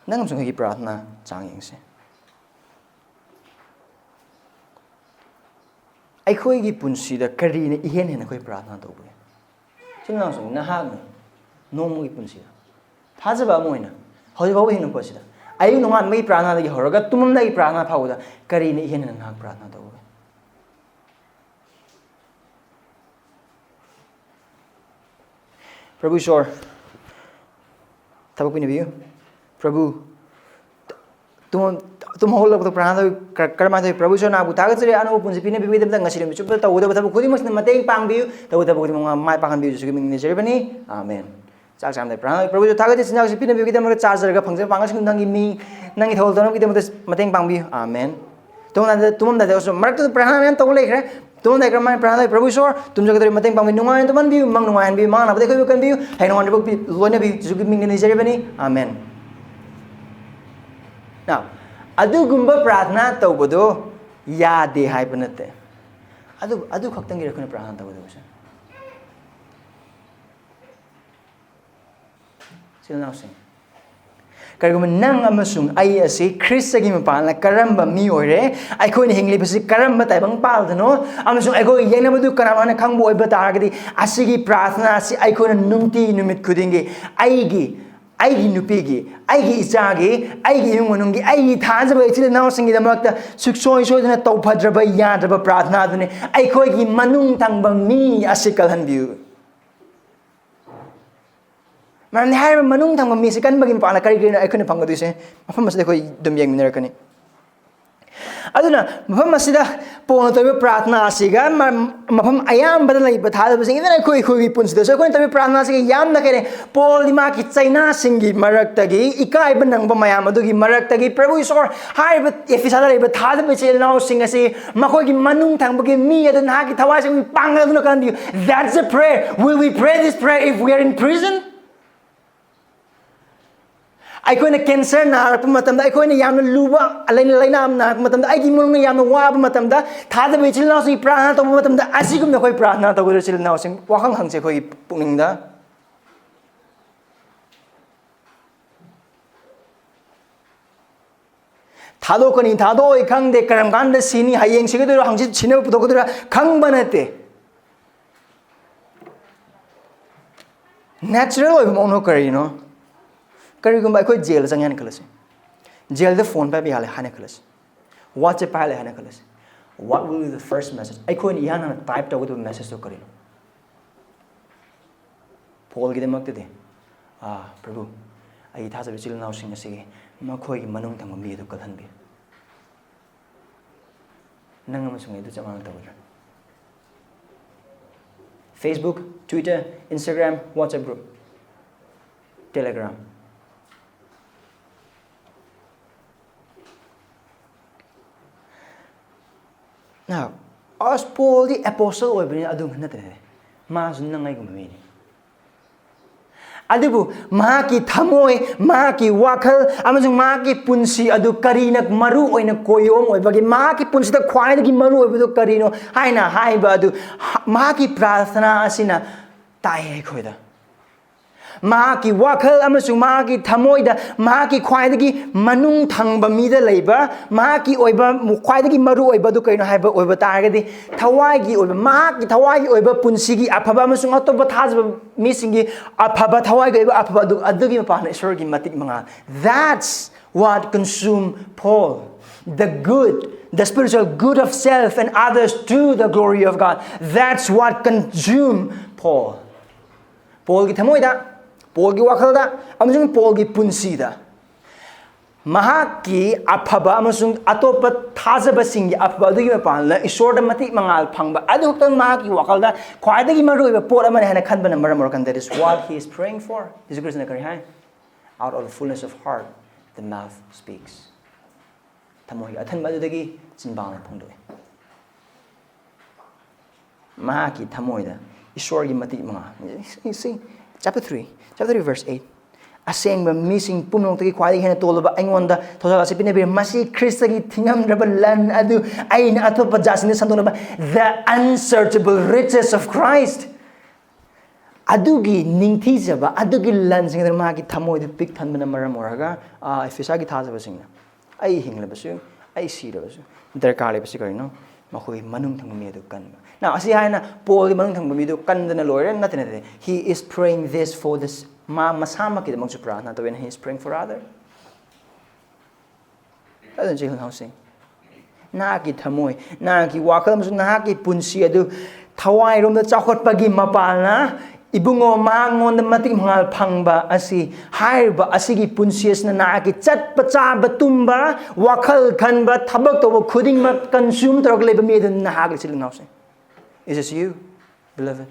ꯅꯪ ꯑꯃꯁꯨꯡ ꯑꯩꯒꯤ ꯄ꯭ꯔꯥꯔꯊꯅꯥ ꯆꯥꯡ ꯌꯦꯡꯁꯦ꯫ ꯑꯩꯈꯣꯏꯒꯤ ꯄꯨꯟꯁꯤꯗ ꯀꯔꯤꯅ ꯏꯍꯦꯟ ꯍꯦꯟꯅ ꯑꯩꯈꯣꯏ ꯄ꯭ꯔꯥꯔꯊꯅꯥ ꯇꯧꯕꯒꯦ? ꯏꯆꯤꯟ ꯏꯅꯥꯎꯁꯤꯡ, ꯅꯍꯥꯛꯅ ꯅꯣꯡꯃꯒꯤ ꯄꯨꯟꯁꯤꯗ ꯊꯥꯖꯕ ꯑꯃ ꯑꯣꯏꯅ ꯍꯧꯖꯤꯛ ꯐꯥꯎꯕ ꯍꯤꯡꯉꯛꯄ ꯑꯁꯤꯗ ꯑꯌꯨꯛ ꯅꯣꯡꯉꯥꯟꯕꯒꯤ ꯄ꯭ꯔꯥꯔꯊꯅꯥꯗꯒꯤ ꯍꯧꯔꯒ ꯇꯨꯝꯃꯝꯗꯥꯏꯒꯤ ꯄ꯭ꯔꯥꯔꯊꯅꯥ ꯐꯥꯎꯕꯗ ꯀꯔꯤꯅ ꯏꯍꯦꯟ ꯍꯦꯟꯅ ꯅꯍꯥꯛ ꯄ꯭ꯔꯥꯔꯊꯅꯥ ꯇꯧꯕꯒꯦ? ꯄ꯭ꯔꯚꯨ ꯏꯁꯣꯔ, ꯊꯕꯛ ꯄꯤꯅꯕꯤꯌꯨ꯫ ꯄ꯭ꯔꯚꯨ, ꯇꯨꯝ-, ꯇꯨꯝ ꯍꯧꯒꯠꯂꯛꯄꯗ ꯄ꯭ꯔꯥꯔꯊꯅꯥ ꯇꯧ-, ꯀ-, ꯀꯔꯝꯍꯥꯏꯅ ꯇꯧꯏ? ꯄ꯭ꯔꯚꯨ ꯏꯁꯣꯔ, ꯅꯍꯥꯛꯄꯨ ꯊꯥꯒꯠꯆꯔꯤ, ꯑꯅꯧꯕ ꯄꯨꯟꯁꯤ ꯄꯤꯅꯕꯤꯕꯒꯤꯗꯃꯛꯇ꯫ ꯉꯁꯤ ꯅꯨꯃꯤꯠ ꯆꯨꯞꯄꯗ ꯇꯧꯒꯗꯕ ꯊꯕꯛ ꯈꯨꯗꯤꯡꯃꯛꯁꯤꯗ ꯃꯇꯦꯡ ꯄꯥꯡꯕꯤꯌꯨ, ꯇꯧꯒꯗꯕ ꯊꯕꯛ ꯈꯨꯗꯤꯡꯃꯛ ꯃꯥꯏ ꯄꯥꯛꯍꯟꯕꯤꯌꯨ꯫ ꯖꯤꯁꯨꯒꯤ ꯃꯤꯡ ꯅꯤꯖꯔꯕꯅꯤ꯫ ꯑꯥꯃꯦꯟ꯫ ꯆꯥꯛ ꯆꯥꯔꯝꯗꯥꯏ ꯄ꯭ꯔꯥꯔꯊꯅꯥ ꯇꯧꯏ꯫ ꯄ꯭ꯔꯚꯨ ꯏꯁꯣꯔ, ꯊꯥꯒꯠꯆꯔꯤ, ꯆꯤꯟꯖꯥꯛꯁꯤ ꯄꯤꯅꯕꯤꯕꯒꯤꯗꯃꯛꯇ, ꯆꯥꯖꯔꯒ ꯐꯪꯖꯕ ꯄꯥꯡꯒꯜꯁꯤꯡ ꯅꯪꯒꯤ ꯃꯤꯡ, ꯅꯪꯒꯤ ꯊꯧꯒꯜ ꯇꯧꯅꯕꯒꯤꯗꯃꯛꯇ ꯃꯇꯦꯡ ꯄꯥꯡꯕꯤꯌꯨ꯫ ꯑꯥꯃꯦꯟ꯫ ꯇꯨꯝꯃꯝꯗꯥꯏꯗ ꯇꯨꯝꯃꯝꯗꯥꯏꯗ ꯑꯣꯏꯔꯁꯨ ꯃꯔꯛꯇꯨꯗ ꯄ꯭ꯔꯥꯔꯊꯅꯥ ꯃꯌꯥꯝ ꯇꯧꯕ ꯂꯩꯈ꯭ꯔꯦ꯫ ꯇꯨꯝꯃꯝꯗꯥꯏ ꯀꯔꯝꯍꯥꯏꯅ ꯄ꯭ꯔꯥꯔꯊꯅꯥ ꯇꯧꯏ? "ꯄ꯭ꯔꯚꯨ ꯏꯁꯣꯔ, ꯇꯨꯝꯖꯒꯗꯧꯔꯤꯕ ꯃꯇꯦꯡ ꯄꯥꯡꯕꯤꯌꯨ, ꯅꯨꯡꯉꯥꯏꯅ ꯇꯨꯝꯍꯟꯕꯤꯌꯨ, ꯃꯪ ꯅꯨꯡꯉꯥꯏꯍꯟꯕꯤꯌꯨ, ꯃꯪ ꯅꯨꯡꯉꯥꯏꯍꯟꯕꯤꯌꯨ, ꯍꯌꯦꯡ ꯅꯣꯡꯉꯥꯟꯕ ꯂꯣꯏꯅꯕꯤꯌꯨ, ꯖꯤꯁꯨꯒꯤ ꯃꯤꯡꯗ ꯅꯤꯖꯔꯤꯕꯅꯤ, ꯑꯥꯃꯦꯟ"꯫ Now, ꯑꯗꯨꯒꯨꯝꯕ ꯄ꯭ꯔꯥꯔꯊꯅꯥ ꯇꯧꯕꯗꯣ ꯌꯥꯗꯦ ꯍꯥꯏꯕ ꯅꯠꯇꯦ꯫ ꯑꯗꯨ, ꯑꯗꯨ ꯈꯛꯇꯪꯒꯤꯔ ꯑꯩꯈꯣꯏꯅ ꯄ꯭ꯔꯥꯔꯊꯅꯥ ꯇꯧꯒꯗꯕꯁꯦ? ꯏꯆꯤꯜ ꯏꯅꯥꯎꯁꯤꯡ, ꯀꯔꯤꯒꯨꯝꯕ ꯅꯪ ꯑꯃꯁꯨꯡ ꯑꯩ ꯑꯁꯤ ꯈ꯭ꯔꯤꯁꯇꯒꯤ ꯃꯄꯥꯟꯗ ꯀꯔꯝꯕ ꯃꯤ ꯑꯣꯏꯔꯦ, ꯑꯩꯈꯣꯏꯅ ꯍꯤꯡꯂꯤꯕꯁꯤ ꯀꯔꯝꯕ ꯇꯥꯏꯕꯪ ꯄꯥꯜꯗꯅꯣ, ꯑꯃꯁꯨꯡ ꯑꯩꯈꯣꯏꯒꯤ ꯌꯦꯡꯅꯕꯗꯨ ꯀꯅꯥꯅꯣ ꯍꯥꯏꯅ ꯈꯪꯕ ꯑꯣꯏꯕ ꯇꯥꯔꯒꯗꯤ, ꯑꯁꯤꯒꯤ ꯄ꯭ꯔꯥꯔꯊꯅꯥ ꯑꯁꯤ ꯑꯩꯈꯣꯏꯅ ꯅꯨꯡꯇꯤ ꯅꯨꯃꯤꯠ ꯈꯨꯗꯤꯡꯒꯤ ꯑꯩꯒꯤ, ꯑꯩꯒꯤ ꯅꯨꯄꯤꯒꯤ, ꯑꯩꯒꯤ ꯏꯆꯥꯒꯤ, ꯑꯩꯒꯤ ꯏꯃꯨꯡ ꯃꯅꯨꯡꯒꯤ, ꯑꯩꯒꯤ ꯊꯥꯖꯕ ꯏꯆꯤꯜ ꯏꯅꯥꯎꯁꯤꯡꯒꯤꯗꯃꯛꯇ ꯁꯨꯡꯁꯣꯏ ꯁꯣꯏꯗꯅ ꯇꯧꯐꯗ꯭ꯔꯕ ꯌꯥꯗ꯭ꯔꯕ ꯄ꯭ꯔꯥꯔꯊꯅꯥ ꯑꯗꯨꯅꯤ꯫ ꯑꯩꯈꯣꯏꯒꯤ ꯃꯅꯨꯡ ꯊꯪꯕ ꯃꯤ ꯑꯁꯤ ꯀꯜꯍꯟꯕꯤꯌꯨ꯫ ꯃꯔꯝꯗꯤ ꯍꯥꯏꯔꯤꯕ ꯃꯅꯨꯡ ꯊꯪꯕ ꯃꯤꯁꯦ ꯀꯟꯕꯒꯤ ꯃꯄꯥꯟꯗ ꯀꯔꯤ ꯀꯔꯤꯅꯣ ꯑꯩꯈꯣꯏꯅ ꯐꯪꯒꯗꯣꯏꯁꯦ? ꯃꯐꯝ ꯑꯁꯤꯗ ꯑꯩꯈꯣꯏ ꯑꯗꯨꯝ ꯌꯦꯡꯃꯤꯟꯅꯔꯛꯀꯅꯤ꯫ ꯑꯗꯨꯅ ꯃꯐꯝ ꯑꯁꯤꯗ ꯄꯣꯜꯅ ꯇꯧꯔꯤꯕ ꯄ꯭ꯔꯥꯔꯊꯅꯥ ꯑꯁꯤꯒ ꯃ-, ꯃꯐꯝ ꯑꯌꯥꯝꯕꯗ ꯂꯩꯕ ꯊꯥꯖꯕꯁꯤꯡ, even ꯑꯩꯈꯣꯏ, ꯑꯩꯈꯣꯏꯒꯤ ꯄꯨꯟꯁꯤꯗꯁꯨ ꯑꯩꯈꯣꯏꯅ ꯇꯧꯔꯤꯕ ꯄ꯭ꯔꯥꯔꯊꯅꯥ ꯑꯁꯤꯒ ꯌꯥꯝꯅ ꯈꯦꯠꯅꯩ꯫ ꯄꯣꯜꯗꯤ ꯃꯥꯒꯤ ꯆꯩꯅꯥꯁꯤꯡꯒꯤ ꯃꯔꯛꯇꯒꯤ, ꯏꯀꯥꯏꯕ ꯅꯪꯕ ꯃꯌꯥꯝ ꯑꯗꯨꯒꯤ ꯃꯔꯛꯇꯒꯤ, "ꯄ꯭ꯔꯚꯨ ꯏꯁꯣꯔ, ꯍꯥꯏꯔꯤꯕ ꯑꯦꯐꯤꯁꯥꯗ ꯂꯩꯔꯤꯕ ꯊꯥꯖꯕ ꯏꯆꯤꯜ ꯏꯅꯥꯎꯁꯤꯡ ꯑꯁꯤ ꯃꯈꯣꯏꯒꯤ ꯃꯅꯨꯡ ꯊꯪꯕꯒꯤ ꯃꯤ ꯑꯗꯨ ꯅꯍꯥꯛꯀꯤ ꯊꯋꯥꯏꯁꯤꯡ ꯄꯥꯡꯒꯜ ꯑꯗꯨꯅ ꯀꯟꯕꯤꯌꯨ"꯫ That's a prayer. Will we pray this prayer if we are in prison? ꯑꯩꯈꯣꯏꯅ ꯀꯦꯟꯁꯔ ꯅꯥꯔꯛꯄ ꯃꯇꯝꯗ, ꯑꯩꯈꯣꯏꯅ ꯌꯥꯝꯅ ꯂꯨꯕ ꯂꯥꯏꯅꯥ, ꯂꯥꯏꯅꯥ ꯑꯃ ꯅꯥꯔꯛꯄ ꯃꯇꯝꯗ, ꯑꯩꯒꯤ ꯏꯃꯨꯡꯅ ꯌꯥꯝꯅ ꯋꯥꯕ ꯃꯇꯝꯗ, ꯊꯥꯖꯕ ꯏꯆꯤꯜ ꯏꯅꯥꯎꯁꯤꯡ ꯄ꯭ꯔꯥꯔꯊꯅꯥ ꯇꯧꯕ ꯃꯇꯝꯗ, ꯑꯁꯤꯒꯨꯝꯅ ꯑꯩꯈꯣꯏ ꯄ꯭ꯔꯥꯔꯊꯅꯥ ꯇꯧꯒꯗ꯭ꯔꯥ? ꯏꯆꯤꯜ ꯏꯅꯥꯎꯁꯤꯡ, ꯋꯥꯍꯪ ꯍꯪꯁꯦ ꯑꯩꯈꯣꯏꯒꯤ ꯄꯨꯛꯅꯤꯡꯗ꯫ ꯊꯥꯗꯣꯛꯀꯅꯤ, ꯊꯥꯗꯣꯛꯑꯣꯏ ꯈꯪꯗꯦ, ꯀꯔꯝ ꯀꯥꯟꯗ ꯁꯤꯅꯤ, ꯍꯌꯦꯡ ꯁꯤꯒꯗꯣꯏꯔꯣ, ꯍꯪꯆꯤꯠ ꯁꯤꯅꯕ ꯄꯨꯊꯣꯛꯀꯗꯣꯏꯔꯥ, ꯈꯪꯕ ꯅꯠꯇꯦ꯫ ꯅꯦꯆꯔꯦꯜ ꯑꯣꯏꯕ ꯃꯑꯣꯡꯗ ꯀꯔꯤꯅꯣ? ꯀꯔꯤꯒꯨꯝꯕ ꯑꯩꯈꯣꯏ ꯖꯦꯜꯗ ꯆꯪꯉꯦ ꯍꯥꯏꯅ ꯈꯜꯂꯁꯤ, ꯖꯦꯜꯗ ꯐꯣꯟ ꯄꯥꯏꯕ ꯌꯥꯍꯜꯂꯦ ꯍꯥꯏꯅ ꯈꯜꯂꯁꯤ, WhatsApp ꯄꯥꯏꯍꯜꯂꯦ ꯍꯥꯏꯅ ꯈꯜꯂꯁꯤ, what will be the first message? ꯑꯩꯈꯣꯏꯅ ꯏꯍꯥꯟ ꯍꯥꯟꯅ ꯇꯥꯏꯞ ꯇꯧꯒꯗꯕ ꯃꯦꯁꯦꯖꯇꯣ ꯀꯔꯤꯅꯣ? ꯄꯣꯜꯒꯤꯗꯃꯛꯇꯗꯤ, "ꯑꯥ, ꯄ꯭ꯔꯚꯨ, ꯑꯩꯒꯤ ꯊꯥꯖꯕ ꯏꯆꯤꯜ ꯏꯅꯥꯎꯁꯤꯡ ꯑꯁꯤꯒꯤ ꯃꯈꯣꯏꯒꯤ ꯃꯅꯨꯡ ꯊꯪꯕ ꯃꯤ ꯑꯗꯨ ꯀꯜꯍꯟꯕꯤꯌꯨ"꯫ ꯅꯪ ꯑꯃꯁꯨꯡ ꯑꯩ ꯑꯗꯨ ꯆꯞ ꯃꯥꯟꯅ ꯇꯧꯒꯗ꯭ꯔꯥ? Facebook, Twitter, Instagram, WhatsApp group, Telegram. Now, ꯑꯁ, ꯄꯣꯜꯗꯤ ꯑꯦꯄꯣꯁꯇꯜ ꯑꯣꯏꯕꯅꯤꯅ ꯑꯗꯨ ꯅꯠꯇꯦ꯫ ꯃꯥꯁꯨ ꯅꯪ ꯑꯩꯒꯨꯝꯕ ꯃꯤꯅꯤ꯫ ꯑꯗꯨꯕꯨ ꯃꯍꯥꯛꯀꯤ ꯊꯃꯣꯏ, ꯃꯍꯥꯛꯀꯤ ꯋꯥꯈꯜ ꯑꯃꯁꯨꯡ ꯃꯍꯥꯛꯀꯤ ꯄꯨꯟꯁꯤ ꯑꯗꯨ ꯀꯔꯤꯅ ꯃꯔꯨ ꯑꯣꯏꯅ ꯀꯣꯌꯣꯝ ꯑꯣꯏꯕꯒꯦ? ꯃꯍꯥꯛꯀꯤ ꯄꯨꯟꯁꯤꯗ ꯈ꯭ꯋꯥꯏꯗꯒꯤ ꯃꯔꯨ ꯑꯣꯏꯕꯗꯨ ꯀꯔꯤꯅꯣ ꯍꯥꯏꯅ ꯍꯥꯏꯕ ꯑꯗꯨ ꯍ-, ꯃꯍꯥꯛꯀꯤ ꯄ꯭ꯔꯥꯔꯊꯅꯥ ꯑꯁꯤꯅ ꯇꯥꯛꯑꯦ ꯑꯩꯈꯣꯏꯗ꯫ ꯃꯍꯥꯛꯀꯤ ꯋꯥꯈꯜ ꯑꯃꯁꯨꯡ ꯃꯍꯥꯛꯀꯤ ꯊꯃꯣꯏꯗ ꯃꯍꯥꯛꯀꯤ ꯈ꯭ꯋꯥꯏꯗꯒꯤ ꯃꯅꯨꯡ ꯊꯪꯕ ꯃꯤꯗ ꯂꯩꯕ, ꯃꯍꯥꯛꯀꯤ ꯑꯣꯏꯕ, ꯈ꯭ꯋꯥꯏꯗꯒꯤ ꯃꯔꯨ ꯑꯣꯏꯕ ꯑꯗꯨ ꯀꯔꯤꯅꯣ ꯍꯥꯏꯕ ꯑꯣꯏꯕ ꯇꯥꯔꯒꯗꯤ, ꯊꯋꯥꯏꯒꯤ ꯑꯣꯏꯕ, ꯃꯍꯥꯛꯀꯤ ꯊꯋꯥꯏꯒꯤ ꯑꯣꯏꯕ ꯄꯨꯟꯁꯤꯒꯤ ꯑꯐꯕ ꯑꯃꯁꯨꯡ ꯑꯇꯣꯞꯄ ꯊꯥꯖꯕ ꯃꯤꯁꯤꯡꯒꯤ ꯑꯐꯕ, ꯊꯋꯥꯏꯒꯤ ꯑꯣꯏꯕ ꯑꯐꯕ ꯑꯗꯨ, ꯑꯗꯨꯒꯤ ꯃꯄꯥꯟꯗ ꯏꯁꯣꯔꯒꯤ ꯃꯇꯤꯛ ꯃꯉꯥꯜ꯫ That's what consume Paul. The good, the spiritual good of self and others to the glory of God. That's what consume Paul. ꯄꯣꯜꯒꯤ ꯊꯃꯣꯏꯗ, ꯄꯣꯜꯒꯤ ꯋꯥꯈꯜꯗ, ꯑꯃꯁꯨꯡ ꯄꯣꯜꯒꯤ ꯄꯨꯟꯁꯤꯗ ꯃꯍꯥꯛꯀꯤ ꯑꯐꯕ ꯑꯃꯁꯨꯡ ꯑꯇꯣꯞꯄ ꯊꯥꯖꯕꯁꯤꯡꯒꯤ ꯑꯐꯕ ꯑꯗꯨꯒꯤ ꯃꯄꯥꯟꯗ ꯏꯁꯣꯔꯗ ꯃꯇꯤꯛ ꯃꯉꯥꯜ ꯐꯪꯕ ꯑꯗꯨ ꯈꯛꯇꯪ ꯃꯍꯥꯛꯀꯤ ꯋꯥꯈꯜꯗ ꯈ꯭ꯋꯥꯏꯗꯒꯤ ꯃꯔꯨꯑꯣꯏꯕ ꯄꯣꯠ ꯑꯃꯅꯤ ꯍꯥꯏꯅ ꯈꯟꯕꯅ ꯃꯔꯝ ꯑꯣꯏꯔꯀꯥꯟꯗ, that is what he is praying for. ꯖꯤꯁꯨ ꯈ꯭ꯔꯤꯁꯇꯅ ꯀꯔꯤ ꯍꯥꯏ? Out of the fullness of heart, the mouth speaks. ꯊꯃꯣꯏꯒꯤ ꯑꯊꯟꯕ ꯑꯗꯨꯗꯒꯤ ꯆꯤꯟꯕꯥꯡꯅ ꯐꯣꯡꯗꯣꯛꯏ꯫ ꯃꯍꯥꯛꯀꯤ ꯊꯃꯣꯏꯗ ꯏꯁꯣꯔꯒꯤ ꯃꯇꯤꯛ ꯃꯉꯥ꯫ You see, chapter three, chapter three, verse eight. ꯑꯁꯦꯡꯕ ꯃꯤꯁꯤꯡ ꯄꯨꯝꯅꯃꯛꯇꯒꯤ ꯈ꯭ꯋꯥꯏꯗꯒꯤ ꯍꯦꯟꯅ ꯇꯣꯜꯂꯕ ꯑꯩꯉꯣꯟꯗ ꯊꯧꯖꯥꯜ ꯑꯁꯤ ꯄꯤꯅꯕꯤꯔꯦ꯫ ꯃꯁꯤ ꯈ꯭ꯔꯤꯁꯇꯒꯤ ꯊꯤꯉꯝꯗ꯭ꯔꯕ ꯂꯟ ꯑꯗꯨ ꯑꯩꯅ ꯑꯇꯣꯞꯄ ꯖꯥꯠꯁꯤꯡꯗ ꯁꯟꯗꯣꯛꯅꯕ꯫ The unsearchable riches of Christ. ꯑꯗꯨꯒꯤ ꯅꯤꯡꯊꯤꯖꯕ, ꯑꯗꯨꯒꯤ ꯂꯟꯁꯤꯡ ꯑꯗꯨꯅ ꯃꯥꯒꯤ ꯊꯃꯣꯏꯗꯨ ꯄꯤꯛ ꯊꯟꯕꯅ ꯃꯔꯝ ꯑꯣꯏꯔꯒ, ꯑꯥ, ꯏꯐꯤꯁꯥꯒꯤ ꯊꯥꯖꯕꯁꯤꯡꯅ, "ꯑꯩ ꯍꯤꯡꯂꯕꯁꯨ, ꯑꯩ ꯁꯤꯔꯕꯁꯨ, ꯗꯔꯀꯥꯔ ꯂꯩꯕꯁꯤ ꯀꯔꯤꯅꯣ? ꯃꯈꯣꯏ ꯃꯅꯨꯡ ꯊꯪꯕ ꯃꯤ ꯑꯗꯨ ꯀꯟꯕ"꯫ ꯅ, ꯑꯁꯤ ꯍꯥꯏꯅ ꯄꯣꯜꯒꯤ ꯃꯅꯨꯡ ꯊꯪꯕ ꯃꯤꯗꯨ ꯀꯟꯗꯅ ꯂꯣꯏꯔꯦ? ꯅꯠꯇꯦ, ꯅꯠꯇꯦ꯫ He is praying this for this. ꯃꯥ ꯃꯁꯥꯃꯛꯀꯤꯗꯃꯛꯁꯨ ꯄ꯭ꯔꯥꯔꯊꯅꯥ ꯇꯧꯋꯦ, and he is praying for other. ꯑꯗꯨꯅ ꯆꯦꯛꯁꯤꯟꯍꯧꯁꯤ꯫ ꯅꯍꯥꯛꯀꯤ ꯊꯃꯣꯏ, ꯅꯍꯥꯛꯀꯤ ꯋꯥꯈꯜ ꯑꯃꯁꯨꯡ ꯅꯍꯥꯛꯀꯤ ꯄꯨꯟꯁꯤ ꯑꯗꯨ ꯊꯋꯥꯏꯔꯣꯝꯗ ꯆꯥꯎꯈꯠꯄꯒꯤ ꯃꯄꯥꯜꯅ ꯏꯕꯨꯡꯉꯣ ꯃꯉꯣꯟꯗ ꯃꯇꯤꯛ ꯃꯉꯥꯜ ꯐꯪꯕ ꯑꯁꯤ, ꯍꯥꯏꯔꯤꯕ ꯑꯁꯤꯒꯤ ꯄꯨꯟꯁꯤ ꯑꯁꯤꯅ ꯅꯍꯥꯛꯀꯤ ꯆꯠꯄ, ꯆꯥꯕ, ꯇꯨꯝꯕ, ꯋꯥꯈꯜ ꯈꯟꯕ, ꯊꯕꯛ ꯇꯧꯕ ꯈꯨꯗꯤꯡꯃꯛ consume ꯇꯧꯔꯒ ꯂꯩꯕ ꯃꯤ ꯑꯗꯨ ꯅꯍꯥꯛ ꯂꯩꯆꯤꯜ ꯏꯅꯥꯎꯁꯤꯡ꯫ Is this you, beloved?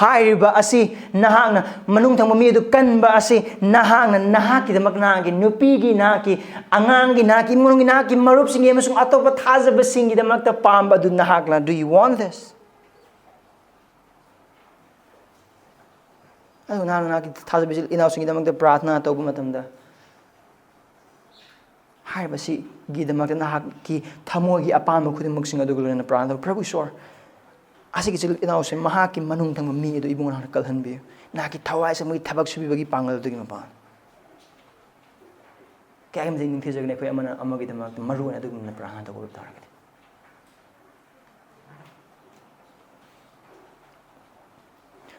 ꯍꯥꯏꯔꯤꯕ ꯑꯁꯤ ꯅꯍꯥꯛꯅ, ꯃꯅꯨꯡ ꯊꯪꯕ ꯃꯤ ꯑꯗꯨ ꯀꯟꯕ ꯑꯁꯤ ꯅꯍꯥꯛꯅ ꯅꯍꯥꯛꯀꯤꯗꯃꯛ, ꯅꯍꯥꯛꯀꯤ ꯅꯨꯄꯤꯒꯤ, ꯅꯍꯥꯛꯀꯤ ꯑꯉꯥꯡꯒꯤ, ꯅꯍꯥꯛꯀꯤ ꯏꯃꯨꯡꯒꯤ, ꯅꯍꯥꯛꯀꯤ ꯃꯔꯨꯞꯁꯤꯡꯒꯤ ꯑꯃꯁꯨꯡ ꯑꯇꯣꯞꯄ ꯊꯥꯖꯕꯁꯤꯡꯒꯤꯗꯃꯛꯇ ꯄꯥꯝꯕ ꯑꯗꯨ ꯅꯍꯥꯛꯅ, do you want this? ꯑꯗꯨ ꯅꯍꯥꯛꯅ ꯅꯍꯥꯛꯀꯤ ꯊꯥꯖꯕ ꯏꯆꯤꯜ ꯏꯅꯥꯎꯁꯤꯡꯒꯤꯗꯃꯛꯇ ꯄ꯭ꯔꯥꯊꯅꯥ ꯇꯧꯕ ꯃꯇꯝꯗ, ꯍꯥꯏꯔꯤꯕꯁꯤꯒꯤꯗꯃꯛꯇ ꯅꯍꯥꯛꯀꯤ ꯊꯃꯣꯏꯒꯤ ꯑꯄꯥꯝꯕ ꯈꯨꯗꯤꯡꯃꯛꯁꯤꯡ ꯑꯗꯨꯒ ꯂꯣꯏꯅꯅ ꯄ꯭ꯔꯥꯊꯅꯥ ꯇꯧ꯫ ꯄ꯭ꯔꯚꯨ ꯏꯁꯣꯔ, ꯑꯁꯤꯒꯤ ꯏꯆꯤꯜ ꯏꯅꯥꯎꯁꯦ ꯃꯍꯥꯛꯀꯤ ꯃꯅꯨꯡ ꯊꯪꯕ ꯃꯤ ꯑꯗꯨ ꯏꯕꯨꯡ ꯅꯍꯥꯛꯅ ꯀꯜꯍꯟꯕꯤꯌꯨ꯫ ꯅꯍꯥꯛꯀꯤ ꯊꯋꯥꯏ ꯆꯪꯕꯒꯤ ꯊꯕꯛ ꯁꯨꯕꯤꯕꯒꯤ ꯄꯥꯡꯒꯜ ꯑꯗꯨꯒꯤ ꯃꯄꯥꯟ꯫ ꯀꯌꯥꯒꯤ ꯃꯇꯤꯛ ꯅꯤꯡꯊꯤꯖꯒꯅꯤ ꯑꯩꯈꯣꯏ ꯑꯃꯅ ꯑꯃꯒꯤꯗꯃꯛꯇ ꯃꯔꯨ ꯑꯣꯏꯅ ꯑꯗꯨꯒꯨꯝꯅ ꯄ꯭ꯔꯥꯊꯅꯥ ꯇꯧꯕ ꯇꯥꯔꯒꯗꯤ꯫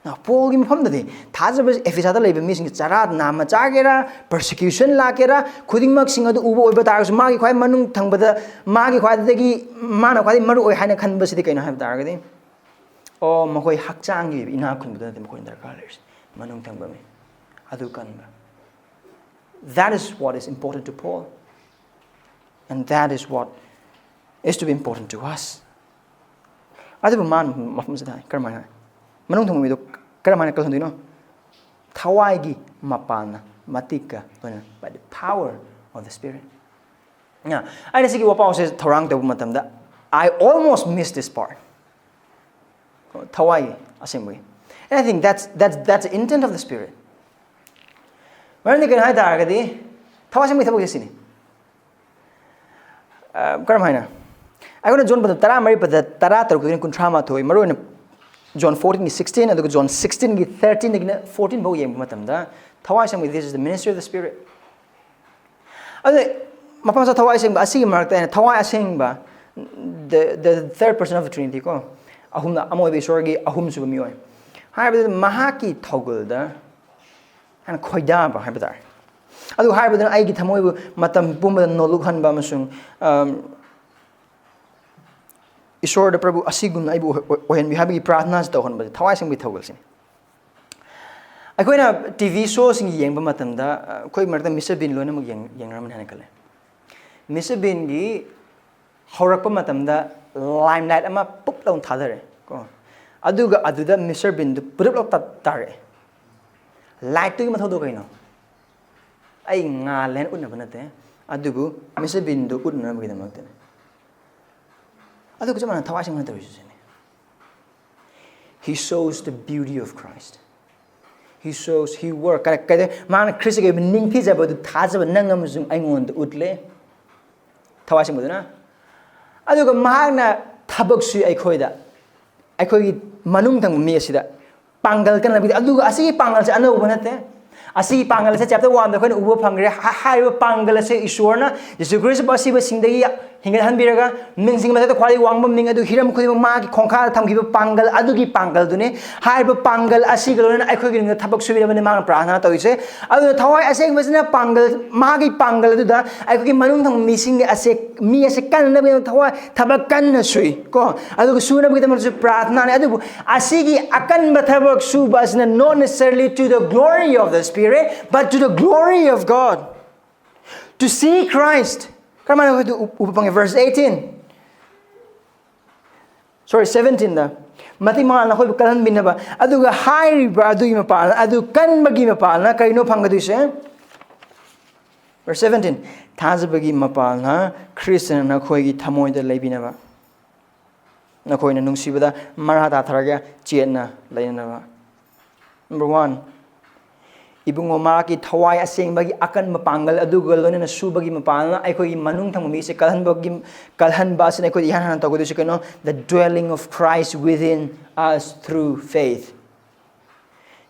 ꯅ, ꯄꯣꯜꯒꯤ ꯃꯐꯝꯗꯗꯤ ꯊꯥꯖꯕ ꯑꯦꯐꯤꯁꯥꯗ ꯂꯩꯕ ꯃꯤꯁꯤꯡꯁꯦ ꯆꯔꯥ ꯅꯥꯝꯃ ꯆꯥꯒꯦꯔꯥ, ꯄꯔꯁꯤꯀ꯭ꯌꯨꯁꯟ ꯂꯥꯛꯀꯦꯔꯥ, ꯈꯨꯗꯤꯡꯃꯛꯁꯤꯡ ꯑꯗꯨ ꯎꯕ ꯑꯣꯏꯕ ꯇꯥꯔꯒꯁꯨ, ꯃꯥꯒꯤ ꯈ꯭ꯋꯥꯏ ꯃꯅꯨꯡ ꯊꯪꯕꯗ, ꯃꯥꯒꯤ ꯈ꯭ꯋꯥꯏꯗꯒꯤ, ꯃꯥꯅ ꯈ꯭ꯋꯥꯏꯗꯒꯤ ꯃꯔꯨ ꯑꯣꯏ ꯍꯥꯏꯅ ꯈꯟꯕꯁꯤꯗꯤ ꯀꯩꯅꯣ ꯍꯥꯏꯕ ꯇꯥꯔꯒꯗꯤ, ꯑꯣ, ꯃꯈꯣꯏ ꯍꯛꯆꯥꯡꯒꯤ ꯑꯣꯏꯕ ꯏꯅꯥꯛ ꯈꯨꯟꯕꯗꯨ ꯅꯠꯇꯦ ꯃꯈꯣꯏꯅ ꯗꯔꯀꯥꯔ ꯂꯩꯔꯤꯁꯦ, ꯃꯅꯨꯡ ꯊꯪꯕ ꯃꯤ ꯑꯗꯨ ꯀꯟꯕ꯫ That is what is important to Paul. And that is what is to be important to us. ꯑꯗꯨꯕꯨ ꯃꯥꯅ ꯃꯐꯝꯁꯤꯗ ꯍꯥꯏ, ꯀꯔꯝꯍꯥꯏꯅ ꯍꯥꯏ? ꯃꯅꯨꯡ ꯊꯪꯕ ꯃꯤꯗꯣ ꯀꯔꯝꯍꯥꯏꯅ ꯀꯜꯍꯟꯗꯣꯏꯅꯣ? ꯊꯋꯥꯏꯒꯤ ꯃꯄꯥꯟꯅ ꯃꯇꯤꯛꯀ ꯂꯣꯏꯅꯅ, by the power of the Spirit. ꯅ, ꯑꯩꯅ ꯁꯤꯒꯤ ꯋꯥꯄꯥꯎꯁꯦ ꯊꯧꯔꯥꯡ ꯇꯧꯕ ꯃꯇꯝꯗ, I almost missed this part. ꯊꯋꯥꯏ ꯑꯁꯦꯡꯕꯒꯤ꯫ And I think that's, that's, that's the intent of the Spirit. ꯃꯔꯝꯗꯤ ꯀꯩꯅꯣ ꯍꯥꯏ ꯇꯥꯔꯒꯗꯤ, ꯊꯋꯥꯏ ꯑꯁꯦꯡꯕꯒꯤ ꯊꯕꯛꯁꯦ ꯁꯤꯅꯤ꯫ ꯑ, ꯀꯔꯝ ꯍꯥꯏꯅ? ꯑꯩꯈꯣꯏꯅ ꯖꯣꯟ ꯄꯗ ꯇꯔꯥꯃꯔꯤ, ꯄꯗ ꯇꯔꯥꯇꯔꯨꯛꯇꯒꯤꯅ ꯀꯨꯟꯊ꯭ꯔꯥ ꯃꯥꯊꯣꯏ, ꯃꯔꯨꯑꯣꯏꯅ ꯖꯣꯟ ꯐꯣꯔꯇꯤꯟꯒꯤ ꯁꯤꯛꯁꯇꯤꯟ, ꯑꯗꯨꯒ ꯖꯣꯟ ꯁꯤꯛꯁꯇꯤꯟꯒꯤ ꯊꯥꯔꯇꯤꯟꯗꯒꯤꯅ ꯐꯣꯔꯇꯤꯟ ꯐꯥꯎ ꯌꯦꯡꯕ ꯃꯇꯝꯗ, ꯊꯋꯥꯏ ꯑꯁꯦꯡꯕꯒꯤ, this is the ministry of the Spirit. ꯑꯗꯨ ꯃꯐꯝ ꯑꯁꯤꯗ ꯊꯋꯥꯏ ꯑꯁꯦꯡꯕ ꯑꯁꯤꯒꯤ ꯃꯔꯛꯇ ꯑꯩꯅ ꯊꯋꯥꯏ ꯑꯁꯦꯡꯕ, the, the third person of the Trinity ꯀꯣ, ꯑꯍꯨꯝꯅ ꯑꯃ ꯑꯣꯏꯕ ꯏꯁꯣꯔꯒꯤ ꯑꯍꯨꯝꯁꯨꯕ ꯃꯤꯑꯣꯏ ꯍꯥꯏꯕꯗꯨ ꯃꯍꯥꯛꯀꯤ ꯊꯧꯒꯜꯗ ꯍꯥꯏꯅ ꯈꯣꯏꯗꯥꯕ ꯍꯥꯏꯕ ꯇꯥꯔꯦ꯫ ꯑꯗꯨ ꯍꯥꯏꯕꯗꯨꯅ ꯑꯩꯒꯤ ꯊꯃꯣꯏꯕꯨ ꯃꯇꯝ ꯄꯨꯝꯕꯗ ꯅꯣꯂꯨꯛꯍꯟꯕ ꯑꯃꯁꯨꯡ, ꯑꯝ, ꯏꯁꯣꯔꯗ ꯄ꯭ꯔꯚꯨ ꯑꯁꯤꯒꯨꯝꯅ ꯑꯩꯕꯨ ꯑꯣꯏ-, ꯑꯣꯏꯍꯟꯕꯤꯌꯨ ꯍꯥꯏꯕꯒꯤ ꯄ꯭ꯔꯥꯊꯅꯥꯁꯤ ꯇꯧꯍꯟꯕꯁꯦ ꯊꯋꯥꯏ ꯑꯁꯦꯡꯕꯒꯤ ꯊꯧꯒꯜꯁꯤꯅꯤ꯫ ꯑꯩꯈꯣꯏꯅ ꯇꯤ ꯚꯤ ꯁꯣꯁꯤꯡ ꯌꯦꯡꯕ ꯃꯇꯝꯗ, ꯑ, ꯑꯩꯈꯣꯏ ꯃꯔꯛꯇ ꯃꯤꯁꯇꯔ ꯕꯤꯟ ꯂꯣꯏꯅꯃꯛ ꯌꯦꯡ-, ꯌꯦꯡꯅꯔꯝꯃꯅꯤ ꯍꯥꯏꯅ ꯈꯜꯂꯦ꯫ ꯃꯤꯁꯇꯔ ꯕꯤꯟꯒꯤ ꯍꯧꯔꯛꯄ ꯃꯇꯝꯗ ꯂꯥꯏꯝꯂꯥꯏꯠ ꯑꯃ ꯄꯨꯞ ꯂꯥꯎꯅ ꯊꯥꯗꯔꯦ ꯀꯣ꯫ ꯑꯗꯨꯒ ꯑꯗꯨꯗ ꯃꯤꯁꯇꯔ ꯕꯤꯟꯗꯨ ꯄꯨꯂꯞ ꯂꯧ ꯇꯥꯔꯛꯑꯦ꯫ ꯂꯥꯏꯠꯇꯨꯒꯤ ꯃꯊꯧꯗꯣ ꯀꯩꯅꯣ? ꯑꯩ ꯉꯥꯜꯂꯦꯅ ꯎꯠꯅꯕ ꯅꯠꯇꯦ, ꯑꯗꯨꯕꯨ ꯃꯤꯁꯇꯔ ꯕꯤꯟꯗꯨ ꯎꯠꯅꯅꯕꯒꯤꯗꯃꯛꯇꯅꯦ꯫ ꯑꯗꯨꯒ ꯆꯞ ꯃꯥꯟꯅꯅ ꯊꯋꯥꯏ ꯁꯦꯡꯅ ꯇꯧꯔꯤꯁꯤ ꯁꯤꯅꯤ꯫ He shows the beauty of Christ. He shows, he work. ꯀꯔ-, ꯀꯔꯤ-, ꯃꯥꯅ ꯈ꯭ꯔꯤꯁꯇꯒꯤ ꯑꯣꯏꯕ ꯅꯤꯡꯊꯤꯖꯕꯗꯨ ꯊꯥꯖꯕ ꯅꯪ ꯑꯃꯁꯨꯡ ꯑꯩꯉꯣꯟꯗ ꯎꯠꯂꯦ꯫ ꯊꯋꯥꯏ ꯁꯦꯡꯕꯗꯨꯅ꯫ ꯑꯗꯨꯒ ꯃꯍꯥꯛꯅ ꯊꯕꯛ ꯁꯨꯏ ꯑꯩꯈꯣꯏꯗ꯫ ꯑꯩꯈꯣꯏꯒꯤ ꯃꯅꯨꯡ ꯊꯪꯕ ꯃꯤ ꯑꯁꯤꯗ ꯄꯥꯡꯒꯜ ꯀꯟꯅꯕꯤꯗ꯫ ꯑꯗꯨꯒ ꯑꯁꯤꯒꯤ ꯄꯥꯡꯒꯜꯁꯦ ꯑꯅꯧꯕ ꯅꯠꯇꯦ꯫ ꯑꯁꯤꯒꯤ ꯄꯥꯡꯒꯜ ꯑꯁꯦ ꯆꯦꯞꯇꯔ ꯋꯥꯟꯗ ꯑꯩꯈꯣꯏꯅ ꯎꯕ ꯐꯪꯈ꯭ꯔꯦ꯫ ꯍꯥ-, ꯍꯥꯏꯔꯤꯕ ꯄꯥꯡꯒꯜ ꯑꯁꯦ ꯏꯁꯣꯔꯅ ꯖꯤꯁꯨ ꯈ꯭ꯔꯤꯁꯇ ꯑꯁꯤꯕꯁꯤꯡꯗꯒꯤ ꯍꯤꯡꯒꯠꯍꯟꯕꯤꯔꯒ ꯃꯤꯡꯁꯤꯡꯒꯤ ꯃꯊꯛꯇ ꯈ꯭ꯋꯥꯏꯗꯒꯤ ꯋꯥꯡꯕ ꯃꯤꯡ ꯑꯗꯨ ꯍꯤꯔꯝ ꯈꯨꯗꯤꯡꯃꯛ ꯃꯥꯒꯤ ꯈꯣꯡꯈꯥꯗ ꯊꯝꯈꯤꯕ ꯄꯥꯡꯒꯜ ꯑꯗꯨꯒꯤ ꯄꯥꯡꯒꯜꯗꯨꯅꯤ꯫ ꯍꯥꯏꯔꯤꯕ ꯄꯥꯡꯒꯜ ꯑꯁꯤꯒ ꯂꯣꯏꯅꯅ ꯑꯩꯈꯣꯏꯒꯤ ꯅꯨꯡꯗ ꯊꯕꯛ ꯁꯨꯕꯤꯔꯕꯅꯤ ꯃꯥꯅ ꯄ꯭ꯔꯥꯔꯊꯅꯥ ꯇꯧꯔꯤꯁꯦ꯫ ꯑꯗꯨꯅ ꯊꯋꯥꯏ ꯑꯁꯦꯡꯕꯁꯤꯅ ꯄꯥꯡꯒꯜ, ꯃꯥꯒꯤ ꯄꯥꯡꯒꯜ ꯑꯗꯨꯗ ꯑꯩꯈꯣꯏꯒꯤ ꯃꯅꯨꯡ ꯊꯪꯕ ꯃꯤꯁꯤꯡꯒꯤ ꯑꯁꯦ-, ꯃꯤ ꯑꯁꯦ ꯀꯟꯅꯕꯒꯤꯗꯃꯛ ꯊꯋꯥꯏ ꯊꯕꯛ ꯀꯟꯅ ꯁꯨꯏ ꯀꯣ꯫ ꯑꯗꯨꯒ ꯁꯨꯅꯕꯒꯤꯗꯃꯛꯇꯁꯨ ꯄ꯭ꯔꯥꯔꯊꯅꯥꯅꯤ꯫ ꯑꯗꯨꯕꯨ ꯑꯁꯤꯒꯤ ꯑꯀꯟꯕ ꯊꯕꯛ ꯁꯨꯕ ꯑꯁꯤꯅ not necessarily to the glory of the Spirit, but to the glory of God. To see Christ. ꯀꯔꯝꯍꯥꯏꯅ ꯑꯩꯈꯣꯏꯗ ꯎ-, ꯎꯕ ꯐꯪꯉꯦ? Verse eighteen. Sorry, seventeenꯗ꯫ ꯃꯇꯤꯛ ꯃꯉꯥꯅ ꯑꯩꯈꯣꯏꯕꯨ ꯀꯜꯍꯟꯕꯤꯅꯕ꯫ ꯑꯗꯨꯒ ꯍꯥꯏꯔꯤꯕ ꯑꯗꯨꯒꯤ ꯃꯄꯥꯜꯅ, ꯑꯗꯨ ꯀꯟꯕꯒꯤ ꯃꯄꯥꯜꯅ ꯀꯔꯤꯅꯣ ꯐꯪꯒꯗꯣꯏꯁꯦ? Verse seventeen. ꯊꯥꯖꯕꯒꯤ ꯃꯄꯥꯜꯅ ꯈ꯭ꯔꯤꯁꯇꯅ ꯅꯈꯣꯏꯒꯤ ꯊꯃꯣꯏꯗ ꯂꯩꯕꯤꯅꯕ꯫ ꯅꯈꯣꯏꯅ ꯅꯨꯡꯁꯤꯕꯗ ꯃꯔꯥ ꯇꯥꯊꯔꯒ ꯆꯦꯠꯅ ꯂꯩꯅꯅꯕ꯫ Number one, ꯏꯕꯨꯡꯉꯣ, ꯃꯍꯥꯛꯀꯤ ꯊꯋꯥꯏ ꯑꯁꯦꯡꯕꯒꯤ ꯑꯀꯟꯕ ꯄꯥꯡꯒꯜ ꯑꯗꯨꯒ ꯂꯣꯏꯅꯅ ꯁꯨꯕꯒꯤ ꯃꯄꯥꯜꯅ ꯑꯩꯈꯣꯏꯒꯤ ꯃꯅꯨꯡ ꯊꯪꯕ ꯃꯤꯁꯦ ꯀꯜꯍꯟꯕꯒꯤ, ꯀꯜꯍꯟꯕ ꯑꯁꯤꯅ ꯑꯩꯈꯣꯏꯗ ꯏꯍꯥꯟ ꯍꯥꯟꯅ ꯇꯧꯒꯗꯣꯏꯁꯦ ꯀꯩꯅꯣ? The dwelling of Christ within us through faith.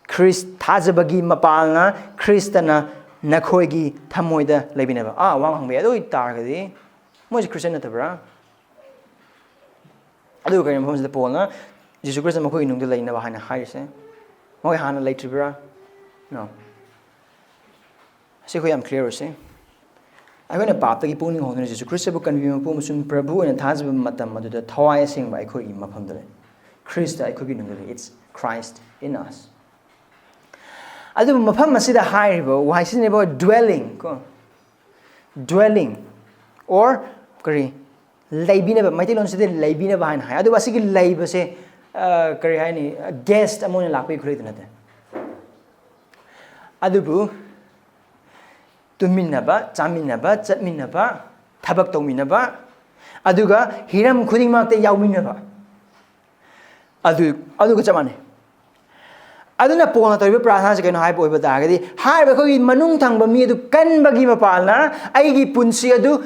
ꯈ꯭ꯔꯤꯁ ꯊꯥꯖꯕꯒꯤ ꯃꯄꯥꯜꯅ ꯈ꯭ꯔꯤꯁꯇꯅ ꯅꯈꯣꯏꯒꯤ ꯊꯃꯣꯏꯗ ꯂꯩꯕꯤꯅꯕ꯫ ꯑꯥ, ꯋꯥ ꯍꯪꯕ ꯌꯥꯏ꯫ ꯑꯗꯨ ꯑꯣꯏ ꯇꯥꯔꯒꯗꯤ ꯃꯣꯏꯁꯦ ꯈ꯭ꯔꯤꯁꯇꯤꯌꯟ ꯅꯠꯇꯕ꯭ꯔꯥ? ꯑꯗꯨꯒ ꯀꯔꯤꯒꯨꯝꯕ ꯃꯐꯝꯁꯤꯗ ꯄꯣꯜꯅ ꯖꯤꯁꯨ ꯈ꯭ꯔꯤꯁꯇ ꯃꯈꯣꯏꯒꯤ ꯅꯨꯡꯗ ꯂꯩꯅꯕ ꯍꯥꯏꯅ ꯍꯥꯏꯔꯤꯁꯦ? ꯃꯈꯣꯏ ꯍꯥꯟꯅ ꯂꯩꯇ꯭ꯔꯤꯕ꯭ꯔꯥ? No. ꯑꯁꯤ ꯑꯩꯈꯣꯏ ꯌꯥꯝ clear ꯑꯣꯏꯁꯦ꯫ ꯑꯩꯈꯣꯏꯅ ꯄꯥꯞꯇꯒꯤ ꯄꯨꯛꯅꯤꯡ ꯍꯣꯡꯗꯨꯅ ꯖꯤꯁꯨ ꯈ꯭ꯔꯤꯁꯇꯕꯨ ꯀꯟꯕꯤꯕ ꯃꯄꯨ ꯑꯃꯁꯨꯡ ꯄ꯭ꯔꯚꯨ ꯑꯣꯏꯅ ꯊꯥꯖꯕ ꯃꯇꯝ ꯑꯗꯨꯗ ꯊꯋꯥꯏ ꯑꯁꯦꯡꯕ ꯑꯩꯈꯣꯏꯒꯤ ꯃꯐꯝꯗ ꯂꯩ꯫ ꯈ꯭ꯔꯤꯁꯇ ꯑꯩꯈꯣꯏꯒꯤ ꯅꯨꯡꯗ ꯂꯩ꯫ It's Christ in us. ꯑꯗꯨꯕꯨ ꯃꯐꯝ ꯑꯁꯤꯗ ꯍꯥꯏꯔꯤꯕ ꯋꯥꯍꯩ ꯁꯤꯖꯤꯟꯅꯔꯤꯕ dwelling ꯀꯣ, dwelling or ꯀꯔꯤ, ꯂꯩꯕꯤꯅꯕ, ꯃꯩꯇꯩꯂꯣꯟꯁꯤꯗꯤ ꯂꯩꯕꯤꯅꯕ ꯍꯥꯏꯅ ꯍꯥꯏ꯫ ꯑꯗꯨꯕꯨ ꯑꯁꯤꯒꯤ ꯂꯩꯕꯁꯦ ꯑ, ꯀꯔꯤ ꯍꯥꯏꯅꯤ, ꯒꯦꯁ꯭ꯠ ꯑꯃ ꯑꯣꯏꯅ ꯂꯥꯛꯄꯒꯤ ꯈꯨꯗꯩꯗꯨ ꯅꯠꯇꯦ꯫ ꯑꯗꯨꯕꯨ ꯇꯨꯝꯃꯤꯟꯅꯕ, ꯆꯥꯃꯤꯟꯅꯕ, ꯆꯠꯃꯤꯟꯅꯕ, ꯊꯕꯛ ꯇꯧꯃꯤꯟꯅꯕ, ꯑꯗꯨꯒ ꯍꯤꯔꯝ ꯈꯨꯗꯤꯡꯃꯛꯇ ꯌꯥꯎꯃꯤꯟꯅꯕ, ꯑꯗꯨ, ꯑꯗꯨꯒ ꯆꯞ ꯃꯥꯟꯅꯩ꯫ ꯑꯗꯨꯅ ꯄꯣꯜꯅ ꯇꯧꯔꯤꯕ ꯄ꯭ꯔꯥꯔꯊꯅꯥꯁꯦ ꯀꯩꯅꯣ ꯍꯥꯏꯕ ꯑꯣꯏꯕ ꯇꯥꯔꯒꯗꯤ, ꯍꯥꯏꯔꯤꯕ ꯑꯩꯈꯣꯏꯒꯤ ꯃꯅꯨꯡ ꯊꯪꯕ ꯃꯤ ꯑꯗꯨ ꯀꯟꯕꯒꯤ ꯃꯄꯥꯜꯅ ꯑꯩꯒꯤ ꯄꯨꯟꯁꯤ ꯑꯗꯨ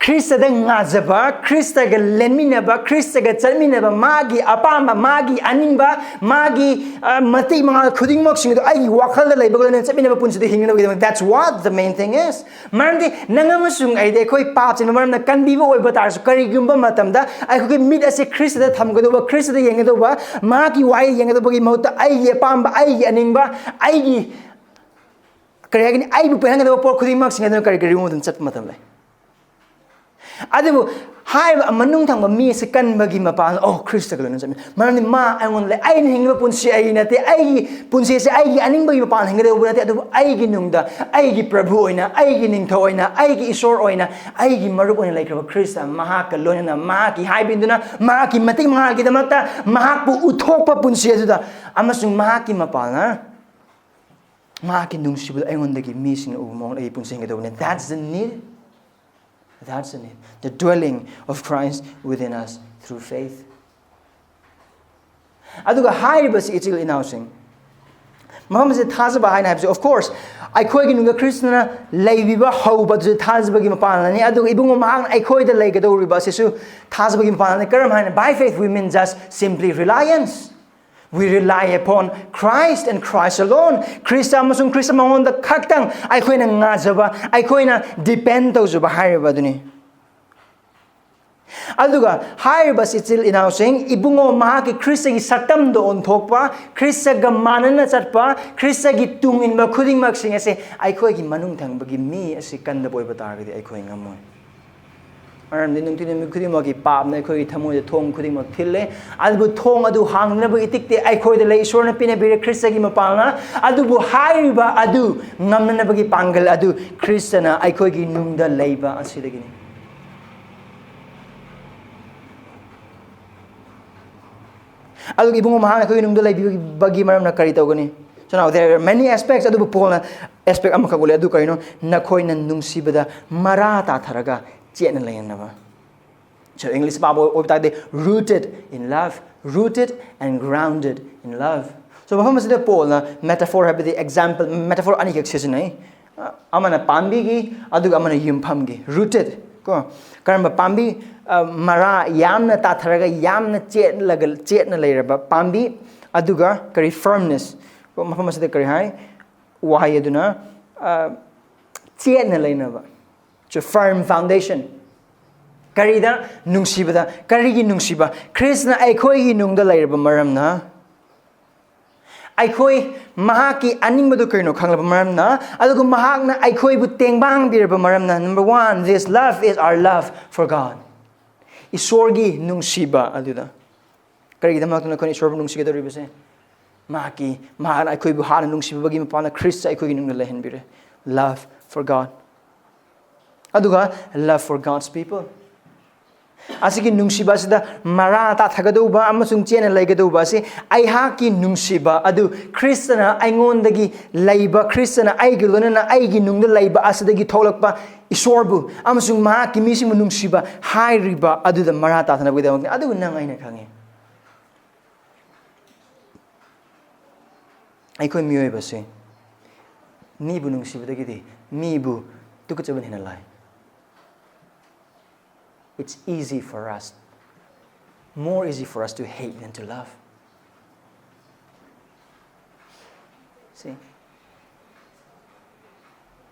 ꯈ꯭ꯔꯤꯁꯇꯗ ꯉꯥꯖꯕ, ꯈ꯭ꯔꯤꯁꯇꯒ ꯂꯦꯟꯃꯤꯟꯅꯕ, ꯈ꯭ꯔꯤꯁꯇꯒ ꯆꯠꯃꯤꯟꯅꯕ, ꯃꯥꯒꯤ ꯑꯄꯥꯝꯕ, ꯃꯥꯒꯤ ꯑꯅꯤꯡꯕ, ꯃꯥꯒꯤ, ꯑ, ꯃꯇꯤꯛ ꯃꯉꯥꯜ ꯈꯨꯗꯤꯡꯃꯛꯁꯤꯡ ꯑꯗꯨ ꯑꯩꯒꯤ ꯋꯥꯈꯜꯗ ꯂꯩꯕꯒ ꯂꯣꯏꯅꯅ ꯆꯠꯃꯤꯟꯅꯕ ꯄꯨꯟꯁꯤꯗ ꯍꯤꯡꯅꯕꯒꯤꯗꯃꯛ, that's what the main thing is꯫ ꯃꯔꯝꯗꯤ ꯅꯪ ꯑꯃꯁꯨꯡ ꯑꯩꯗꯤ ꯑꯩꯈꯣꯏ ꯄꯥꯞ ꯆꯦꯟꯕ ꯃꯔꯝꯅ ꯀꯟꯕꯤꯕ ꯑꯣꯏꯕ ꯇꯥꯔꯁꯨ, ꯀꯔꯤꯒꯨꯝꯕ ꯃꯇꯝꯗ ꯑꯩꯈꯣꯏꯒꯤ ꯃꯤꯠ ꯑꯁꯤ ꯈ꯭ꯔꯤꯁꯇꯗ ꯊꯝꯒꯗꯧꯕ, ꯈ꯭ꯔꯤꯁꯇꯗ ꯌꯦꯡꯒꯗꯧꯕ, ꯃꯍꯥꯛꯀꯤ ꯋꯥꯍꯩ ꯌꯦꯡꯒꯗꯧꯕꯒꯤ ꯃꯍꯨꯠꯇ ꯑꯩꯒꯤ ꯑꯄꯥꯝꯕ, ꯑꯩꯒꯤ ꯑꯅꯤꯡꯕ, ꯑꯩꯒꯤ ꯀꯔꯤ ꯍꯥꯏꯒꯅꯤ, ꯑꯩꯕꯨ ꯄꯦꯟꯍꯟꯒꯗꯕ ꯄꯣꯠ ꯈꯨꯗꯤꯡꯃꯛꯁꯤꯡ ꯑꯗꯨꯅ ꯀꯔꯤ ꯀꯔꯤ ꯃꯇꯝꯗ ꯆꯠꯄ ꯃꯇꯝ ꯂꯩ꯫ ꯑꯗꯨꯕꯨ ꯍꯥꯏꯔꯤꯕ ꯃꯅꯨꯡ ꯊꯪꯕ ꯃꯤ ꯑꯁꯤ ꯀꯟꯕꯒꯤ ꯃꯄꯥꯟ, ꯑꯣ, ꯈ꯭ꯔꯤꯁꯇꯒ ꯂꯣꯏꯅ ꯆꯠꯃꯤꯟꯅꯩ꯫ ꯃꯔꯝꯗꯤ ꯃꯥ ꯑꯩꯉꯣꯟꯗ ꯂꯩ꯫ ꯑꯩꯅ ꯍꯤꯡꯂꯤꯕ ꯄꯨꯟꯁꯤ ꯑꯩꯒꯤ ꯅꯠꯇꯦ꯫ ꯑꯩꯒꯤ ꯄꯨꯟꯁꯤꯁꯦ ꯑꯩꯒꯤ ꯑꯅꯤꯡꯕꯒꯤ ꯃꯄꯥꯟ ꯍꯤꯡꯒꯗꯧꯕ ꯅꯠꯇꯦ꯫ ꯑꯗꯨꯕꯨ ꯑꯩꯒꯤ ꯅꯨꯡꯗ, ꯑꯩꯒꯤ ꯄ꯭ꯔꯚꯨ ꯑꯣꯏꯅ, ꯑꯩꯒꯤ ꯅꯤꯡꯊꯧ ꯑꯣꯏꯅ, ꯑꯩꯒꯤ ꯏꯁꯣꯔ ꯑꯣꯏꯅ, ꯑꯩꯒꯤ ꯃꯔꯨꯞ ꯑꯣꯏꯅ ꯂꯩꯈ꯭ꯔꯕ ꯈ꯭ꯔꯤꯁꯇ, ꯃꯍꯥꯛꯀ ꯂꯣꯏꯅꯅ ꯃꯍꯥꯛꯀꯤ ꯍꯥꯏꯕꯤꯗꯨꯅ ꯃꯍꯥꯛꯀꯤ ꯃꯇꯤꯛ ꯃꯉꯥꯜꯒꯤꯗꯃꯛꯇ ꯃꯍꯥꯛꯄꯨ ꯎꯠꯊꯣꯛꯄ ꯄꯨꯟꯁꯤ ꯑꯗꯨꯗ, ꯑꯃꯁꯨꯡ ꯃꯍꯥꯛꯀꯤ ꯃꯄꯥꯜꯅ ꯃꯍꯥꯛꯀꯤ ꯅꯨꯡꯁꯤꯕꯗꯨ ꯑꯩꯉꯣꯟꯗꯒꯤ ꯃꯤꯁꯤꯡꯅ ꯎꯕ ꯃꯑꯣꯡꯗ ꯑꯩꯒꯤ ꯄꯨꯟꯁꯤ ꯍꯤꯡꯒꯗꯧꯕꯅꯤ꯫ That's the need. That's the need. The dwelling of Christ within us through faith. ꯑꯗꯨꯒ ꯍꯥꯏꯔꯤꯕꯁꯤ, ꯏꯆꯤꯜ ꯏꯅꯥꯎꯁꯤꯡ, ꯃꯐꯝꯁꯦ ꯊꯥꯖꯕ ꯍꯥꯏꯅ ꯍꯥꯏꯕꯁꯦ, of course, ꯑꯩꯈꯣꯏꯒꯤ ꯅꯨꯡꯗ ꯈ꯭ꯔꯤꯁꯇꯅ ꯂꯩꯕꯤꯕ ꯍꯧꯕꯗꯨꯁꯨ ꯊꯥꯖꯕꯒꯤ ꯃꯄꯥꯟꯅꯤ꯫ ꯑꯗꯨꯒ ꯏꯕꯨꯡꯉꯣ ꯃꯍꯥꯛꯅ ꯑꯩꯈꯣꯏꯗ ꯂꯩꯒꯗꯧꯔꯤꯕ ꯑꯁꯤꯁꯨ ꯊꯥꯖꯕꯒꯤ ꯃꯄꯥꯟꯅꯤ꯫ ꯀꯔꯝ ꯍꯥꯏꯅ? By faith we mean just simply reliance. We rely upon Christ and Christ alone. Christ ꯑꯃꯁꯨꯡ ꯈ꯭ꯔꯤꯁꯇ ꯃꯉꯣꯟꯗ ꯈꯛꯇꯪ ꯑꯩꯈꯣꯏꯅ ꯉꯥꯖꯕ, ꯑꯩꯈꯣꯏꯅ depend ꯇꯧꯖꯕ ꯍꯥꯏꯔꯤꯕ ꯑꯗꯨꯅꯤ꯫ ꯑꯗꯨꯒ ꯍꯥꯏꯔꯤꯕ ꯏꯆꯤꯜ ꯏꯅꯥꯎꯁꯤꯡ, ꯏꯕꯨꯡꯉꯣ ꯃꯍꯥꯛꯀꯤ ꯈ꯭ꯔꯤꯁꯇꯒꯤ ꯁꯛꯇꯝꯗ ꯑꯣꯟꯊꯣꯛꯄ, ꯈ꯭ꯔꯤꯁꯇꯒ ꯃꯥꯟꯅꯅ ꯆꯠꯄ, ꯈ꯭ꯔꯤꯁꯇꯒꯤ ꯇꯨꯡ ꯏꯟꯕ ꯈꯨꯗꯤꯡꯃꯛꯁꯤꯡ ꯑꯁꯦ ꯑꯩꯈꯣꯏꯒꯤ ꯃꯅꯨꯡ ꯊꯪꯕꯒꯤ ꯃꯤ ꯑꯁꯤ ꯀꯟꯗꯕ ꯑꯣꯏꯕ ꯇꯥꯔꯒꯗꯤ ꯑꯩꯈꯣꯏ ꯉꯝꯃꯣꯏ꯫ ꯃꯔꯝꯗꯤ ꯅꯨꯡꯇꯤ ꯅꯨꯃꯤꯠ ꯈꯨꯗꯤꯡꯃꯛꯀꯤ ꯄꯥꯞꯅ ꯑꯩꯈꯣꯏꯒꯤ ꯊꯃꯣꯏꯗ ꯊꯣꯡ ꯈꯨꯗꯤꯡꯃꯛ ꯊꯤꯜꯂꯦ꯫ ꯑꯗꯨꯕꯨ ꯊꯣꯡ ꯑꯗꯨ ꯍꯥꯡꯗꯅꯕ ꯏꯇꯤꯛꯇꯤ ꯑꯩꯈꯣꯏꯗ ꯂꯩ, ꯏꯁꯣꯔꯅ ꯄꯤꯅꯕꯤꯔꯦ ꯈ꯭ꯔꯤꯁꯇꯒꯤ ꯃꯄꯥꯜꯅ꯫ ꯑꯗꯨꯕꯨ ꯍꯥꯏꯔꯤꯕ ꯑꯗꯨ ꯉꯝꯅꯅꯕꯒꯤ ꯄꯥꯡꯒꯜ ꯑꯗꯨ ꯈ꯭ꯔꯤꯁꯇꯅ ꯑꯩꯈꯣꯏꯒꯤ ꯅꯨꯡꯗ ꯂꯩꯕ ꯑꯁꯤꯗꯒꯤꯅꯤ꯫ ꯑꯗꯨꯒ ꯏꯕꯨꯡꯉꯣ ꯃꯍꯥꯛꯅ ꯑꯩꯈꯣꯏꯒꯤ ꯅꯨꯡꯗ ꯂꯩꯕꯤꯕꯒꯤ ꯃꯔꯝꯅ ꯀꯔꯤ ꯇꯧꯒꯅꯤ? So now there are many aspects, ꯑꯗꯨꯕꯨ ꯄꯣꯜꯅ aspect ꯑꯃꯈꯛ ꯎꯠꯂꯦ꯫ ꯑꯗꯨ ꯀꯔꯤꯅꯣ? ꯅꯈꯣꯏꯅ ꯅꯨꯡꯁꯤꯕꯗ ꯃꯔꯥ ꯇꯥꯊꯔꯒ ꯆꯦꯠꯅ ꯂꯩꯅꯅꯕ꯫ So English ꯄꯥꯕ ꯑꯣꯏꯕ ꯇꯥꯔꯗꯤ, rooted in love, rooted and grounded in love. So ꯃꯐꯝ ꯑꯁꯤꯗ ꯄꯣꯜꯅ metaphor, ꯍꯥꯏꯕꯗꯤ example, metaphor ꯑꯅꯤꯈꯛ ꯁꯤꯖꯤꯟꯅꯩ꯫ ꯑ, ꯑꯃꯅ ꯄꯥꯝꯕꯤꯒꯤ, ꯑꯗꯨꯒ ꯑꯃꯅ ꯌꯨꯝꯐꯝꯒꯤ꯫ Rooted ꯀꯣ, ꯀꯔꯝꯕ ꯄꯥꯝꯕꯤ? ꯑ, ꯃꯔꯥ ꯌꯥꯝꯅ ꯇꯥꯊꯔꯒ ꯌꯥꯝꯅ ꯆꯦꯠꯂꯒ, ꯆꯦꯠꯅ ꯂꯩꯔꯕ ꯄꯥꯝꯕꯤ, ꯑꯗꯨꯒ ꯀꯔꯤ? Firmness ꯀꯣ꯫ ꯃꯐꯝ ꯑꯁꯤꯗ ꯀꯔꯤ ꯍꯥꯏ? ꯋꯥꯍꯩ ꯑꯗꯨꯅ, ꯑ, ꯆꯦꯠꯅ ꯂꯩꯅꯕ꯫ So, firm foundation꯫ ꯀꯔꯤꯗ? ꯅꯨꯡꯁꯤꯕꯗ꯫ ꯀꯔꯤꯒꯤ ꯅꯨꯡꯁꯤꯕ? ꯈ꯭ꯔꯤꯁꯅ ꯑꯩꯈꯣꯏꯒꯤ ꯅꯨꯡꯗ ꯂꯩꯔꯕ ꯃꯔꯝꯅ, ꯑꯩꯈꯣꯏ ꯃꯍꯥꯛꯀꯤ ꯑꯅꯤꯡꯕꯗꯨ ꯀꯔꯤꯅꯣ ꯈꯪꯂꯕ ꯃꯔꯝꯅ, ꯑꯗꯨꯒ ꯃꯍꯥꯛꯅ ꯑꯩꯈꯣꯏꯕꯨ ꯇꯦꯡꯕꯥꯡꯕꯤꯔꯕ ꯃꯔꯝꯅ꯫ Number one, this love is our love for God. ꯏꯁꯣꯔꯒꯤ ꯅꯨꯡꯁꯤꯕ ꯑꯗꯨꯗ꯫ ꯀꯔꯤꯒꯤꯗꯃꯛꯇꯅꯣ ꯑꯩꯈꯣꯏꯅ ꯏꯁꯣꯔꯕꯨ ꯅꯨꯡꯁꯤꯒꯗꯧꯔꯤꯕꯁꯦ? ꯃꯍꯥꯛꯀꯤ, ꯃꯍꯥꯛꯅ ꯑꯩꯈꯣꯏꯕꯨ ꯍꯥꯟꯅ ꯅꯨꯡꯁꯤꯕꯤꯕꯒꯤ ꯃꯄꯥꯟꯅ ꯈ꯭ꯔꯤꯁꯇ ꯑꯩꯈꯣꯏꯒꯤ ꯅꯨꯡꯗ ꯂꯩꯍꯟꯕꯤꯔꯦ꯫ Love for God꯫ ꯑꯗꯨꯒ love for God's people꯫ ꯑꯁꯤꯒꯤ ꯅꯨꯡꯁꯤꯕ ꯑꯁꯤꯗ ꯃꯔꯥ ꯇꯥꯊꯒꯗꯧꯕ ꯑꯃꯁꯨꯡ ꯆꯦꯠꯅ ꯂꯩꯒꯗꯧꯕ ꯑꯁꯤ, ꯑꯩꯍꯥꯛꯀꯤ ꯅꯨꯡꯁꯤꯕ ꯑꯗꯨ ꯈ꯭ꯔꯤꯁꯇꯅ ꯑꯩꯉꯣꯟꯗꯒꯤ ꯂꯩꯕ, ꯈ꯭ꯔꯤꯁꯇꯅ ꯑꯩꯒꯤ ꯂꯣꯏꯅꯅ ꯑꯩꯒꯤ ꯅꯨꯡꯗ ꯂꯩꯕ ꯑꯁꯤꯗꯒꯤ ꯊꯣꯛꯂꯛꯄ ꯏꯁꯣꯔꯕꯨ ꯑꯃꯁꯨꯡ ꯃꯍꯥꯛꯀꯤ ꯃꯤꯁꯤꯡꯕꯨ ꯅꯨꯡꯁꯤꯕ ꯍꯥꯏꯔꯤꯕ ꯑꯗꯨꯗ ꯃꯔꯥ ꯇꯥꯊꯅꯕꯒꯤꯗꯃꯛꯅꯤ꯫ ꯑꯗꯨꯕꯨ ꯅꯪ, ꯑꯩꯅ ꯈꯪꯉꯤ, ꯑꯩꯈꯣꯏ ꯃꯤꯑꯣꯏꯕꯁꯦ ꯃꯤꯕꯨ ꯅꯨꯡꯁꯤꯕꯗꯒꯤꯗꯤ ꯃꯤꯕꯨ ꯇꯨꯀꯠꯆꯕꯅ ꯍꯦꯟꯅ ꯂꯥꯏ꯫ It's easy for us, more easy for us to hate than to love. See?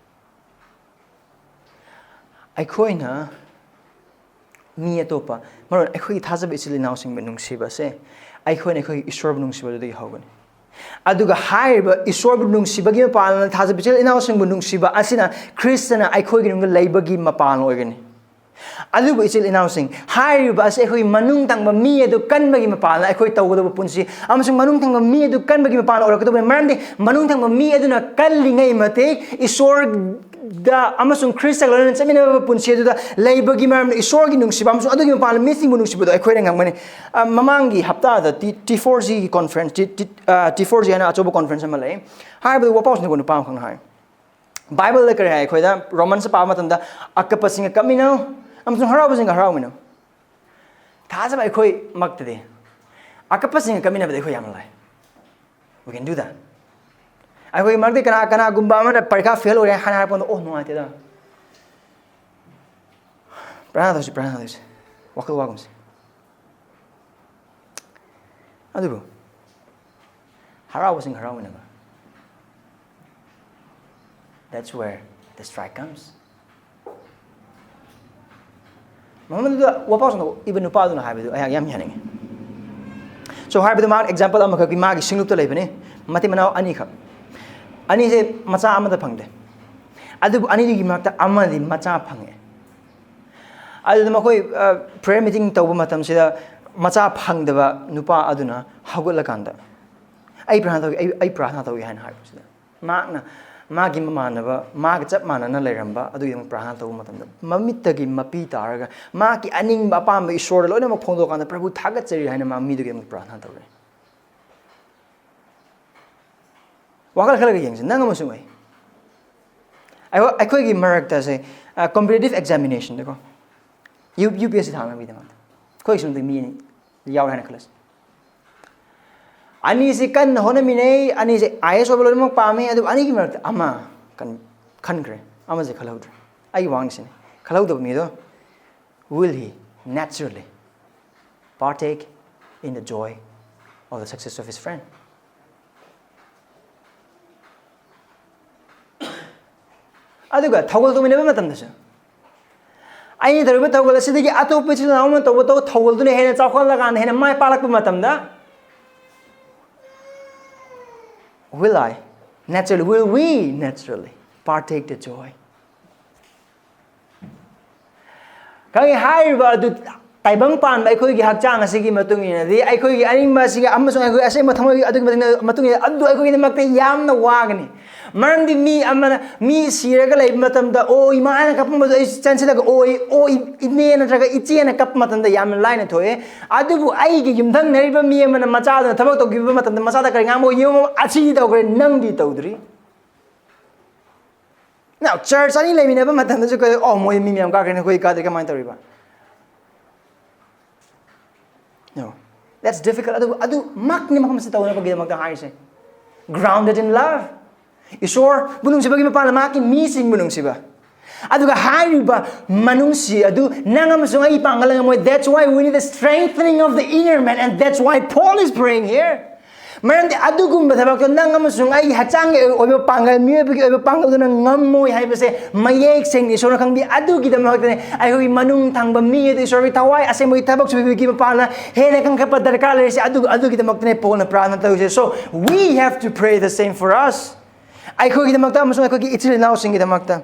ꯑꯩꯈꯣꯏꯅ ꯃꯤ ꯑꯇꯣꯞꯄ, ꯃꯔꯨ ꯑꯣꯏꯅ ꯑꯩꯈꯣꯏꯒꯤ ꯊꯥꯖꯕ ꯏꯆꯤꯜ ꯏꯅꯥꯎꯁꯤꯡꯕꯨ ꯅꯨꯡꯁꯤꯕꯁꯦ, ꯑꯩꯈꯣꯏꯅ ꯑꯩꯈꯣꯏꯒꯤ ꯏꯁꯣꯔꯕꯨ ꯅꯨꯡꯁꯤꯕꯗꯨꯗꯒꯤ ꯍꯧꯒꯅꯤ꯫ ꯑꯗꯨꯒ ꯍꯥꯏꯔꯤꯕ ꯏꯁꯣꯔꯕꯨ ꯅꯨꯡꯁꯤꯕꯒꯤ ꯃꯄꯥꯟ, ꯊꯥꯖꯕ ꯏꯆꯤꯜ ꯏꯅꯥꯎꯁꯤꯡꯕꯨ ꯅꯨꯡꯁꯤꯕ ꯑꯁꯤꯅ ꯈ꯭ꯔꯤꯁꯇꯅ ꯑꯩꯈꯣꯏꯒꯤ ꯅꯨꯡꯗ ꯂꯩꯕꯒꯤ ꯃꯄꯥꯟ ꯑꯣꯏꯒꯅꯤ꯫ ꯑꯗꯨꯕꯨ ꯏꯆꯤꯜ ꯏꯅꯥꯎꯁꯤꯡ, ꯍꯥꯏꯔꯤꯕ ꯑꯁꯤ ꯑꯩꯈꯣꯏ ꯃꯅꯨꯡ ꯊꯪꯕ ꯃꯤ ꯑꯗꯨ ꯀꯟꯕꯒꯤ ꯃꯄꯥꯟꯗ ꯑꯩꯈꯣꯏ ꯇꯧꯒꯗꯕ ꯄꯨꯟꯁꯤ ꯑꯃꯁꯨꯡ ꯃꯅꯨꯡ ꯊꯪꯕ ꯃꯤ ꯑꯗꯨ ꯀꯟꯕꯒꯤ ꯃꯄꯥꯟꯗ ꯑꯣꯏꯔꯛꯀꯗꯕꯅꯤ꯫ ꯃꯔꯝꯗꯤ ꯃꯅꯨꯡ ꯊꯪꯕ ꯃꯤ ꯑꯗꯨꯅ ꯀꯜꯂꯤꯉꯩ ꯃꯇꯤꯛ ꯏꯁꯣꯔ ꯗ ꯑꯃꯁꯨꯡ ꯈ꯭ꯔꯤꯁꯇꯒ ꯂꯣꯏꯅꯅ ꯆꯠꯃꯤꯟꯅꯕ ꯄꯨꯟꯁꯤ ꯑꯗꯨꯗ ꯂꯩꯕꯒꯤ ꯃꯔꯝꯗ ꯏꯁꯣꯔꯒꯤ ꯅꯨꯡꯁꯤꯕ ꯑꯃꯁꯨꯡ ꯑꯗꯨꯒꯤ ꯃꯄꯥꯟꯗ ꯃꯤꯁꯤꯡꯕꯨ ꯅꯨꯡꯁꯤꯕꯗ ꯑꯩꯈꯣꯏꯅ ꯉꯝꯒꯅꯤ꯫ ꯑ, ꯃꯃꯥꯡꯒꯤ ꯍꯞꯇꯥꯗ ꯇꯤ ꯐꯣꯔ ꯖꯤꯒꯤ conference, T T four G ꯍꯥꯏꯅ ꯑꯆꯧꯕ ꯀꯣꯟꯐ꯭ꯔꯦꯟꯁ ꯑꯃ ꯂꯩ꯫ ꯍꯥꯏꯕꯗꯨ ꯋꯥꯄꯥꯎꯁꯤꯡꯗ ꯅꯨꯄꯥ ꯑꯃꯈꯛꯅ ꯍꯥꯏ, ꯕꯥꯏꯕꯜꯗ ꯀꯔꯤ ꯍꯥꯏ? ꯑꯩꯈꯣꯏꯗ ꯔꯣꯃꯟꯁ ꯄꯥꯕ ꯃꯇꯝꯗ, "ꯑꯀꯞꯄꯁꯤꯡꯒ ꯀꯞꯃꯤꯟꯅꯧ ꯑꯃꯁꯨꯡ ꯍꯔꯥꯎꯕꯁꯤꯡꯒ ꯍꯔꯥꯎꯃꯤꯟꯅꯧ"꯫ ꯊꯥꯖꯕ ꯑꯩꯈꯣꯏ ꯃꯛꯇꯗꯤ ꯑꯀꯞꯄꯁꯤꯡꯒ ꯀꯞꯃꯤꯟꯅꯕꯗꯤ ꯑꯩꯈꯣꯏ ꯌꯥꯝꯅ ꯂꯥꯏ꯫ We can do that. ꯑꯩꯈꯣꯏ ꯃꯔꯛꯇ ꯀꯅꯥ, ꯀꯅꯥꯒꯨꯝꯕ ꯑꯃꯅ ꯄꯔꯤꯈꯥ ꯐꯦꯜ ꯑꯣꯏꯔꯦ ꯍꯥꯏꯅ ꯍꯥꯏꯔꯛꯄꯗ, "ꯑꯣ, ꯅꯨꯡꯉꯥꯏꯇꯦꯗ"꯫ ꯄ꯭ꯔꯥꯔꯊꯅꯥ ꯇꯧꯁꯤ, ꯄ꯭ꯔꯥꯔꯊꯅꯥ ꯇꯧꯁꯤ, ꯋꯥꯈꯜ ꯋꯥꯒꯨꯝꯁꯤ꯫ ꯑꯗꯨꯕꯨ ꯍꯔꯥꯎꯕꯁꯤꯡ ꯍꯔꯥꯎꯃꯤꯟꯅꯕ, that's where the strike comes. ꯃꯐꯝꯗꯨꯗ ꯋꯥꯄꯥꯎꯁꯪꯗ ꯏꯕ ꯅꯨꯄꯥꯗꯨꯅ ꯍꯥꯏꯕꯗꯨ ꯑꯩꯍꯥꯛ ꯌꯥꯝ ꯌꯥꯅꯤꯡꯉꯤ꯫ So, ꯍꯥꯏꯕꯗꯨ ꯃꯥ ꯑꯦꯛꯖꯥꯝꯄꯜ ꯑꯃꯈꯛꯀꯤ ꯃꯥꯒꯤ ꯁꯤꯡꯂꯨꯞꯇ ꯂꯩꯕꯅꯤ꯫ ꯃꯇꯩ ꯃꯅꯥꯎ ꯑꯅꯤꯈꯛ, ꯑꯅꯤꯁꯦ ꯃꯆꯥ ꯑꯃꯗ ꯐꯪꯗꯦ꯫ ꯑꯗꯨꯕꯨ ꯑꯅꯤꯗꯨꯒꯤ ꯃꯔꯛꯇ ꯑꯃꯗꯤ ꯃꯆꯥ ꯐꯪꯉꯦ꯫ ꯑꯗꯨꯗ ꯃꯈꯣꯏ, ꯑ, ꯄ꯭ꯔꯦꯌꯔ ꯃꯤꯇꯤꯡ ꯇꯧꯕ ꯃꯇꯝꯁꯤꯗ ꯃꯆꯥ ꯐꯪꯗꯕ ꯅꯨꯄꯥ ꯑꯗꯨꯅ ꯍꯧꯒꯠꯂꯀꯥꯟꯗ, "ꯑꯩ ꯄ꯭ꯔꯥꯔꯊꯅꯥ ꯇꯧꯒꯦ, ꯑꯩ, ꯑꯩ ꯄ꯭ꯔꯥꯔꯊꯅꯥ ꯇꯧꯒꯦ" ꯍꯥꯏꯅ ꯍꯥꯏꯕꯁꯤꯗ, ꯃꯍꯥꯛꯅ ꯃꯥꯒꯤ ꯃꯃꯥꯟꯅꯕ, ꯃꯥꯒ ꯆꯞ ꯃꯥꯟꯅꯅ ꯂꯩꯔꯝꯕ ꯑꯗꯨꯒꯤꯗꯃꯛ ꯄ꯭ꯔꯥꯔꯊꯅꯥ ꯇꯧꯕ ꯃꯇꯝꯗ, ꯃꯃꯤꯠꯇꯒꯤ ꯃꯄꯤ ꯇꯥꯔꯒ ꯃꯍꯥꯛꯀꯤ ꯑꯅꯤꯡꯕ ꯑꯄꯥꯝꯕ ꯏꯁꯣꯔꯗ ꯂꯣꯏꯅꯃꯛ ꯐꯣꯡꯗꯣꯛꯑꯀꯥꯟꯗ, "ꯄ꯭ꯔꯚꯨ, ꯊꯥꯒꯠꯆꯔꯤ" ꯍꯥꯏꯅ ꯃꯥ ꯃꯤꯗꯨꯒꯤꯗꯃꯛ ꯄ꯭ꯔꯥꯔꯊꯅꯥ ꯇꯧꯔꯦ꯫ ꯋꯥꯈꯜ ꯈꯜꯂꯒ ꯌꯦꯡꯁꯤ, ꯅꯪ ꯑꯃꯁꯨꯡ ꯑꯩ꯫ ꯑꯩꯈꯣꯏ-, ꯑꯩꯈꯣꯏꯒꯤ ꯃꯔꯛꯇꯁꯦ, ꯑ, ꯀꯝꯄꯤꯇꯤꯇꯤꯚ ꯑꯦꯛꯖꯥꯃꯤꯅꯦꯁꯟꯗꯀꯣ, U, U P S C ꯊꯥꯅꯕꯒꯤꯗꯃꯛꯇ ꯑꯩꯈꯣꯏꯒꯤ ꯁꯣꯝꯗ ꯃꯤ ꯑꯅꯤ ꯌꯥꯎꯔꯦ ꯍꯥꯏꯅ ꯈꯜꯂꯁꯤ꯫ ꯑꯅꯤꯁꯤ ꯀꯟꯅ ꯍꯣꯠꯅꯃꯤꯟꯅꯩ, ꯑꯅꯤꯁꯦ ꯑꯥꯏ ꯑꯦꯁ ꯑꯣꯏꯕ ꯂꯣꯏꯅꯃꯛ ꯄꯥꯝꯃꯤ, ꯑꯗꯨꯕꯨ ꯑꯅꯤꯒꯤ ꯃꯔꯛꯇ ꯑꯃ ꯀꯟ-, ꯈꯟꯈ꯭ꯔꯦ, ꯑꯃꯁꯦ ꯈꯜꯍꯧꯗ꯭ꯔꯦ꯫ ꯑꯩꯒꯤ ꯋꯥꯍꯪꯁꯤꯅꯤ, ꯈꯜꯍꯧꯗꯕ ꯃꯤꯗꯣ, will he naturally partake in the joy of the success of his friend? ꯑꯗꯨꯒ ꯊꯧꯒꯜ ꯇꯧꯃꯤꯟꯅꯕ ꯃꯇꯝꯗꯁꯨ, ꯑꯩꯅ ꯇꯧꯔꯤꯕ ꯊꯧꯒꯜ ꯑꯁꯤꯗꯒꯤ ꯑꯇꯣꯞꯄ ꯏꯆꯤꯜ ꯏꯅꯥꯎ ꯑꯃꯅ ꯇꯧꯕ ꯇꯧ-, ꯊꯧꯒꯜꯗꯨꯅ ꯍꯦꯟꯅ ꯆꯥꯎꯈꯠꯂꯀꯥꯟꯗ, ꯍꯦꯟꯅ ꯃꯥꯏ ꯄꯥꯛꯂꯛꯄ ꯃꯇꯝꯗ, will I naturally, will we naturally partake the joy? ꯈꯪꯉꯤ, ꯍꯥꯏꯔꯤꯕ ꯑꯗꯨ ꯇꯥꯏꯕꯪ ꯄꯥꯟꯕ ꯑꯩꯈꯣꯏꯒꯤ ꯍꯛꯆꯥꯡ ꯑꯁꯤꯒꯤ ꯃꯇꯨꯡ ꯏꯟꯅꯗꯤ, ꯑꯩꯈꯣꯏꯒꯤ ꯑꯅꯤꯡꯕ ꯑꯁꯤꯒ ꯑꯃꯁꯨꯡ ꯑꯩꯈꯣꯏ ꯑꯁꯦꯡꯕ ꯊꯃꯣꯏ ꯑꯗꯨꯒꯤ ꯃꯇꯨꯡ ꯏꯟꯅ, ꯃꯇꯨꯡ ꯏꯟꯅ, ꯑꯗꯨ ꯑꯩꯈꯣꯏꯒꯤꯗꯃꯛꯇ ꯌꯥꯝꯅ ꯋꯥꯒꯅꯤ꯫ ꯃꯔꯝꯗꯤ ꯃꯤ ꯑꯃꯅ, ꯃꯤ ꯁꯤꯔꯒ ꯂꯩꯕ ꯃꯇꯝꯗ, "ꯑꯣ, ꯏꯃꯥꯅ ꯀꯞꯄꯝꯕꯗꯣ ꯑꯩ ꯆꯦꯟꯁꯤꯜꯂꯒ, ꯑꯣ, ꯑꯣ, ꯏ-, ꯏꯅꯦ ꯅꯠꯇ꯭ꯔꯒ ꯏꯆꯦꯅ ꯀꯞꯄ ꯃꯇꯝꯗ ꯌꯥꯝꯅ ꯂꯥꯏꯅ ꯊꯣꯛꯑꯦ꯫ ꯑꯗꯨꯕꯨ ꯑꯩꯒꯤ ꯌꯨꯝꯊꯪꯅꯔꯤꯕ ꯃꯤ ꯑꯃꯅ ꯃꯆꯥꯗꯨꯅ ꯊꯕꯛ ꯇꯧꯈꯤꯕ ꯃꯇꯝꯗ ꯃꯆꯥꯗ ꯀꯔꯤ ꯉꯥꯡꯕ ꯌꯦꯡꯉꯣ, ꯑꯁꯤꯗꯤ ꯇꯧꯈ꯭ꯔꯦ, ꯅꯪꯗꯤ ꯇꯧꯗ꯭ꯔꯤ?" Now, church ꯑꯅꯤ ꯂꯩꯃꯤꯟꯅꯕ ꯃꯇꯝꯗꯁꯨ ꯀꯩ, "ꯑꯣ, ꯃꯣꯏ ꯃꯤ ꯃꯌꯥꯝ ꯀꯥꯈ꯭ꯔꯦ, ꯅꯈꯣꯏ ꯀꯥꯗ꯭ꯔꯦ, ꯀꯃꯥꯏꯅ ꯇꯧꯔꯤꯕ?" No. That's difficult. ꯑꯗꯨ, ꯑꯗꯨꯃꯛꯅꯤ ꯃꯐꯝꯁꯤ ꯇꯧꯅꯕꯒꯤꯗꯃꯛꯇ ꯍꯥꯏꯔꯤꯁꯦ꯫ Grounded in love. ꯏꯁꯣꯔꯕꯨ ꯅꯨꯡꯁꯤꯕꯒꯤ ꯃꯄꯥꯟꯗ ꯃꯍꯥꯛꯀꯤ ꯃꯤꯁꯤꯡꯕꯨ ꯅꯨꯡꯁꯤꯕ꯫ ꯑꯗꯨꯒ ꯍꯥꯏꯔꯤꯕ ꯃꯅꯨꯡꯁꯤ ꯑꯗꯨ ꯅꯪ ꯑꯃꯁꯨꯡ ꯑꯩ ꯄꯥꯡꯒꯜ ꯉꯝꯃꯣꯏ꯫ That's why we need the strengthening of the inner man, and that's why Paul is praying here. ꯃꯔꯝꯗꯤ ꯑꯗꯨꯒꯨꯝꯕ ꯊꯕꯛꯇꯣ ꯅꯪ ꯑꯃꯁꯨꯡ ꯑꯩꯒꯤ ꯍꯛꯆꯥꯡꯒꯤ ꯑꯣꯏꯕ ꯄꯥꯡꯒꯜ, ꯃꯤꯑꯣꯏꯕꯒꯤ ꯑꯣꯏꯕ ꯄꯥꯡꯒꯜꯗꯨꯅ ꯉꯝꯃꯣꯏ ꯍꯥꯏꯕꯁꯦ ꯃꯌꯦꯛ ꯁꯦꯡꯅ ꯏꯁꯣꯔꯅ ꯈꯪꯕꯤ꯫ ꯑꯗꯨꯒꯤꯗꯃꯛꯇꯅꯦ ꯑꯩꯈꯣꯏꯒꯤ ꯃꯅꯨꯡ ꯊꯪꯕ ꯃꯤ ꯑꯗꯨ ꯏꯁꯣꯔꯒꯤ ꯊꯋꯥꯏ ꯑꯁꯦꯡꯕꯒꯤ ꯊꯕꯛ ꯁꯨꯕꯤꯕꯒꯤ ꯃꯄꯥꯟꯅ ꯍꯦꯟꯅ ꯀꯟꯈꯠꯄ ꯗꯔꯀꯥꯔ ꯂꯩꯔꯤꯁꯦ꯫ ꯑꯗꯨ, ꯑꯗꯨꯒꯤꯗꯃꯛꯇꯅꯦ ꯄꯣꯜꯅ ꯄ꯭ꯔꯥꯔꯊꯅ ꯇꯧꯔꯤꯁꯦ꯫ So, we have to pray the same for us. ꯑꯩꯈꯣꯏꯒꯤꯗꯃꯛꯇ ꯑꯃꯁꯨꯡ ꯑꯩꯈꯣꯏꯒꯤ ꯏꯆꯤꯜ ꯏꯅꯥꯎꯁꯤꯡꯒꯤꯗꯃꯛꯇ꯫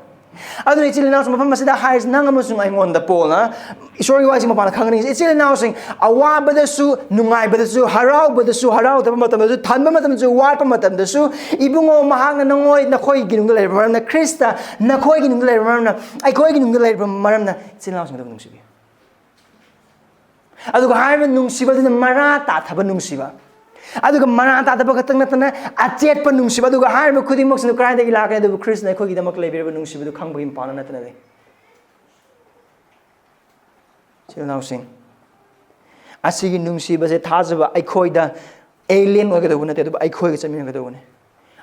ꯑꯗꯨꯅ ꯏꯆꯤꯜ ꯏꯅꯥꯎꯁꯤꯡ, ꯃꯐꯝ ꯑꯁꯤꯗ ꯍꯥꯏꯔꯤꯁꯤ ꯅꯪ ꯑꯃꯁꯨꯡ ꯑꯩꯉꯣꯟꯗ ꯄꯣꯜꯅ ꯏꯁꯣꯔꯒꯤ ꯋꯥꯁꯤ ꯃꯄꯥꯟꯗ ꯈꯪꯍꯟꯅꯤꯡꯉꯤ꯫ ꯏꯆꯤꯜ ꯏꯅꯥꯎꯁꯤꯡ, ꯑꯋꯥꯕꯗꯁꯨ, ꯅꯨꯡꯉꯥꯏꯕꯗꯁꯨ, ꯍꯔꯥꯎꯕꯗꯁꯨ, ꯍꯔꯥꯎꯗꯕ ꯃꯇꯝꯗꯁꯨ, ꯊꯟꯕ ꯃꯇꯝꯗꯁꯨ, ꯋꯥꯠꯄ ꯃꯇꯝꯗꯁꯨ, ꯏꯕꯨꯡꯉꯣ, ꯃꯍꯥꯛꯅ ꯅꯉꯣꯏ, ꯅꯈꯣꯏꯒꯤ ꯅꯨꯡꯗ ꯂꯩꯔꯕ ꯃꯔꯝꯅ, ꯈ꯭ꯔꯤꯁꯇ ꯅꯈꯣꯏꯒꯤ ꯅꯨꯡꯗ ꯂꯩꯔꯕ ꯃꯔꯝꯅ, ꯑꯩꯈꯣꯏꯒꯤ ꯅꯨꯡꯗ ꯂꯩꯔꯕ ꯃꯔꯝꯅ, ꯏꯆꯤꯜ ꯏꯅꯥꯎꯁꯤꯡ ꯑꯗꯨꯕꯨ ꯅꯨꯡꯁꯤꯕꯤꯌꯨ꯫ ꯑꯗꯨꯒ ꯍꯥꯏꯔꯤꯕ ꯅꯨꯡꯁꯤꯕ ꯑꯗꯨꯅ ꯃꯔꯥ ꯇꯥꯊꯕ ꯅꯨꯡꯁꯤꯕ, ꯑꯗꯨꯒ ꯃꯔꯥ ꯇꯥꯊꯕ ꯈꯛꯇꯪ ꯅꯠꯇꯅ ꯑꯆꯦꯠꯄ ꯅꯨꯡꯁꯤꯕ, ꯑꯗꯨꯒ ꯍꯥꯏꯔꯤꯕ ꯈꯨꯗꯤꯡꯃꯛꯁꯤꯅ ꯀꯗꯥꯏꯗꯒꯤ ꯂꯥꯛꯀꯅꯤ? ꯑꯗꯨꯕꯨ ꯈ꯭ꯔꯤꯁꯇꯅ ꯑꯩꯈꯣꯏꯒꯤꯗꯃꯛ ꯂꯩꯕꯤꯔꯕ ꯅꯨꯡꯁꯤꯕꯗꯨ ꯈꯪꯕꯒꯤ ꯃꯄꯥꯟꯅ ꯅꯠꯇꯅ ꯂꯩ꯫ ꯏꯆꯤꯜ ꯏꯅꯥꯎꯁꯤꯡ, ꯑꯁꯤꯒꯤ ꯅꯨꯡꯁꯤꯕꯁꯦ ꯊꯥꯖꯕ ꯑꯩꯈꯣꯏꯗ alien ꯑꯣꯏꯒꯗꯧꯕ ꯅꯠꯇꯦ, ꯑꯗꯨꯕꯨ ꯑꯩꯈꯣꯏꯒ ꯆꯠꯃꯤꯟꯅꯒꯗꯧꯕꯅꯤ꯫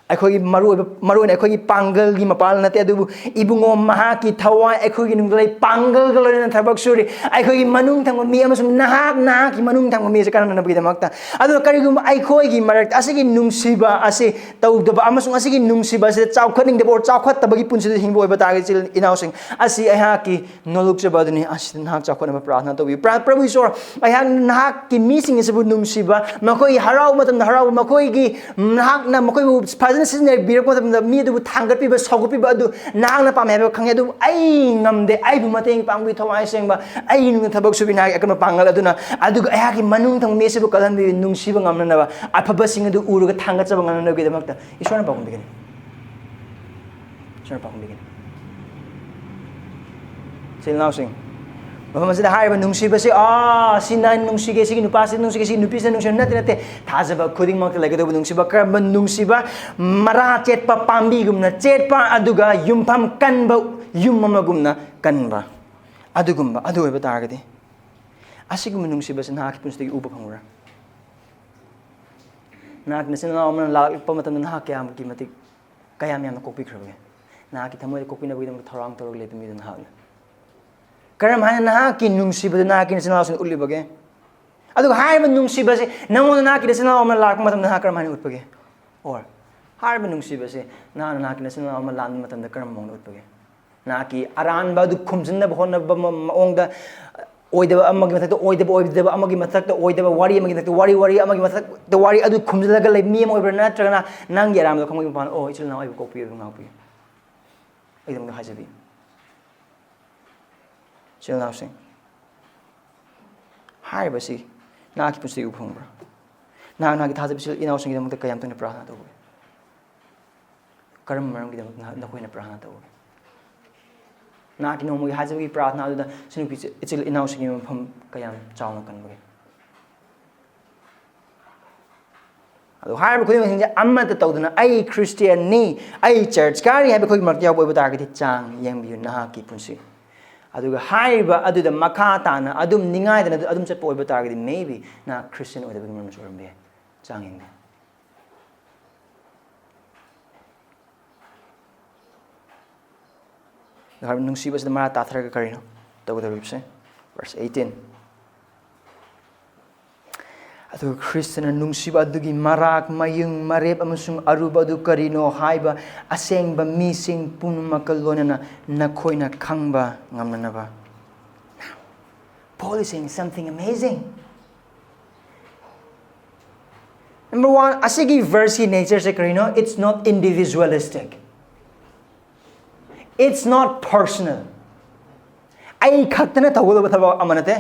ꯑꯩꯈꯣꯏꯒꯤ ꯃꯔꯨꯑꯣꯏꯕ, ꯃꯔꯨꯑꯣꯏꯅ ꯑꯩꯈꯣꯏꯒꯤ ꯄꯥꯡꯒꯜꯒꯤ ꯃꯄꯥꯜ ꯅꯠꯇꯦ, ꯑꯗꯨꯕꯨ ꯏꯕꯨꯡꯉꯣ, ꯃꯍꯥꯛꯀꯤ ꯊꯋꯥꯏ ꯑꯩꯈꯣꯏꯒꯤ ꯅꯨꯡꯗ ꯂꯩ, ꯄꯥꯡꯒꯜꯒ ꯂꯣꯏꯅꯅ ꯊꯕꯛ ꯁꯨꯔꯤ꯫ ꯑꯩꯈꯣꯏꯒꯤ ꯃꯅꯨꯡ ꯊꯪꯕ ꯃꯤ ꯑꯃꯁꯨꯡ ꯅꯍꯥꯛ, ꯅꯍꯥꯛꯀꯤ ꯃꯅꯨꯡ ꯊꯪꯕ ꯃꯤ ꯑꯁꯤ ꯀꯥꯟꯅꯅꯕꯒꯤꯗꯃꯛꯇ꯫ ꯑꯗꯨꯅ ꯀꯔꯤꯒꯨꯝꯕ ꯑꯩꯈꯣꯏꯒꯤ ꯃꯔꯛꯇ ꯑꯁꯤꯒꯤ ꯅꯨꯡꯁꯤꯕ ꯑꯁꯤ ꯇꯧꯗꯕ ꯑꯃꯁꯨꯡ ꯑꯁꯤꯒꯤ ꯅꯨꯡꯁꯤꯕ ꯑꯁꯤꯗ ꯆꯥꯎꯈꯠꯅꯤꯡꯗꯕ ꯑꯣꯔ ꯆꯥꯎꯈꯠꯇꯕꯒꯤ ꯄꯨꯟꯁꯤꯗ ꯍꯤꯡꯕ ꯑꯣꯏꯕ ꯇꯥꯔꯒꯗꯤ, ꯏꯆꯤꯜ ꯏꯅꯥꯎꯁꯤꯡ, ꯑꯁꯤ ꯑꯩꯍꯥꯛꯀꯤ ꯅꯣꯂꯨꯛꯆꯕ ꯑꯗꯨꯅꯤ꯫ ꯑꯁꯤꯗ ꯅꯍꯥꯛ ꯆꯥꯎꯈꯠꯅꯕ ꯄ꯭ꯔꯥꯔꯊꯅ ꯇꯧꯕꯤꯌꯨ꯫ ꯄ꯭ꯔꯥ-, ꯄ꯭ꯔꯚꯨ ꯏꯁꯣꯔ, ꯑꯩꯍꯥꯛ ꯅꯍꯥꯛꯀꯤ ꯃꯤꯁꯤꯡ ꯑꯁꯤꯕꯨ ꯅꯨꯡꯁꯤꯕ, ꯃꯈꯣꯏ ꯍꯔꯥꯎꯕ ꯃꯇꯝꯗ ꯍꯔꯥꯎꯕ, ꯃꯈꯣꯏꯒꯤ, ꯅꯍꯥꯛꯅ ꯃꯈꯣꯏꯕꯨ ꯐꯖ ꯁꯤꯖꯤꯟꯅꯕꯤꯔꯛꯄ ꯃꯇꯝꯗ ꯃꯤ ꯑꯗꯨꯕꯨ ꯊꯥꯡꯒꯠꯄꯤꯕ, ꯁꯧꯒꯠꯄꯤꯕ ꯑꯗꯨ ꯅꯍꯥꯛꯅ ꯄꯥꯝꯃꯦ ꯍꯥꯏꯕ ꯈꯪꯉꯦ, ꯑꯗꯨꯕꯨ ꯑꯩ ꯉꯝꯗꯦ, ꯑꯩꯕꯨ ꯃꯇꯦꯡ ꯄꯥꯡꯕꯤ, ꯊꯋꯥꯏ ꯁꯦꯡꯕ, ꯑꯩ ꯅꯨꯡꯗ ꯊꯕꯛ ꯁꯨꯕꯤ ꯅꯍꯥꯛꯀꯤ ꯑꯀꯟꯕ ꯄꯥꯡꯒꯜ ꯑꯗꯨꯅ, ꯑꯗꯨꯒ ꯑꯩꯍꯥꯛꯀꯤ ꯃꯅꯨꯡ ꯊꯝꯕ ꯃꯤ ꯑꯁꯤꯕꯨ ꯀꯜꯍꯟꯕꯤꯕ, ꯅꯨꯡꯁꯤꯕ ꯉꯝꯅꯅꯕ, ꯑꯐꯕꯁꯤꯡ ꯑꯗꯨ ꯎꯔꯒ ꯊꯥꯡꯒꯠꯆꯕ ꯉꯝꯅꯅꯕꯒꯤꯗꯃꯛꯇ ꯏꯁꯣꯔꯅ ꯄꯥꯎꯈꯨꯝ ꯄꯤꯒꯅꯤ꯫ ꯏꯁꯣꯔꯅ ꯄꯥꯎꯈꯨꯝ ꯄꯤꯒꯅꯤ꯫ ꯏꯆꯤꯜ ꯏꯅꯥꯎꯁꯤꯡ, ꯃꯐꯝ ꯑꯁꯤꯗ ꯍꯥꯏꯔꯤꯕ ꯅꯨꯡꯁꯤꯕꯁꯤ, "ꯑꯥ, ꯁꯤ ꯅꯪ ꯅꯨꯡꯁꯤꯒꯦ, ꯁꯤꯒꯤ ꯅꯨꯄꯥꯁꯤ ꯅꯨꯡꯁꯤꯒꯦ, ꯁꯤꯒꯤ ꯅꯨꯄꯤꯁꯤꯅ ꯅꯨꯡꯁꯤꯒꯦ", ꯅꯠꯇꯦ, ꯅꯠꯇꯦ꯫ ꯊꯥꯖꯕ ꯈꯨꯗꯤꯡꯃꯛꯇ ꯂꯩꯒꯗꯧꯕ ꯅꯨꯡꯁꯤꯕ꯫ ꯀꯔꯝꯕ ꯅꯨꯡꯁꯤꯕ? ꯃꯔꯥ ꯆꯦꯠꯄ ꯄꯥꯝꯕꯤꯒꯨꯝꯅ ꯆꯦꯠꯄ, ꯑꯗꯨꯒ ꯌꯨꯝꯐꯝ ꯀꯟꯕ, ꯌꯨꯝ ꯑꯃꯒꯨꯝꯅ ꯀꯟꯕ꯫ ꯑꯗꯨꯒꯨꯝꯕ ꯑꯗꯨ ꯑꯣꯏꯕ ꯇꯥꯔꯒꯗꯤ, ꯑꯁꯤꯒꯨꯝꯕ ꯅꯨꯡꯁꯤꯕꯁꯤ ꯅꯍꯥꯛꯀꯤ ꯄꯨꯟꯁꯤꯗꯒꯤ ꯎꯕ ꯐꯪꯕ꯭ꯔꯥ? ꯅꯍꯥꯛꯀꯤ ꯅꯆꯤꯟ ꯅꯅꯥꯎ ꯑꯃꯅ ꯂꯥꯛꯂꯛꯄ ꯃꯇꯝꯗ ꯅꯍꯥꯛ ꯀꯌꯥꯝꯒꯤ ꯃꯇꯤꯛ, ꯀꯌꯥꯝ ꯌꯥꯝꯅ ꯀꯣꯛꯄꯤꯈ꯭ꯔꯕꯒꯦ? ꯅꯍꯥꯛꯀꯤ ꯊꯃꯣꯏꯗ ꯀꯣꯛꯄꯤꯅꯕꯒꯤꯗꯃꯛꯇ ꯊꯧꯔꯥꯡ ꯇꯧꯔꯒ ꯂꯩꯕ ꯃꯤꯗꯨ ꯅꯍꯥꯛꯅ꯫ ꯀꯔꯝ ꯍꯥꯏꯅ ꯅꯍꯥꯛꯀꯤ ꯅꯨꯡꯁꯤꯕꯗꯨ ꯅꯍꯥꯛꯀꯤ ꯅꯆꯤꯟ ꯅꯅꯥꯎꯁꯤꯡꯗ ꯎꯠꯂꯤꯕꯒꯦ? ꯑꯗꯨꯒ ꯍꯥꯏꯔꯤꯕ ꯅꯨꯡꯁꯤꯕꯁꯤ ꯅꯉꯣꯟꯗ ꯅꯍꯥꯛꯀꯤ ꯅꯆꯤꯟ ꯅꯅꯥꯎ ꯑꯃꯅ ꯂꯥꯛꯄ ꯃꯇꯝꯗ ꯅꯍꯥꯛ ꯀꯔꯝ ꯍꯥꯏꯅ ꯎꯠꯄꯒꯦ? Or ꯍꯥꯏꯔꯤꯕ ꯅꯨꯡꯁꯤꯕꯁꯤ ꯅꯍꯥꯛꯅ ꯅꯍꯥꯛꯀꯤ ꯅꯆꯤꯟ ꯅꯅꯥꯎ ꯑꯃ ꯂꯥꯟꯕ ꯃꯇꯝꯗ ꯀꯔꯝꯕ ꯃꯑꯣꯡꯗ ꯎꯠꯄꯒꯦ? ꯅꯍꯥꯛꯀꯤ ꯑꯔꯥꯟꯕ ꯑꯗꯨ ꯈꯨꯝꯖꯤꯟꯅꯕ ꯍꯣꯠꯅꯕ ꯃ-, ꯃꯑꯣꯡꯗ, ꯑꯣꯏꯗꯕ ꯑꯃꯒꯤ ꯃꯊꯛꯇ ꯑꯣꯏꯗꯕ, ꯑꯣꯏꯗꯕ ꯑꯃꯒꯤ ꯃꯊꯛꯇ ꯑꯣꯏꯗꯕ, ꯋꯥꯔꯤ ꯑꯃꯒꯤ ꯃꯊꯛꯇ ꯋꯥꯔꯤ, ꯋꯥꯔꯤ ꯑꯃꯒꯤ ꯃꯊꯛꯇ ꯋꯥꯔꯤ ꯑꯗꯨ ꯈꯨꯝꯖꯤꯜꯂꯒ ꯂꯩꯕ ꯃꯤ ꯑꯃ ꯑꯣꯏꯕ꯭ꯔꯥ? ꯅꯠꯇ꯭ꯔꯒꯅ ꯅꯪꯒꯤ ꯑꯔꯥꯟꯕꯗꯣ ꯈꯪꯕꯒꯤ ꯃꯄꯥꯟꯗ, "ꯑꯣ, ꯏꯆꯤꯜ ꯏꯅꯥꯎ, ꯑꯩꯕꯨ ꯀꯣꯛꯄꯤꯌꯨ, ꯑꯩꯕꯨ ꯉꯥꯛꯄꯤꯌꯨ, ꯑꯩꯒꯤꯗꯃꯛꯇ ꯍꯥꯏꯖꯕꯤꯌꯨ"? ꯏꯆꯤꯜ ꯏꯅꯥꯎꯁꯤꯡ, ꯍꯥꯏꯔꯤꯕꯁꯤ ꯅꯍꯥꯛꯀꯤ ꯄꯨꯟꯁꯤꯗ ꯎꯕ ꯐꯪꯕ꯭ꯔꯥ? ꯅꯍꯥꯛ ꯅꯍꯥꯛꯀꯤ ꯊꯥꯖꯕ ꯏꯆꯤꯜ ꯏꯅꯥꯎꯁꯤꯡꯒꯤꯗꯃꯛꯇ ꯀꯌꯥꯝ ꯇꯣꯏꯅ ꯄ꯭ꯔꯥꯔꯊꯅꯥ ꯇꯧꯕꯒꯦ? ꯀꯔꯝꯕ ꯃꯔꯝꯒꯤꯗꯃꯛ ꯅꯍꯥꯛ, ꯅꯈꯣꯏꯅ ꯄ꯭ꯔꯥꯔꯊꯅꯥ ꯇꯧꯕꯒꯦ? ꯅꯍꯥꯛꯀꯤ ꯅꯣꯡꯃꯒꯤ ꯍꯥꯏꯖꯕꯒꯤ ꯄ꯭ꯔꯥꯔꯊꯅꯥ ꯑꯗꯨꯗ ꯁꯤꯅꯨꯄꯤ ꯏꯆꯤꯜ ꯏꯅꯥꯎꯁꯤꯡꯒꯤ ꯃꯐꯝ ꯀꯌꯥꯝ ꯆꯥꯎꯅ ꯀꯟꯕꯒꯦ? ꯑꯗꯨ ꯍꯥꯏꯔꯤꯕ ꯈꯨꯗꯤꯡꯃꯛꯁꯤꯡꯁꯦ ꯑꯃꯠꯇ ꯇꯧꯗꯅ, "ꯑꯩ ꯈ꯭ꯔꯤꯁꯇꯤꯌꯥꯟꯅꯤ, ꯑꯩ ꯆꯔꯆ ꯀꯥꯔꯤ" ꯍꯥꯏꯕ ꯑꯩꯈꯣꯏꯒꯤ ꯃꯔꯛꯇ ꯌꯥꯎꯕ ꯑꯣꯏꯕ ꯇꯥꯔꯒꯗꯤ, ꯆꯥꯡ ꯌꯦꯡꯕꯤꯌꯨ ꯅꯍꯥꯛꯀꯤ ꯄꯨꯟꯁꯤ꯫ ꯑꯗꯨꯒ ꯍꯥꯏꯔꯤꯕ ꯑꯗꯨꯗ ꯃꯈꯥ ꯇꯥꯅ ꯑꯗꯨꯝ ꯅꯤꯡꯉꯥꯏꯗꯅ ꯑꯗꯨ-, ꯑꯗꯨꯝ ꯆꯠꯄ ꯑꯣꯏꯕ ꯇꯥꯔꯒꯗꯤ, maybe ꯅꯍꯥꯛ ꯈ꯭ꯔꯤꯁꯇꯤꯌꯥꯟ ꯑꯣꯏꯗꯕꯒꯤ ꯃꯔꯝꯁꯨ ꯑꯣꯏꯔꯝꯕ ꯌꯥꯏ꯫ ꯆꯥꯡ ꯌꯦꯡꯕꯤꯌꯨ꯫ ꯅꯨꯡꯁꯤꯕꯁꯤꯗ ꯃꯔꯥ ꯇꯥꯊꯔꯒ ꯀꯔꯤꯅꯣ ꯇꯧꯒꯗꯧꯔꯤꯕꯁꯦ? Verse eighteen꯫ ꯑꯗꯨꯒ ꯈ꯭ꯔꯤꯁꯇꯅ ꯅꯨꯡꯁꯤꯕ ꯑꯗꯨꯒꯤ ꯃꯔꯥꯛ, ꯃꯌꯨꯡ, ꯃꯔꯦꯞ ꯑꯃꯁꯨꯡ ꯑꯔꯨꯕ ꯑꯗꯨ ꯀꯔꯤꯅꯣ ꯍꯥꯏꯕ ꯑꯁꯦꯡꯕ ꯃꯤꯁꯤꯡ ꯄꯨꯝꯅꯃꯛꯀ ꯂꯣꯏꯅꯅ ꯅꯈꯣꯏꯅ ꯈꯪꯕ ꯉꯝꯅꯅꯕ꯫ Paul is saying something amazing. Number one, ꯑꯁꯤꯒꯤ verseꯀꯤ natureꯁꯦ ꯀꯔꯤꯅꯣ? It's not individualistic. It's not personal. ꯑꯩ ꯈꯛꯇꯅ ꯇꯧꯒꯗꯕ ꯊꯕꯛ ꯑꯃ ꯅꯠꯇꯦ꯫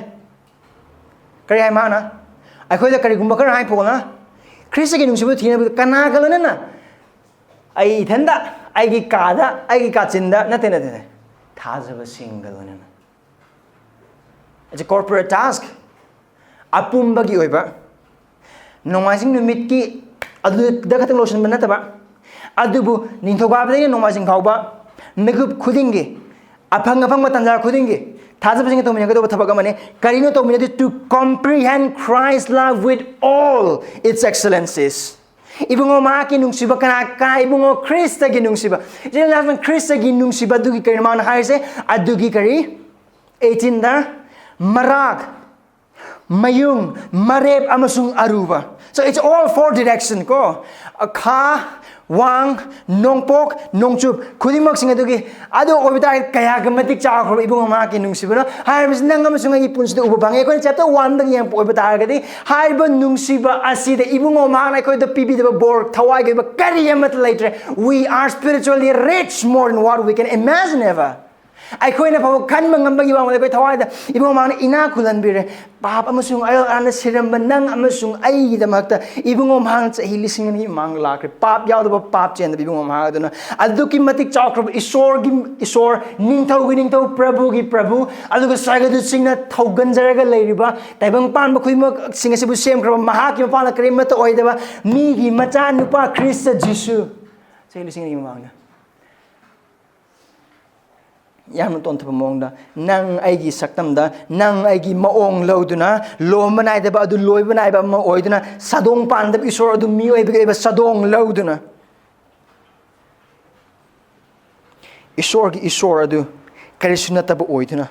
ꯀꯔꯤ ꯍꯥꯏ ꯃꯥꯅ? ꯑꯩꯈꯣꯏꯗ ꯀꯔꯤꯒꯨꯝꯕ ꯈꯔ ꯍꯥꯏ ꯐꯥꯎꯅ, ꯈ꯭ꯔꯤꯁꯇꯒꯤ ꯅꯨꯡꯁꯤꯕ ꯊꯤꯅꯕꯗ ꯀꯅꯥꯒ ꯂꯣꯏꯅꯅ? ꯑꯩ ꯏꯊꯟꯗ, ꯑꯩꯒꯤ ꯀꯥꯗ, ꯑꯩꯒꯤ ꯀꯥꯆꯤꯟꯗ, ꯅꯠꯇꯦ, ꯅꯠꯇꯦ, ꯅꯠꯇꯦ꯫ ꯊꯥꯖꯕꯁꯤꯡꯒ ꯂꯣꯏꯅꯅ꯫ It's a corporate task. ꯑꯄꯨꯝꯕꯒꯤ ꯑꯣꯏꯕ ꯅꯣꯡꯃꯥꯏꯖꯤꯡ ꯅꯨꯃꯤꯠꯀꯤ ꯑꯗꯨꯗ ꯈꯛꯇꯪ ꯂꯣꯏꯁꯤꯟꯕ ꯅꯠꯇꯕ, ꯑꯗꯨꯕꯨ ꯅꯤꯡꯊꯧꯀꯥꯕꯗꯒꯤ ꯅꯣꯡꯃꯥꯏꯖꯤꯡ ꯐꯥꯎꯕ ꯃꯤꯀꯨꯞ ꯈꯨꯗꯤꯡꯒꯤ, ꯑꯐꯪ ꯑꯐꯪꯕ ꯇꯥꯟꯖꯥ ꯈꯨꯗꯤꯡꯒꯤ ꯊꯥꯖꯕꯁꯤꯡꯒ ꯇꯧꯃꯤꯟꯅꯒꯗꯧꯕ ꯊꯕꯛ ꯑꯃꯅꯤ꯫ ꯀꯔꯤꯅꯣ ꯇꯧꯃꯤꯟꯅꯗꯣꯏ? To comprehend Christ's love with all its excellencies. ꯏꯕꯨꯡꯉꯣ, ꯃꯍꯥꯛꯀꯤ ꯅꯨꯡꯁꯤꯕ ꯀꯅꯥ ꯀꯥ? ꯏꯕꯨꯡꯉꯣ, ꯈ꯭ꯔꯤꯁꯇꯒꯤ ꯅꯨꯡꯁꯤꯕ꯫ ꯏꯆꯤꯜ ꯏꯅꯥꯎꯁꯤꯡ, ꯈ꯭ꯔꯤꯁꯇꯒꯤ ꯅꯨꯡꯁꯤꯕ ꯑꯗꯨꯒꯤ ꯀꯔꯤꯅꯣ ꯃꯥꯅ ꯍꯥꯏꯔꯤꯁꯦ? ꯑꯗꯨꯒꯤ ꯀꯔꯤ? eighteenꯗ, ꯃꯔꯥꯛ, ꯃꯌꯨꯡ, ꯃꯔꯦꯞ ꯑꯃꯁꯨꯡ ꯑꯔꯨꯕ꯫ So it's all four direction ꯀꯣ꯫ ꯈꯥ, ꯋꯥꯡ, ꯅꯣꯡꯄꯣꯛ, ꯅꯣꯡꯆꯨꯞ, ꯈꯨꯗꯤꯡꯃꯛꯁꯤꯡ ꯑꯗꯨꯒꯤ꯫ ꯑꯗꯨ ꯑꯣꯏꯕ ꯇꯥꯔꯗꯤ ꯀꯌꯥꯒꯤ ꯃꯇꯤꯛ ꯆꯥꯎꯈ꯭ꯔꯕ ꯏꯕꯨꯡꯉꯣ ꯃꯍꯥꯛꯀꯤ ꯅꯨꯡꯁꯤꯕꯅꯣ ꯍꯥꯏꯕꯁꯤ ꯅꯪ ꯑꯃꯁꯨꯡ ꯑꯩꯒꯤ ꯄꯨꯟꯁꯤꯗ ꯎꯕ ꯐꯪꯉꯦ꯫ ꯑꯩꯈꯣꯏꯅ chapter oneꯗꯒꯤ ꯌꯦꯡꯉꯛꯄ ꯑꯣꯏꯕ ꯇꯥꯔꯒꯗꯤ, ꯍꯥꯏꯔꯤꯕ ꯅꯨꯡꯁꯤꯕ ꯑꯁꯤꯗ ꯏꯕꯨꯡꯉꯣ ꯃꯍꯥꯛꯅ ꯑꯩꯈꯣꯏꯗ ꯄꯤꯕꯤꯗꯕ ꯕꯣꯔ, ꯊꯋꯥꯏꯒꯤ ꯑꯣꯏꯕ ꯀꯔꯤ ꯑꯃꯠꯇ ꯂꯩꯇ꯭ꯔꯦ꯫ We are spiritually rich more than what we can imagine ever. ꯑꯩꯈꯣꯏꯅ ꯐꯥꯎꯕ ꯈꯟꯕ ꯉꯝꯕꯒꯤ ꯋꯥꯡꯃꯗ ꯑꯩꯈꯣꯏ ꯊꯋꯥꯏꯗ ꯏꯕꯨꯡꯉꯣ ꯃꯍꯥꯛꯅ ꯏꯅꯥꯛ ꯈꯨꯜꯍꯟꯕꯤꯔꯦ꯫ ꯄꯥꯞ ꯑꯃꯁꯨꯡ ꯑꯌꯦꯜ ꯑꯔꯥꯟꯅ ꯁꯤꯔꯝꯕ ꯅꯪ ꯑꯃꯁꯨꯡ ꯑꯩꯒꯤꯗꯃꯛꯇ ꯏꯕꯨꯡꯉꯣ ꯃꯍꯥꯛꯅ ꯆꯍꯤ ꯂꯤꯁꯤꯡ ꯑꯅꯤꯒꯤ ꯃꯃꯥꯡꯗ ꯂꯥꯛꯈ꯭ꯔꯦ꯫ ꯄꯥꯞ ꯌꯥꯎꯗꯕ ꯄꯥꯞ ꯆꯦꯟꯗꯕ ꯏꯕꯨꯡꯉꯣ ꯃꯍꯥꯛ ꯑꯗꯨꯅ ꯑꯗꯨꯛꯀꯤ ꯃꯇꯤꯛ ꯆꯥꯎꯈ꯭ꯔꯕ ꯏꯁꯣꯔꯒꯤ ꯏꯁꯣꯔ, ꯅꯤꯡꯊꯧꯒꯤ ꯅꯤꯡꯊꯧ, ꯄ꯭ꯔꯚꯨꯒꯤ ꯄ꯭ꯔꯚꯨ, ꯑꯗꯨꯒ ꯁꯥꯏꯒꯗꯨꯁꯤꯡꯅ ꯊꯧꯒꯟꯖꯔꯒ ꯂꯩꯔꯤꯕ ꯇꯥꯏꯕꯪ ꯄꯥꯟꯕ ꯈꯨꯗꯤꯡꯃꯛꯁꯤꯡ ꯑꯁꯤꯕꯨ ꯁꯦꯝꯈ꯭ꯔꯕ ꯃꯍꯥꯛꯀꯤ ꯃꯄꯥꯟꯗ ꯀꯔꯤꯃꯠꯇ ꯑꯣꯏꯗꯕ ꯃꯤꯒꯤ ꯃꯆꯥ ꯅꯨꯄꯥ ꯈ꯭ꯔꯤꯁꯇ ꯖꯤꯁꯨ ꯆꯍꯤ ꯂꯤꯁꯤꯡ ꯑꯅꯤꯒꯤ ꯃꯃꯥꯡꯗ ꯌꯥꯝꯅ ꯇꯣꯟꯊꯕ ꯃꯑꯣꯡꯗ, ꯅꯪ ꯑꯩꯒꯤ ꯁꯛꯇꯝꯗ, ꯅꯪ ꯑꯩꯒꯤ ꯃꯑꯣꯡ ꯂꯧꯗꯨꯅ, ꯂꯣꯝꯕ ꯅꯥꯏꯗꯕ ꯑꯗꯨ ꯂꯣꯏꯕ ꯅꯥꯏꯕ ꯑꯃ ꯑꯣꯏꯗꯨꯅ, ꯁꯥꯗꯣꯡ ꯄꯥꯟꯗꯕ ꯏꯁꯣꯔ ꯑꯗꯨ ꯃꯤꯑꯣꯏꯕꯒꯤ ꯑꯣꯏꯕ ꯁꯥꯗꯣꯡ ꯂꯧꯗꯨꯅ, ꯏꯁꯣꯔꯒꯤ ꯏꯁꯣꯔ ꯑꯗꯨ ꯀꯔꯤꯁꯨ ꯅꯠꯇꯕ ꯑꯣꯏꯗꯨꯅ,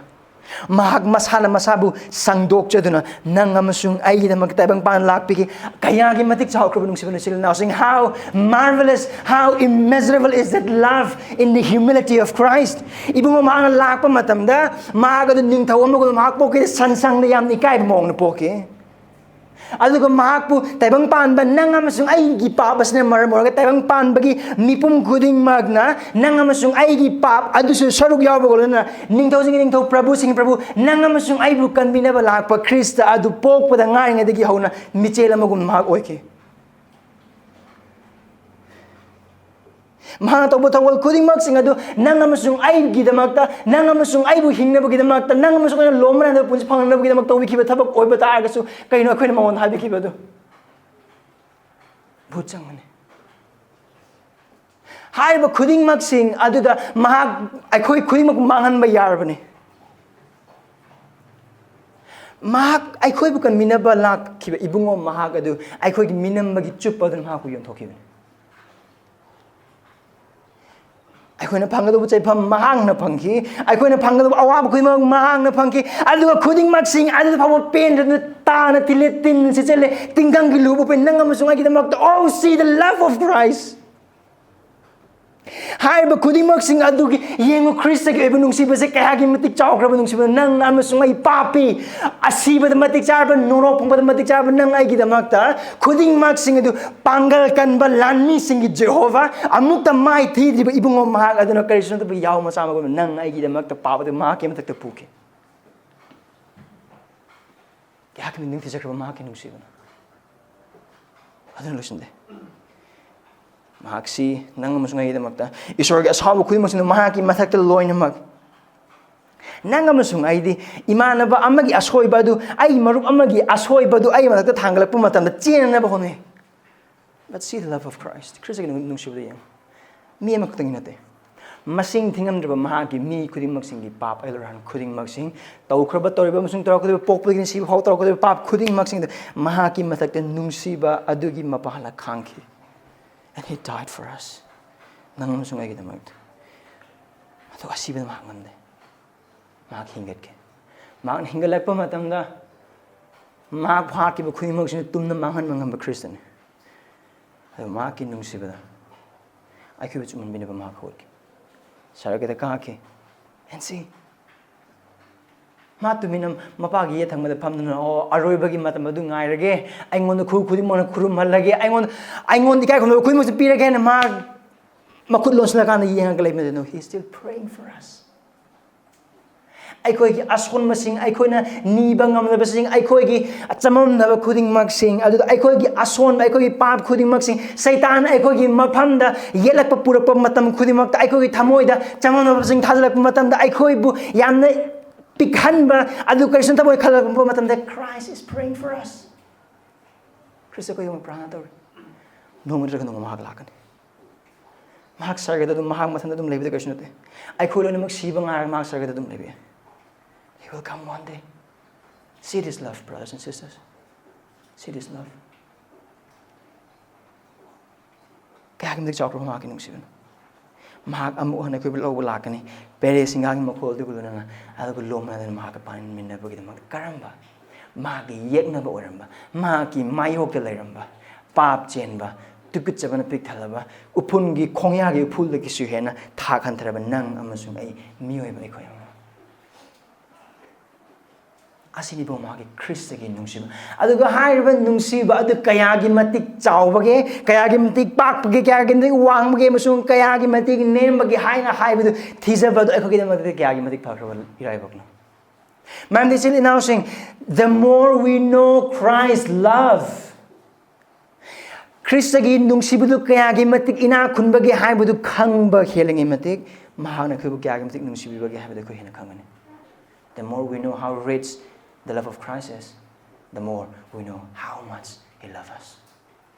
ꯃꯍꯥꯛ ꯃꯁꯥꯅ ꯃꯁꯥꯕꯨ ꯁꯪꯗꯣꯛꯆꯗꯨꯅ ꯅꯪ ꯑꯃꯁꯨꯡ ꯑꯩꯒꯤꯗꯃꯛ ꯇꯥꯏꯕꯪ ꯄꯥꯟ ꯂꯥꯛꯄꯤꯈꯤ꯫ ꯀꯌꯥꯒꯤ ꯃꯇꯤꯛ ꯆꯥꯎꯈ꯭ꯔꯕ ꯅꯨꯡꯁꯤꯕꯅꯣ, ꯏꯆꯤꯜ ꯏꯅꯥꯎꯁꯤꯡ! How marvelous, how immeasurable is that love in the humility of Christ! ꯏꯕꯨꯡꯉꯣ, ꯃꯍꯥꯛꯅ ꯂꯥꯛꯄ ꯃꯇꯝꯗ ꯃꯍꯥꯛ ꯑꯗꯨ ꯅꯤꯡꯊꯧ ꯑꯃꯒꯨꯝꯅ ꯃꯍꯥꯛ ꯄꯣꯛꯈꯤ, ꯁꯟ ꯁꯪꯗ ꯌꯥꯝꯅ ꯏꯀꯥꯏꯕ ꯃꯑꯣꯡꯗ ꯄꯣꯛꯈꯤ꯫ ꯑꯗꯨꯒ ꯃꯍꯥꯛꯄꯨ ꯇꯥꯏꯕꯪ ꯄꯥꯟꯕ ꯅꯪ ꯑꯃꯁꯨꯡ ꯑꯩꯒꯤ ꯄꯥꯞ ꯑꯁꯤꯅ ꯃꯔꯝ ꯑꯣꯏꯔꯒ ꯇꯥꯏꯕꯪ ꯄꯥꯟꯕꯒꯤ ꯃꯤꯄꯨꯝ ꯈꯨꯗꯤꯡꯃꯛꯅ ꯅꯪ ꯑꯃꯁꯨꯡ ꯑꯩꯒꯤ ꯄꯥꯞ ꯑꯗꯨꯁꯨ ꯁꯔꯨꯛ ꯌꯥꯎꯕꯒ ꯂꯣꯏꯅꯅ ꯅꯤꯡꯊꯧꯁꯤꯡꯒꯤ ꯅꯤꯡꯊꯧ, ꯄ꯭ꯔꯚꯨꯁꯤꯡꯒꯤ ꯄ꯭ꯔꯚꯨ, ꯅꯪ ꯑꯃꯁꯨꯡ ꯑꯩꯕꯨ ꯀꯟꯕꯤꯅꯕ ꯂꯥꯛꯄ ꯈ꯭ꯔꯤꯁꯇ ꯑꯗꯨ ꯄꯣꯛꯄꯗ ꯉꯥꯏꯔꯤꯉꯩꯗꯒꯤ ꯍꯧꯅ ꯃꯤꯆꯦꯜ ꯑꯃꯒꯨꯝ ꯃꯍꯥꯛ ꯑꯣꯏꯈꯤ꯫ ꯃꯍꯥꯛꯅ ꯇꯧꯕ ꯊꯧꯒꯜ ꯈꯨꯗꯤꯡꯃꯛꯁꯤꯡ ꯑꯗꯨ ꯅꯪ ꯑꯃꯁꯨꯡ ꯑꯩꯒꯤꯗꯃꯛꯇ, ꯅꯪ ꯑꯃꯁꯨꯡ ꯑꯩꯕꯨ ꯍꯤꯡꯅꯕꯒꯤꯗꯃꯛꯇ, ꯅꯪ ꯑꯃꯁꯨꯡ ꯑꯩꯅ ꯂꯣꯝꯕ ꯅꯥꯏꯗꯕ ꯄꯨꯟꯁꯤ ꯐꯪꯅꯕꯒꯤꯗꯃꯛ ꯇꯧꯕꯤꯈꯤꯕ ꯊꯕꯛ ꯑꯣꯏꯕ ꯇꯥꯔꯒꯁꯨ, ꯀꯩꯅꯣ ꯑꯩꯈꯣꯏꯅ ꯃꯉꯣꯟꯗ ꯍꯥꯏꯕꯤꯈꯤꯕ ꯑꯗꯨ? ꯚꯨꯠ ꯆꯪꯕꯅꯤ꯫ ꯍꯥꯏꯔꯤꯕ ꯈꯨꯗꯤꯡꯃꯛꯁꯤꯡ ꯑꯗꯨꯗ ꯃꯍꯥꯛ ꯑꯩꯈꯣꯏ ꯈꯨꯗꯤꯡꯃꯛ ꯃꯥꯡꯍꯟꯕ ꯌꯥꯔꯕꯅꯤ꯫ ꯃꯍꯥꯛ ꯑꯩꯈꯣꯏꯕꯨ ꯀꯟꯕꯤꯅꯕ ꯂꯥꯛꯈꯤꯕ ꯏꯕꯨꯡꯉꯣ ꯃꯍꯥꯛ ꯑꯗꯨ ꯑꯩꯈꯣꯏꯒꯤ ꯃꯤꯅꯝꯕꯒꯤ ꯆꯨꯞꯄ ꯑꯗꯨꯅ ꯃꯍꯥꯛꯄꯨ ꯌꯣꯟꯊꯣꯛꯈꯤꯕꯅꯤ꯫ ꯑꯩꯈꯣꯏꯅ ꯐꯪꯒꯗꯧꯕ ꯆꯩꯐꯝ ꯃꯍꯥꯛꯅ ꯐꯪꯈꯤ꯫ ꯑꯩꯈꯣꯏꯅ ꯐꯪꯒꯗꯧꯕ ꯑꯋꯥꯕ ꯈꯨꯗꯤꯡꯃꯛ ꯃꯍꯥꯛꯅ ꯐꯪꯈꯤ꯫ ꯑꯗꯨꯒ ꯈꯨꯗꯤꯡꯃꯛꯁꯤꯡ ꯑꯗꯨꯗ ꯐꯥꯎꯕ ꯄꯦꯟꯗꯅ ꯇꯥꯅ ꯇꯤꯜꯂꯦ, ꯇꯤꯟ ꯁꯤꯠꯆꯜꯂꯦ, ꯇꯤꯡꯈꯪꯒꯤ ꯂꯨꯕ ꯄꯦꯟ ꯅꯪ ꯑꯃꯁꯨꯡ ꯑꯩꯒꯤꯗꯃꯛꯇ꯫ Oh, see the love of Christ꯫ ꯍꯥꯏꯔꯤꯕ ꯈꯨꯗꯤꯡꯃꯛꯁꯤꯡ ꯑꯗꯨꯒꯤ ꯌꯦꯡꯉꯨ, ꯈ꯭ꯔꯤꯁꯇꯒꯤ ꯑꯣꯏꯕ ꯅꯨꯡꯁꯤꯕꯁꯦ ꯀꯌꯥꯒꯤ ꯃꯇꯤꯛ ꯆꯥꯎꯈ꯭ꯔꯕ ꯅꯨꯡꯁꯤꯕꯅꯣ꯫ ꯅꯪ ꯑꯃꯁꯨꯡ ꯑꯩ ꯄꯥꯄꯤ, ꯑꯁꯤꯕꯗ ꯃꯇꯤꯛ ꯆꯥꯔꯕ, ꯅꯣꯔꯣꯛ ꯐꯪꯕꯗ ꯃꯇꯤꯛ ꯆꯥꯔꯕ ꯅꯪ ꯑꯩꯒꯤꯗꯃꯛꯇ ꯈꯨꯗꯤꯡꯃꯛꯁꯤꯡ ꯑꯗꯨ ꯄꯥꯡꯒꯜ ꯀꯟꯕ ꯂꯥꯟꯃꯤꯁꯤꯡꯒꯤ ꯖꯦꯍꯣꯚꯥ, ꯑꯃꯨꯛꯇ ꯃꯥꯏ ꯊꯤꯗ꯭ꯔꯤꯕ ꯏꯕꯨꯡꯉꯣ ꯃꯍꯥꯛ ꯑꯗꯨꯅ ꯀꯔꯤꯁꯨ ꯅꯠꯇꯕ ꯌꯥꯎ ꯃꯆꯥ ꯑꯃꯒꯨꯝꯅ ꯅꯪ ꯑꯩꯒꯤꯗꯃꯛꯇ ꯄꯥꯕꯗ ꯃꯍꯥꯛꯀꯤ ꯃꯊꯛꯇ ꯄꯨꯈꯤ꯫ ꯀꯌꯥꯒꯤ ꯅꯤꯡꯊꯤꯖꯈ꯭ꯔꯕ ꯃꯍꯥꯛꯀꯤ ꯅꯨꯡꯁꯤꯕꯅꯣ꯫ ꯑꯗꯨꯅ ꯂꯣꯏꯁꯤꯟꯗꯦ꯫ ꯃꯍꯥꯛꯁꯤ ꯅꯪ ꯑꯃꯁꯨꯡ ꯑꯩꯒꯤꯗꯃꯛꯇ ꯏꯁꯣꯔꯒꯤ ꯑꯁꯥꯎꯕ ꯈꯨꯗꯤꯡꯃꯛꯁꯤꯅ ꯃꯍꯥꯛꯀꯤ ꯃꯊꯛꯇ ꯂꯣꯏꯅꯃꯛ꯫ ꯅꯪ ꯑꯃꯁꯨꯡ ꯑꯩꯗꯤ ꯏꯃꯥꯟꯅꯕ ꯑꯃꯒꯤ ꯑꯁꯣꯏꯕ ꯑꯗꯨ, ꯑꯩ ꯃꯔꯨꯞ ꯑꯃꯒꯤ ꯑꯁꯣꯏꯕ ꯑꯗꯨ ꯑꯩ ꯃꯊꯛꯇ ꯊꯥꯡꯒꯠꯂꯛꯄ ꯃꯇꯝꯗ ꯆꯦꯟꯅꯅꯕ ꯍꯣꯠꯅꯩ꯫ But see the love of Christ. ꯈ꯭ꯔꯤꯁꯇꯒꯤ ꯅꯨꯡ-, ꯅꯨꯡꯁꯤꯕꯗ ꯌꯦꯡꯉꯨ꯫ ꯃꯤ ꯑꯃꯈꯛꯇꯪꯒꯤ ꯅꯠꯇꯦ꯫ ꯃꯁꯤꯡ ꯊꯤꯉꯝꯗ꯭ꯔꯕ ꯃꯍꯥꯛꯀꯤ ꯃꯤ ꯈꯨꯗꯤꯡꯃꯛꯁꯤꯡꯒꯤ ꯄꯥꯞ ꯑꯩ ꯂꯣꯏꯔꯥꯟ ꯈꯨꯗꯤꯡꯃꯛꯁꯤꯡ, ꯇꯧꯈ꯭ꯔꯕ, ꯇꯧꯔꯤꯕ ꯑꯃꯁꯨꯡ ꯇꯧꯔꯛꯀꯗꯧꯔꯤꯕ, ꯄꯣꯛꯄꯗꯒꯤꯅ ꯁꯤꯕ ꯐꯥꯎ ꯇꯧꯔꯛꯀꯗꯧꯔꯤꯕ ꯄꯥꯞ ꯈꯨꯗꯤꯡꯃꯛꯁꯤꯡ ꯑꯗꯨ ꯃꯍꯥꯛꯀꯤ ꯃꯊꯛꯇ ꯅꯨꯡꯁꯤꯕ ꯑꯗꯨꯒꯤ ꯃꯄꯥꯜꯂ ꯈꯥꯡꯈꯤ꯫ And he died for us. ꯅꯪ ꯑꯃꯁꯨꯡ ꯑꯩꯒꯤꯗꯃꯛꯇ꯫ ꯑꯗꯨꯒ ꯑꯁꯤꯕꯗ ꯃꯍꯥꯛ ꯉꯝꯗꯦ꯫ ꯃꯍꯥꯛ ꯍꯤꯡꯒꯠꯈꯤ꯫ ꯃꯍꯥꯛꯅ ꯍꯤꯡꯒꯠꯂꯛꯄ ꯃꯇꯝꯗ ꯃꯍꯥꯛ ꯍꯥꯠꯈꯤꯕ ꯈꯨꯗꯤꯡꯃꯛꯁꯤꯅ ꯇꯨꯝꯅ ꯃꯥꯡꯍꯟꯕ ꯉꯝꯕ ꯈ꯭ꯔꯤꯁꯇꯅꯤ꯫ ꯑꯗꯨ ꯃꯍꯥꯛꯀꯤ ꯅꯨꯡꯁꯤꯕꯗ ꯑꯩꯈꯣꯏꯕꯨ ꯆꯨꯝꯍꯟꯕꯤꯅꯕ ꯃꯍꯥꯛ ꯍꯧꯒꯠꯈꯤ꯫ ꯁꯔꯒꯗ ꯀꯥꯈꯤ꯫ And see, ꯃꯥ ꯇꯨꯃꯤꯟꯅ ꯃꯄꯥꯒꯤ ꯌꯦꯠ ꯊꯪꯕꯗ ꯐꯝꯗꯨꯅ, "ꯑꯣ, ꯑꯔꯣꯏꯕꯒꯤ ꯃꯇꯝ ꯑꯗꯨ ꯉꯥꯏꯔꯒꯦ, ꯑꯩꯉꯣꯟꯗ ꯈꯨꯔꯨꯝ ꯈꯨꯗꯤꯡꯃꯛꯅ ꯈꯨꯔꯨꯝꯍꯜꯂꯒꯦ, ꯑꯩꯉꯣꯟꯗ ꯑꯩꯉꯣꯟꯗ ꯏꯀꯥꯏ ꯈꯨꯝꯅꯕ ꯈꯨꯗꯤꯡꯃꯛꯁꯨ ꯄꯤꯔꯒꯦ" ꯍꯥꯏꯅ ꯃꯥ ꯃꯈꯨꯠ ꯂꯣꯟꯁꯤꯜꯂꯀꯥꯟꯗ ꯌꯦꯡꯉꯒ ꯂꯩꯕ ꯅꯠꯇꯦ꯫ No, he is still praying for us. ꯑꯩꯈꯣꯏꯒꯤ ꯑꯁꯣꯟꯕꯁꯤꯡ, ꯑꯩꯈꯣꯏꯅ ꯅꯤꯕ ꯉꯝꯗꯕꯁꯤꯡ, ꯑꯩꯈꯣꯏꯒꯤ ꯆꯃꯝꯅꯕ ꯈꯨꯗꯤꯡꯃꯛꯁꯤꯡ, ꯑꯗꯨꯗ ꯑꯩꯈꯣꯏꯒꯤ ꯑꯁꯣꯟꯕ, ꯑꯩꯈꯣꯏꯒꯤ ꯄꯥꯞ ꯈꯨꯗꯤꯡꯃꯛꯁꯤꯡ, ꯁꯩꯇꯥꯟ ꯑꯩꯈꯣꯏꯒꯤ ꯃꯐꯝꯗ ꯌꯦꯠꯂꯛꯄ ꯄꯨꯔꯛꯄ ꯃꯇꯝ ꯈꯨꯗꯤꯡꯃꯛꯇ, ꯑꯩꯈꯣꯏꯒꯤ ꯊꯃꯣꯏꯗ ꯆꯃꯝꯅꯕꯁꯤꯡ ꯊꯥꯖꯤꯜꯂꯛꯄ ꯃꯇꯝꯗ, ꯑꯩꯈꯣꯏꯕꯨ ꯌꯥꯝꯅ ꯄꯤꯛꯍꯟꯕ, ꯑꯗꯨ ꯀꯔꯤꯁꯨ ꯅꯠꯇꯕ ꯑꯣꯏ ꯈꯜꯂꯛꯄ ꯃꯇꯝꯗ, Christ is praying for us. Christ ꯑꯩꯈꯣꯏꯒꯤꯗꯃꯛ ꯄ꯭ꯔꯥꯊꯅꯥ ꯇꯧꯔꯤ꯫ ꯅꯣꯡꯃ ꯅꯠꯇ꯭ꯔꯒ ꯅꯣꯡꯃ ꯃꯍꯥꯛ ꯂꯥꯛꯀꯅꯤ꯫ ꯃꯍꯥꯛ ꯁꯔꯒꯗ ꯑꯗꯨꯝ, ꯃꯍꯥꯛ ꯃꯊꯟꯇ ꯑꯗꯨꯝ ꯂꯩꯕꯗ ꯀꯩꯁꯨ ꯅꯠꯇꯦ꯫ ꯑꯩꯈꯣꯏ ꯂꯣꯏꯅꯃꯛ ꯁꯤꯕ ꯉꯥꯏꯔꯒ ꯃꯍꯥꯛ ꯁꯔꯒꯗ ꯑꯗꯨꯝ ꯂꯩꯕ ꯌꯥꯏ꯫ He will come one day. See this love, brothers and sisters. See this love. ꯀꯌꯥꯒꯤ ꯃꯇꯤꯛ ꯆꯥꯎꯈ꯭ꯔꯕ ꯃꯍꯥꯛꯀꯤ ꯅꯨꯡꯁꯤꯕꯅꯣ! ꯃꯍꯥꯛ ꯑꯃꯨꯛ ꯍꯟꯅ ꯑꯩꯈꯣꯏꯕꯨ ꯂꯧꯕ ꯂꯥꯛꯀꯅꯤ, ꯄꯦꯔꯦ ꯁꯤꯡꯒꯥꯒꯤ ꯃꯈꯣꯜ ꯑꯗꯨꯒ ꯂꯣꯏꯅꯅ, ꯑꯗꯨꯒ ꯂꯣꯝꯅꯗꯅ ꯃꯍꯥꯛꯀ ꯄꯥꯟꯃꯤꯟꯅꯕꯒꯤꯗꯃꯛꯇ꯫ ꯀꯔꯝꯕ? ꯃꯍꯥꯛꯀꯤ ꯌꯦꯛꯅꯕ ꯑꯣꯏꯔꯝꯕ, ꯃꯍꯥꯛꯀꯤ ꯃꯥꯌꯣꯛꯇ ꯂꯩꯔꯝꯕ, ꯄꯥꯞ ꯆꯦꯟꯕ, ꯇꯨꯀꯠꯆꯕꯅ ꯄꯤꯛ ꯊꯜꯂꯕ, ꯎꯐꯨꯟꯒꯤ ꯈꯣꯡꯌꯥꯒꯤ ꯎꯐꯨꯜꯗꯒꯤꯁꯨ ꯍꯦꯟꯅ ꯊꯥꯛ ꯍꯟꯊꯔꯕ ꯅꯪ ꯑꯃꯁꯨꯡ ꯑꯩ, ꯃꯤꯑꯣꯏꯕ ꯑꯩꯈꯣꯏ ꯑꯃ꯫ ꯑꯁꯤꯅꯤꯕꯨ ꯃꯍꯥꯛꯀꯤ ꯈ꯭ꯔꯤꯁꯇꯒꯤ ꯅꯨꯡꯁꯤꯕ꯫ ꯑꯗꯨꯒ ꯍꯥꯏꯔꯤꯕ ꯅꯨꯡꯁꯤꯕ ꯑꯗꯨ ꯀꯌꯥꯒꯤ ꯃꯇꯤꯛ ꯆꯥꯎꯕꯒꯦ, ꯀꯌꯥꯒꯤ ꯃꯇꯤꯛ ꯄꯥꯛꯄꯒꯦ, ꯀꯌꯥꯒꯤ ꯃꯇꯤꯛ ꯋꯥꯡꯕꯒꯦ, ꯑꯃꯁꯨꯡ ꯀꯌꯥꯒꯤ ꯃꯇꯤꯛ ꯅꯦꯝꯕꯒꯦ ꯍꯥꯏꯅ ꯍꯥꯏꯕꯗꯨ ꯊꯤꯖꯕ ꯑꯗꯨ ꯑꯩꯈꯣꯏꯒꯤꯗꯃꯛꯇꯗꯤ ꯀꯌꯥꯒꯤ ꯃꯇꯤꯛ ꯐꯈ꯭ꯔꯕ ꯏꯔꯥꯏꯕꯛꯅꯣ! ꯃꯔꯝꯗꯤ, ꯏꯆꯤꯜ ꯏꯅꯥꯎꯁꯤꯡ, the more we know Christ's love, ꯈ꯭ꯔꯤꯁꯇꯒꯤ ꯅꯨꯡꯁꯤꯕꯗꯨ ꯀꯌꯥꯒꯤ ꯃꯇꯤꯛ ꯏꯅꯥꯛ ꯈꯨꯟꯕꯒꯦ ꯍꯥꯏꯕꯗꯨ ꯈꯪꯕ ꯍꯦꯜꯂꯤꯉꯩ ꯃꯇꯤꯛ, ꯃꯍꯥꯛꯅ ꯑꯩꯈꯣꯏꯕꯨ ꯀꯌꯥꯒꯤ ꯃꯇꯤꯛ ꯅꯨꯡꯁꯤꯕꯤꯕꯒꯦ ꯍꯥꯏꯕꯗꯨ ꯑꯩꯈꯣꯏ ꯍꯦꯟꯅ ꯈꯪꯒꯅꯤ꯫ The more we know how rich the love of Christ is, the more we know how much He loves us.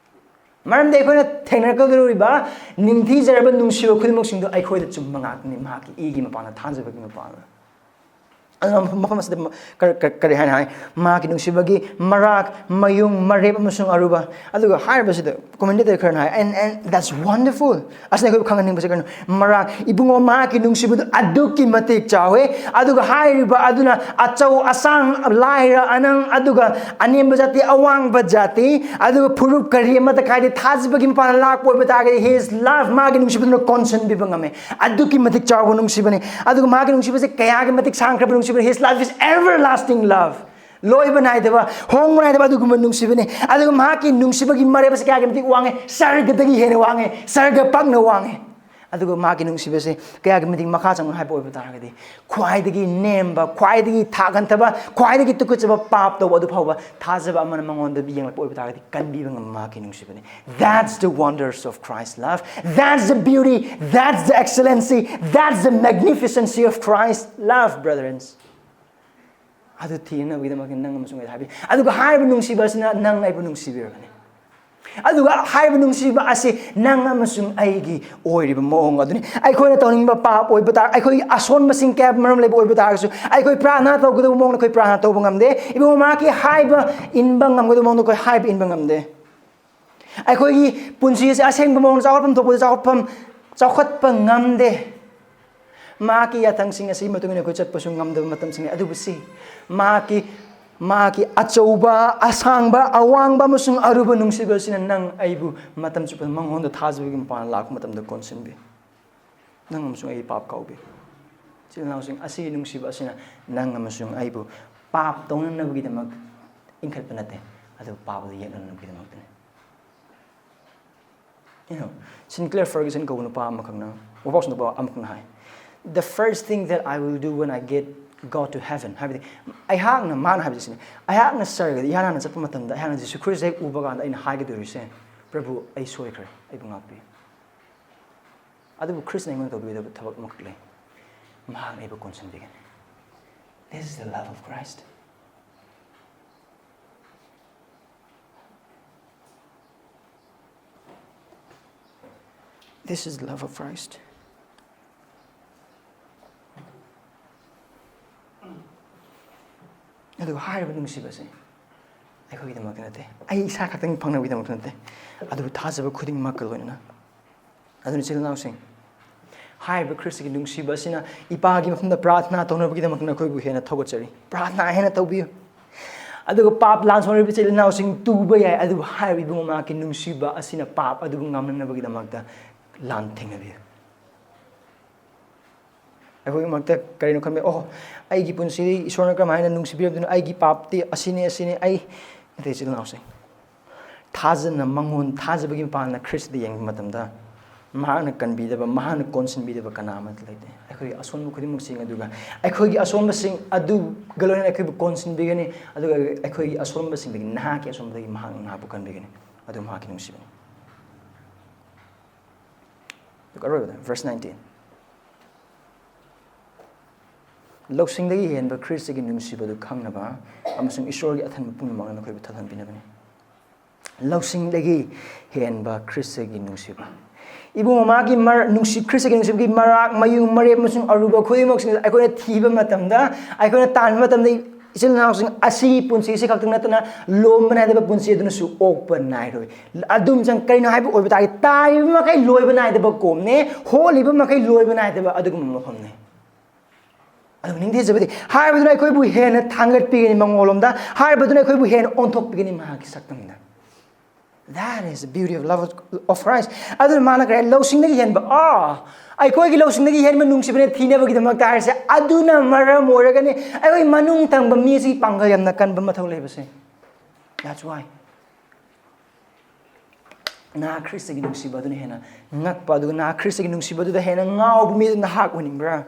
ꯃꯔꯝꯗꯤ ꯑꯩꯈꯣꯏꯅ ꯊꯦꯡꯅꯔꯛꯀꯗꯧꯔꯤꯕ ꯅꯤꯡꯊꯤꯖꯔꯕ ꯅꯨꯡꯁꯤꯕ ꯈꯨꯗꯤꯡꯃꯛꯁꯤꯡꯗꯨ ꯑꯩꯈꯣꯏꯗ ꯆꯨꯝꯕ ꯉꯥꯛꯇꯅꯤ, ꯃꯍꯥꯛꯀꯤ ꯏꯒꯤ ꯃꯄꯥꯟꯗ, ꯊꯥꯖꯕꯒꯤ ꯃꯄꯥꯟꯗ꯫ ꯑꯗꯨꯅ ꯃꯐꯝ ꯑꯁꯤꯗ ꯀꯔꯤ, ꯀꯔꯤ, ꯀꯔꯤ ꯍꯥꯏꯅ ꯍꯥꯏ? ꯃꯍꯥꯛꯀꯤ ꯅꯨꯡꯁꯤꯕꯒꯤ ꯃꯔꯥꯛ, ꯃꯌꯨꯡ, ꯃꯔꯦꯞ ꯑꯃꯁꯨꯡ ꯑꯔꯨꯕ꯫ ꯑꯗꯨꯒ ꯍꯥꯏꯔꯤꯕꯁꯤꯗ commentator ꯈꯔꯅ ꯍꯥꯏ, "And, and that's wonderful." ꯑꯁꯤꯅ ꯑꯩꯈꯣꯏꯕꯨ ꯈꯪꯍꯟꯅꯤꯡꯕꯁꯦ ꯀꯩꯅꯣ? ꯃꯔꯥꯛ, ꯏꯕꯨꯡꯉꯣ, ꯃꯍꯥꯛꯀꯤ ꯅꯨꯡꯁꯤꯕꯗꯨ ꯑꯗꯨꯛꯀꯤ ꯃꯇꯤꯛ ꯆꯥꯎꯋꯦ꯫ ꯑꯗꯨꯒ ꯍꯥꯏꯔꯤꯕ ꯑꯗꯨꯅ ꯑꯆꯧ ꯑꯁꯥꯡ, ꯂꯥꯏꯔ ꯑꯅꯪ, ꯑꯗꯨꯒ ꯑꯅꯦꯝꯕ ꯖꯥꯇꯤ, ꯑꯋꯥꯡꯕ ꯖꯥꯇꯤ, ꯑꯗꯨꯒ ꯐꯨꯔꯨꯞ ꯀꯔꯤ ꯑꯃꯠꯇ ꯀꯥꯏꯗꯦ, ꯊꯥꯖꯕꯒꯤ ꯃꯄꯥꯟꯗ ꯂꯥꯛꯄ ꯑꯣꯏꯕ ꯇꯥꯔꯒꯗꯤ, his love, ꯃꯥꯒꯤ ꯅꯨꯡꯁꯤꯕꯗꯨꯅ ꯀꯣꯟꯁꯤꯟꯕꯤꯕ ꯉꯝꯃꯦ꯫ ꯑꯗꯨꯛꯀꯤ ꯃꯇꯤꯛ ꯆꯥꯎꯕ ꯅꯨꯡꯁꯤꯕꯅꯤ꯫ ꯑꯗꯨꯒ ꯃꯥꯒꯤ ꯅꯨꯡꯁꯤꯕꯁꯦ ꯀꯌꯥꯒꯤ ꯃꯇꯤꯛ ꯁꯥꯡꯈ꯭ꯔꯕ ꯅꯨꯡꯁꯤꯕꯅꯤ꯫ His love is everlasting love. ꯂꯣꯏꯕ ꯅꯥꯏꯗꯕ, ꯍꯣꯡꯕ ꯅꯥꯏꯗꯕ ꯑꯗꯨꯒꯨꯝꯕ ꯅꯨꯡꯁꯤꯕꯅꯤ꯫ ꯑꯗꯨꯒ ꯃꯍꯥꯛꯀꯤ ꯅꯨꯡꯁꯤꯕꯒꯤ ꯃꯔꯦꯞ ꯑꯁꯤ ꯀꯌꯥꯒꯤ ꯃꯇꯤꯛ ꯋꯥꯡꯉꯦ? ꯁꯔꯒꯗꯒꯤ ꯍꯦꯟꯅ ꯋꯥꯡꯉꯦ, ꯁꯔꯒ ꯄꯛꯅ ꯋꯥꯡꯉꯦ꯫ ꯑꯗꯨꯒ ꯃꯍꯥꯛꯀꯤ ꯅꯨꯡꯁꯤꯕꯁꯦ ꯀꯌꯥꯒꯤ ꯃꯇꯤꯛ ꯃꯈꯥ ꯆꯪꯉꯣ ꯍꯥꯏꯕ ꯑꯣꯏꯕ ꯇꯥꯔꯒꯗꯤ, ꯈ꯭ꯋꯥꯏꯗꯒꯤ ꯅꯦꯝꯕ, ꯈ꯭ꯋꯥꯏꯗꯒꯤ ꯊꯥꯛ ꯍꯟꯊꯕ, ꯈ꯭ꯋꯥꯏꯗꯒꯤ ꯇꯨꯀꯠꯆꯕ ꯄꯥꯞ ꯇꯧꯕ ꯑꯗꯨ ꯐꯥꯎꯕ ꯊꯥꯖꯕ ꯑꯃꯅ ꯃꯉꯣꯟꯗ ꯌꯦꯡꯂꯛꯄ ꯑꯣꯏꯕ ꯇꯥꯔꯒꯗꯤ, ꯀꯟꯕꯤꯕ ꯉꯝꯕ ꯃꯍꯥꯛꯀꯤ ꯅꯨꯡꯁꯤꯕꯅꯤ꯫ That's the wonders of Christ's love. That's the beauty. That's the excellency. That's the magnificency of Christ's love, brethren. ꯑꯗꯨ ꯊꯤꯅꯅꯕꯒꯤꯗꯃꯛꯇ ꯅꯪ ꯑꯃꯁꯨꯡ ꯑꯩ ꯍꯥꯏꯕꯤ꯫ ꯑꯗꯨꯒ ꯍꯥꯏꯔꯤꯕ ꯅꯨꯡꯁꯤꯕ ꯑꯁꯤꯅ ꯅꯪ ꯑꯩꯕꯨ ꯅꯨꯡꯁꯤꯕꯤꯔꯕꯅꯤ꯫ ꯑꯗꯨꯒ ꯍꯥꯏꯔꯤꯕ ꯅꯨꯡꯁꯤꯕ ꯑꯁꯤ ꯅꯪ ꯑꯃꯁꯨꯡ ꯑꯩꯒꯤ ꯑꯣꯏꯔꯤꯕ ꯃꯑꯣꯡ ꯑꯗꯨꯅꯤ꯫ ꯑꯩꯈꯣꯏꯅ ꯇꯧꯅꯤꯡꯕ ꯄꯥꯞ ꯑꯣꯏꯕ ꯇꯥꯔ, ꯑꯩꯈꯣꯏꯒꯤ ꯑꯁꯣꯟꯕꯁꯤꯡ ꯀꯌꯥ ꯃꯔꯝ ꯂꯩꯕ ꯑꯣꯏꯕ ꯇꯥꯔꯒꯁꯨ, ꯑꯩꯈꯣꯏ ꯄ꯭ꯔꯥꯔꯊꯅꯥ ꯇꯧꯒꯗꯕ ꯃꯑꯣꯡꯗ ꯑꯩꯈꯣꯏ ꯄ꯭ꯔꯥꯔꯊꯅꯥ ꯇꯧꯕ ꯉꯝꯗꯦ꯫ ꯏꯕꯨꯡꯉꯣ, ꯃꯍꯥꯛꯀꯤ ꯍꯥꯏꯕ ꯏꯟꯕ ꯉꯝꯒꯗꯕ ꯃꯑꯣꯡꯗ ꯑꯩꯈꯣꯏ ꯍꯥꯏꯕ ꯏꯟꯕ ꯉꯝꯗꯦ꯫ ꯑꯩꯈꯣꯏꯒꯤ ꯄꯨꯟꯁꯤ ꯑꯁꯤ ꯑꯁꯦꯡꯕ ꯃꯑꯣꯡꯗ ꯆꯥꯎꯈꯠꯐꯝ ꯊꯣꯛꯄꯗ ꯆꯥꯎꯈꯠꯐꯝ, ꯆꯥꯎꯈꯠꯄ ꯉꯝꯗꯦ꯫ ꯃꯍꯥꯛꯀꯤ ꯌꯥꯊꯪꯁꯤꯡ ꯑꯁꯤꯒꯤ ꯃꯇꯨꯡ ꯏꯟꯅ ꯑꯩꯈꯣꯏ ꯆꯠꯄꯁꯨ ꯉꯝꯗꯕ ꯃꯇꯝꯁꯤꯡ ꯂꯩ꯫ ꯑꯗꯨꯕꯨ ꯁꯤ ꯃꯍꯥꯛꯀꯤ, ꯃꯍꯥꯛꯀꯤ ꯑꯆꯧꯕ, ꯑꯁꯥꯡꯕ, ꯑꯋꯥꯡꯕ ꯑꯃꯁꯨꯡ ꯑꯔꯨꯕ ꯅꯨꯡꯁꯤꯕ ꯑꯁꯤꯅ ꯅꯪ ꯑꯩꯕꯨ ꯃꯇꯝ ꯆꯨꯞꯄꯗ ꯃꯉꯣꯟꯗ ꯊꯥꯖꯕꯒꯤ ꯃꯄꯥꯟ ꯂꯥꯛꯄ ꯃꯇꯝꯗ ꯀꯣꯟꯁꯤꯟꯕꯤ꯫ ꯅꯪ ꯑꯃꯁꯨꯡ ꯑꯩ ꯄꯥꯞ ꯀꯥꯎꯕꯤ꯫ ꯏꯆꯤꯜ ꯏꯅꯥꯎꯁꯤꯡ, ꯑꯁꯤꯒꯤ ꯅꯨꯡꯁꯤꯕ ꯑꯁꯤꯅ ꯅꯪ ꯑꯃꯁꯨꯡ ꯑꯩꯕꯨ ꯄꯥꯞ ꯇꯧꯅꯅꯕꯒꯤꯗꯃꯛ ꯏꯟꯈꯠꯄ ꯅꯠꯇꯦ, ꯑꯗꯨꯕꯨ ꯄꯥꯞ ꯑꯗꯨ ꯌꯦꯛꯅꯅꯕꯒꯤꯗꯃꯛꯇꯅꯤ꯫ You know, Sinclair Ferguson ꯀꯧꯕ ꯅꯨꯄꯥ ꯑꯃꯈꯛꯅ, ꯋꯥꯕꯥꯎꯁ ꯅꯨꯄꯥ ꯑꯃꯈꯛꯅ ꯍꯥꯏ, "The first thing that I will do when I get got to heaven", ꯍꯥꯏꯕꯗꯤ ꯑꯩꯍꯥꯛꯅ, ꯃꯥꯅ ꯍꯥꯏꯕꯁꯤ ꯁꯤꯅꯤ, ꯑꯩꯍꯥꯛꯅ ꯁꯔꯒꯗ ꯏꯍꯥꯟ ꯍꯥꯟꯅ ꯆꯠꯄ ꯃꯇꯝꯗ ꯑꯩꯍꯥꯛꯅ ꯖꯤꯁꯨ ꯈ꯭ꯔꯤꯁꯇ ꯍꯦꯛ ꯎꯕ ꯀꯥꯟꯗ ꯑꯩꯅ ꯍꯥꯏꯒꯗꯣꯔꯤꯁꯦ, "ꯄ꯭ꯔꯚꯨ, ꯑꯩ ꯁꯣꯏꯈ꯭ꯔꯦ, ꯑꯩꯕꯨ ꯉꯥꯛꯄꯤꯌꯨ"꯫ ꯑꯗꯨꯕꯨ ꯈ꯭ꯔꯤꯁꯅ ꯑꯩꯉꯣꯟꯗ ꯇꯧꯕꯤꯒꯗꯕ ꯊꯕꯛ ꯑꯃꯈꯛ ꯂꯩ, ꯃꯍꯥꯛꯅ ꯑꯩꯕꯨ ꯀꯣꯟꯁꯤꯟꯕꯤꯒꯅꯤ꯫ This is the love of Christ. This is the love of Christ. ꯑꯗꯨꯒ ꯍꯥꯏꯔꯤꯕ ꯅꯨꯡꯁꯤꯕꯁꯦ ꯑꯩꯈꯣꯏꯒꯤꯗꯃꯛꯇ ꯅꯠꯇꯦ, ꯑꯩ ꯏꯁꯥ ꯈꯛꯇꯪ ꯐꯪꯅꯕꯒꯤꯗꯃꯛꯇ ꯅꯠꯇꯦ, ꯑꯗꯨꯕꯨ ꯊꯥꯖꯕ ꯈꯨꯗꯤꯡꯃꯛꯀ ꯂꯣꯏꯅꯅ꯫ ꯑꯗꯨꯅ, ꯏꯆꯤꯜ ꯏꯅꯥꯎꯁꯤꯡ, ꯍꯥꯏꯔꯤꯕ ꯈ꯭ꯔꯤꯁꯇꯒꯤ ꯅꯨꯡꯁꯤꯕ ꯑꯁꯤꯅ ꯏꯄꯥꯒꯤ ꯃꯐꯝꯗ ꯄ꯭ꯔꯥꯔꯊꯅꯥ ꯇꯧꯅꯕꯒꯤꯗꯃꯛꯇ ꯅꯈꯣꯏꯕꯨ ꯍꯦꯟꯅ ꯊꯧꯒꯠꯆꯔꯤ꯫ ꯄ꯭ꯔꯥꯔꯊꯅꯥ ꯍꯦꯟꯅ ꯇꯧꯕꯤꯌꯨ꯫ ꯑꯗꯨꯒ ꯄꯥꯞ ꯂꯥꯟ ꯁꯣꯛꯅꯔꯤꯕ ꯏꯆꯤꯜ ꯏꯅꯥꯎꯁꯤꯡ ꯇꯨꯕ ꯌꯥꯏ, ꯑꯗꯨꯕꯨ ꯍꯥꯏꯔꯤꯕ ꯏꯕꯨꯡꯉꯣ ꯃꯍꯥꯛꯀꯤ ꯅꯨꯡꯁꯤꯕ ꯑꯁꯤꯅ ꯄꯥꯞ ꯑꯗꯨꯕꯨ ꯉꯝꯅꯅꯕꯒꯤꯗꯃꯛꯇ ꯂꯥꯟ ꯊꯦꯡꯅꯕꯤꯌꯨ꯫ ꯑꯩꯈꯣꯏꯒꯤ ꯃꯔꯛꯇ ꯀꯔꯤꯅꯣ ꯈꯟꯕ, "ꯑꯣ, ꯑꯩꯒꯤ ꯄꯨꯟꯁꯤꯗꯤ ꯏꯁꯣꯔꯅ ꯀꯔꯝꯍꯥꯏꯅ ꯅꯨꯡꯁꯤꯕꯤꯔꯝꯗꯣꯏꯅꯣ? ꯑꯩꯒꯤ ꯄꯥꯞꯇꯤ ꯑꯁꯤꯅꯤ, ꯑꯁꯤꯅꯤ, ꯑꯩ," ꯅꯠꯇꯦ, ꯏꯆꯤꯜ ꯏꯅꯥꯎꯁꯤꯡ꯫ ꯊꯥꯖꯅ ꯃꯉꯣꯟ ꯊꯥꯖꯕꯒꯤ ꯃꯄꯥꯟꯅ ꯈ꯭ꯔꯤꯁꯇꯗ ꯌꯦꯡꯕ ꯃꯇꯝꯗ, ꯃꯍꯥꯛꯅ ꯀꯟꯕꯤꯗꯕ, ꯃꯍꯥꯛꯅ ꯀꯣꯟꯁꯤꯟꯕꯤꯗꯕ ꯀꯅꯥ ꯑꯃꯠꯇ ꯂꯩꯇꯦ꯫ ꯑꯩꯈꯣꯏꯒꯤ ꯑꯁꯣꯟꯕ ꯈꯨꯗꯤꯡꯃꯛꯁꯤꯡ ꯑꯗꯨꯒ ꯑꯩꯈꯣꯏꯒꯤ ꯑꯁꯣꯟꯕꯁꯤꯡ ꯑꯗꯨꯒ ꯂꯣꯏꯅꯅ ꯑꯩꯈꯣꯏꯕꯨ ꯀꯣꯟꯁꯤꯟꯕꯤꯒꯅꯤ, ꯑꯗꯨꯒ ꯑꯩꯈꯣꯏꯒꯤ ꯑꯁꯣꯟꯕꯁꯤꯡꯗꯒꯤ, ꯅꯍꯥꯛꯀꯤ ꯑꯁꯣꯟꯕꯗꯒꯤ ꯃꯍꯥꯛꯅ ꯅꯍꯥꯛꯄꯨ ꯀꯟꯕꯤꯒꯅꯤ꯫ ꯑꯗꯨ ꯃꯍꯥꯛꯀꯤ ꯅꯨꯡꯁꯤꯕꯅꯤ꯫ ꯑꯗꯨꯒ ꯑꯔꯣꯏꯕꯗ, verse nineteen꯫ "ꯂꯧꯁꯤꯡꯗꯒꯤ ꯍꯦꯟꯕ ꯈ꯭ꯔꯤꯁꯇꯒꯤ ꯅꯨꯡꯁꯤꯕꯗꯨ ꯈꯪꯅꯕ ꯑꯃꯁꯨꯡ ꯏꯁꯣꯔꯒꯤ ꯑꯊꯟꯕ ꯄꯨꯝꯅꯃꯛꯅ ꯅꯈꯣꯏꯕꯨ ꯊꯜꯍꯟꯕꯤꯅꯕꯅꯤ꯫" ꯂꯧꯁꯤꯡꯗꯒꯤ ꯍꯦꯟꯕ ꯈ꯭ꯔꯤꯁꯇꯒꯤ ꯅꯨꯡꯁꯤꯕ꯫ ꯏꯕꯨꯡ ꯃꯃꯥꯒꯤ ꯃꯔ-, ꯅꯨꯡꯁꯤ-, ꯈ꯭ꯔꯤꯁꯇꯒꯤ ꯅꯨꯡꯁꯤꯕꯒꯤ ꯃꯔꯥꯛ, ꯃꯌꯨꯝ, ꯃꯔꯦꯞ ꯑꯃꯁꯨꯡ ꯑꯔꯨꯕ ꯈꯨꯗꯤꯡꯃꯛꯁꯤꯡ ꯑꯩꯈꯣꯏꯅ ꯊꯤꯕ ꯃꯇꯝꯗ, ꯑꯩꯈꯣꯏꯅ ꯇꯥꯟꯕ ꯃꯇꯝꯗ, ꯏꯆꯤꯜ ꯏꯅꯥꯎꯁꯤꯡ, ꯑꯁꯤꯒꯤ ꯄꯨꯟꯁꯤꯁꯤ ꯈꯛꯇꯪ ꯅꯠꯇꯅ ꯂꯣꯝꯕ ꯅꯥꯏꯗꯕ ꯄꯨꯟꯁꯤ ꯑꯗꯨꯅꯁꯨ ꯑꯣꯛꯄ ꯅꯥꯏꯔꯣꯏ꯫ ꯑꯗꯨꯝ ꯆꯪ-, ꯀꯔꯤꯅꯣ ꯍꯥꯏꯕ ꯑꯣꯏꯕ ꯇꯥꯔꯗꯤ, ꯇꯥꯔꯤꯕ ꯃꯈꯩ ꯂꯣꯏꯕ ꯅꯥꯏꯗꯕ ꯀꯣꯝꯅꯦ, ꯍꯣꯠꯂꯤꯕ ꯃꯈꯩ ꯂꯣꯏꯕ ꯅꯥꯏꯗꯕ ꯑꯗꯨꯒꯨꯝꯕ ꯃꯐꯝꯅꯦ꯫ ꯑꯗꯨꯒ ꯅꯤꯡꯊꯤꯖꯕꯗꯤ ꯍꯥꯏꯕꯗꯨꯅ ꯑꯩꯈꯣꯏꯕꯨ ꯍꯦꯟꯅ ꯊꯥꯡꯒꯠꯄꯤꯒꯅꯤ ꯃꯉꯣꯟꯂꯣꯝꯗ, ꯍꯥꯏꯕꯗꯨꯅ ꯑꯩꯈꯣꯏꯕꯨ ꯍꯦꯟꯅ ꯑꯣꯟꯊꯣꯛꯄꯤꯒꯅꯤ ꯃꯍꯥꯛꯀꯤ ꯁꯛꯇꯝꯗ꯫ That is the beauty of love of Christ. ꯑꯗꯨꯅ ꯃꯥꯅ ꯀꯔꯤ ꯍꯥꯏ? "ꯂꯧꯁꯤꯡꯗꯒꯤ ꯍꯦꯟꯕ," ꯑꯥ, ꯑꯩꯈꯣꯏꯒꯤ ꯂꯧꯁꯤꯡꯗꯒꯤ ꯍꯦꯟꯕ ꯅꯨꯡꯁꯤꯕꯅ ꯊꯤꯅꯕꯒꯤꯗꯃꯛꯇ ꯍꯥꯏꯔꯤꯁꯦ꯫ ꯑꯗꯨꯅ ꯃꯔꯝ ꯑꯣꯏꯔꯒꯅꯤ ꯑꯩꯈꯣꯏ ꯃꯅꯨꯡ ꯊꯪꯕ ꯃꯤ ꯑꯁꯤꯒꯤ ꯄꯥꯡꯒꯜ ꯌꯥꯝꯅ ꯀꯟꯕ ꯃꯊꯧ ꯂꯩꯕꯁꯦ꯫ That's why. ꯅꯍꯥꯛ ꯈ꯭ꯔꯤꯁꯇꯒꯤ ꯅꯨꯡꯁꯤꯕ ꯑꯗꯨꯅ ꯍꯦꯟꯅ ꯉꯛꯄ, ꯑꯗꯨꯒ ꯅꯍꯥꯛ ꯈ꯭ꯔꯤꯁꯇꯒꯤ ꯅꯨꯡꯁꯤꯕ ꯑꯗꯨꯗ ꯍꯦꯟꯅ ꯉꯥꯎꯕ ꯃꯤ ꯑꯗꯨ ꯅꯍꯥꯛ ꯑꯣꯏꯅꯤꯡꯕ꯭ꯔꯥ?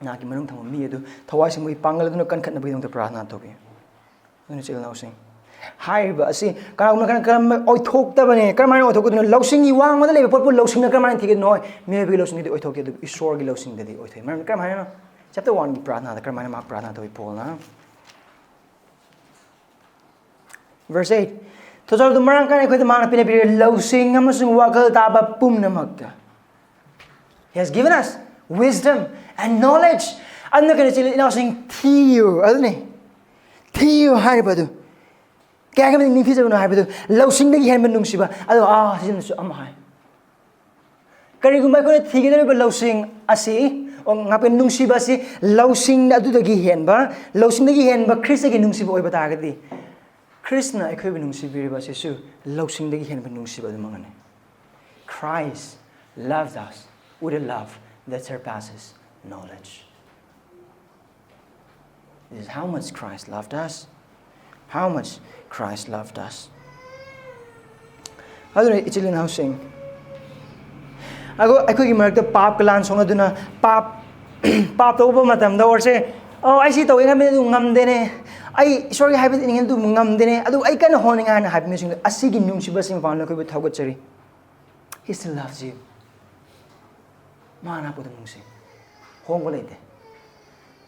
ꯅꯍꯥꯛꯀꯤ ꯃꯅꯨꯡ ꯊꯪꯕ ꯃꯤ ꯑꯗꯨ ꯊꯋꯥꯏ ꯁꯦꯡꯕꯒꯤ ꯄꯥꯡꯒꯜ ꯑꯗꯨꯅ ꯀꯟꯈꯠꯅꯕꯒꯤꯗꯃꯛꯇ ꯄ꯭ꯔꯥꯔꯊꯅꯥ ꯇꯧꯕꯤꯌꯨ꯫ ꯑꯗꯨꯅ, ꯏꯆꯤꯜ ꯏꯅꯥꯎꯁꯤꯡ, ꯍꯥꯏꯔꯤꯕ ꯑꯁꯤ ꯀꯅꯥꯒꯨꯝꯕ ꯈꯔꯅ ꯀꯔꯝꯕ ꯑꯣꯏꯊꯣꯛꯇꯕꯅꯦ? ꯀꯔꯝꯍꯥꯏꯅ ꯑꯣꯏꯊꯣꯛꯀꯗꯣꯏꯅꯣ? ꯂꯧꯁꯤꯡꯒꯤ ꯋꯥꯡꯃꯗ ꯂꯩꯕ ꯄꯣꯠꯄꯨ ꯂꯧꯁꯤꯡꯅ ꯀꯔꯝꯍꯥꯏꯅ ꯊꯤꯒꯗꯣꯏꯅꯣ? ꯍꯣꯏ, ꯃꯤꯑꯣꯏꯕꯒꯤ ꯂꯧꯁꯤꯡꯗꯗꯤ ꯑꯣꯏꯊꯣꯛꯇꯦ, ꯑꯗꯨꯕꯨ ꯏꯁꯣꯔꯒꯤ ꯂꯧꯁꯤꯡꯗꯗꯤ ꯑꯣꯏꯊꯣꯛꯏ꯫ ꯃꯔꯝꯗꯤ ꯀꯔꯝꯍꯥꯏꯅ? Chapter one ꯒꯤ ꯄ꯭ꯔꯥꯔꯊꯅꯥꯗ ꯀꯔꯝꯍꯥꯏꯅ ꯃꯍꯥꯛ ꯄ꯭ꯔꯥꯔꯊꯅꯥ ꯇꯧꯏ ꯄꯣꯜꯅ? Verse eight, ꯊꯧꯖꯥꯜ ꯑꯗꯨ ꯃꯔꯥꯡ ꯀꯥꯏꯅ ꯑꯩꯈꯣꯏꯗ ꯃꯍꯥꯛꯅ ꯄꯤꯅꯕꯤꯔꯦ, ꯂꯧꯁꯤꯡ ꯑꯃꯁꯨꯡ ꯋꯥꯈꯜ ꯇꯥꯕ ꯄꯨꯝꯅꯃꯛꯇ꯫ He has given us wisdom and knowledge. ꯑꯗꯨꯅ ꯀꯩꯅꯣ, ꯏꯆꯤꯜ ꯏꯅꯥꯎꯁꯤꯡ, ꯊꯤꯌꯨ, ꯑꯗꯨꯅꯤ, ꯊꯤꯌꯨ ꯍꯥꯏꯔꯤꯕ ꯑꯗꯨ꯫ ꯀꯌꯥꯒꯤ ꯃꯇꯤꯛ ꯅꯤꯡꯊꯤꯖꯕꯅꯣ ꯍꯥꯏꯕꯗꯨ, ꯂꯧꯁꯤꯡꯗꯒꯤ ꯍꯦꯟꯕ ꯅꯨꯡꯁꯤꯕ꯫ ꯑꯗꯣ, ꯑꯥ, ꯁꯤꯗꯅꯁꯨ ꯑꯃ ꯍꯥꯏ꯫ ꯀꯔꯤꯒꯨꯝꯕ ꯑꯩꯈꯣꯏꯅ ꯊꯤꯒꯗꯧꯔꯤꯕ ꯂꯧꯁꯤꯡ ꯑꯁꯤ, ꯑꯣ, ꯉꯥꯛꯄ ꯅꯨꯡꯁꯤꯕ ꯑꯁꯤ ꯂꯧꯁꯤꯡ ꯑꯗꯨꯗꯒꯤ ꯍꯦꯟꯕ, ꯂꯧꯁꯤꯡꯗꯒꯤ ꯍꯦꯟꯕ ꯈ꯭ꯔꯤꯁꯇꯒꯤ ꯅꯨꯡꯁꯤꯕ ꯑꯣꯏꯕ ꯇꯥꯔꯒꯗꯤ, ꯈ꯭ꯔꯤꯁꯇꯅ ꯑꯩꯈꯣꯏꯕꯨ ꯅꯨꯡꯁꯤꯕꯤꯔꯤꯕ ꯑꯁꯤꯁꯨ ꯂꯧꯁꯤꯡꯗꯒꯤ ꯍꯦꯟꯕ ꯅꯨꯡꯁꯤꯕ ꯑꯗꯨꯃꯛꯅꯤ꯫ Christ loved us with a love that surpasses knowledge. This is how much Christ loved us. How much Christ loved us. ꯑꯗꯨꯅ ꯏꯆꯤꯜ ꯏꯅꯥꯎꯁꯤꯡ, ꯑꯩꯈꯣꯏ ꯑꯩꯈꯣꯏꯒꯤ ꯃꯔꯛꯇ ꯄꯥꯞꯀ ꯂꯥꯟ ꯁꯣꯛꯅꯗꯨꯅ ꯄꯥꯞ ꯄꯥꯞ ꯇꯧꯕ ꯃꯇꯝꯗ ꯑꯣꯔꯁꯦ, "ꯑꯣ, ꯑꯩ ꯁꯤ ꯇꯧꯒꯦ ꯈꯟꯕꯅꯤ, ꯑꯗꯨ ꯉꯝꯗꯦꯅꯦ, ꯑꯩ ꯏꯁꯣꯔꯒꯤ ꯍꯥꯏꯕꯗꯤ ꯏꯅꯤꯡꯉꯦ, ꯑꯗꯨꯕꯨ ꯉꯝꯗꯦꯅꯦ, ꯑꯗꯨ ꯑꯩ ꯀꯟꯅ ꯍꯣꯠꯅꯤꯡꯉꯥꯏ" ꯍꯥꯏꯅ ꯍꯥꯏꯕ ꯃꯤꯁꯤꯡꯗꯣ, ꯑꯁꯤꯒꯤ ꯅꯨꯡꯁꯤꯕꯁꯤꯡ ꯃꯄꯥꯟꯗ ꯑꯩꯈꯣꯏꯕꯨ ꯊꯧꯒꯠꯆꯔꯤ꯫ He still loves you. ꯃꯥ ꯅꯥꯛꯄꯗ ꯅꯨꯡꯁꯤ꯫ ꯍꯣꯡꯕ ꯂꯩꯇꯦ꯫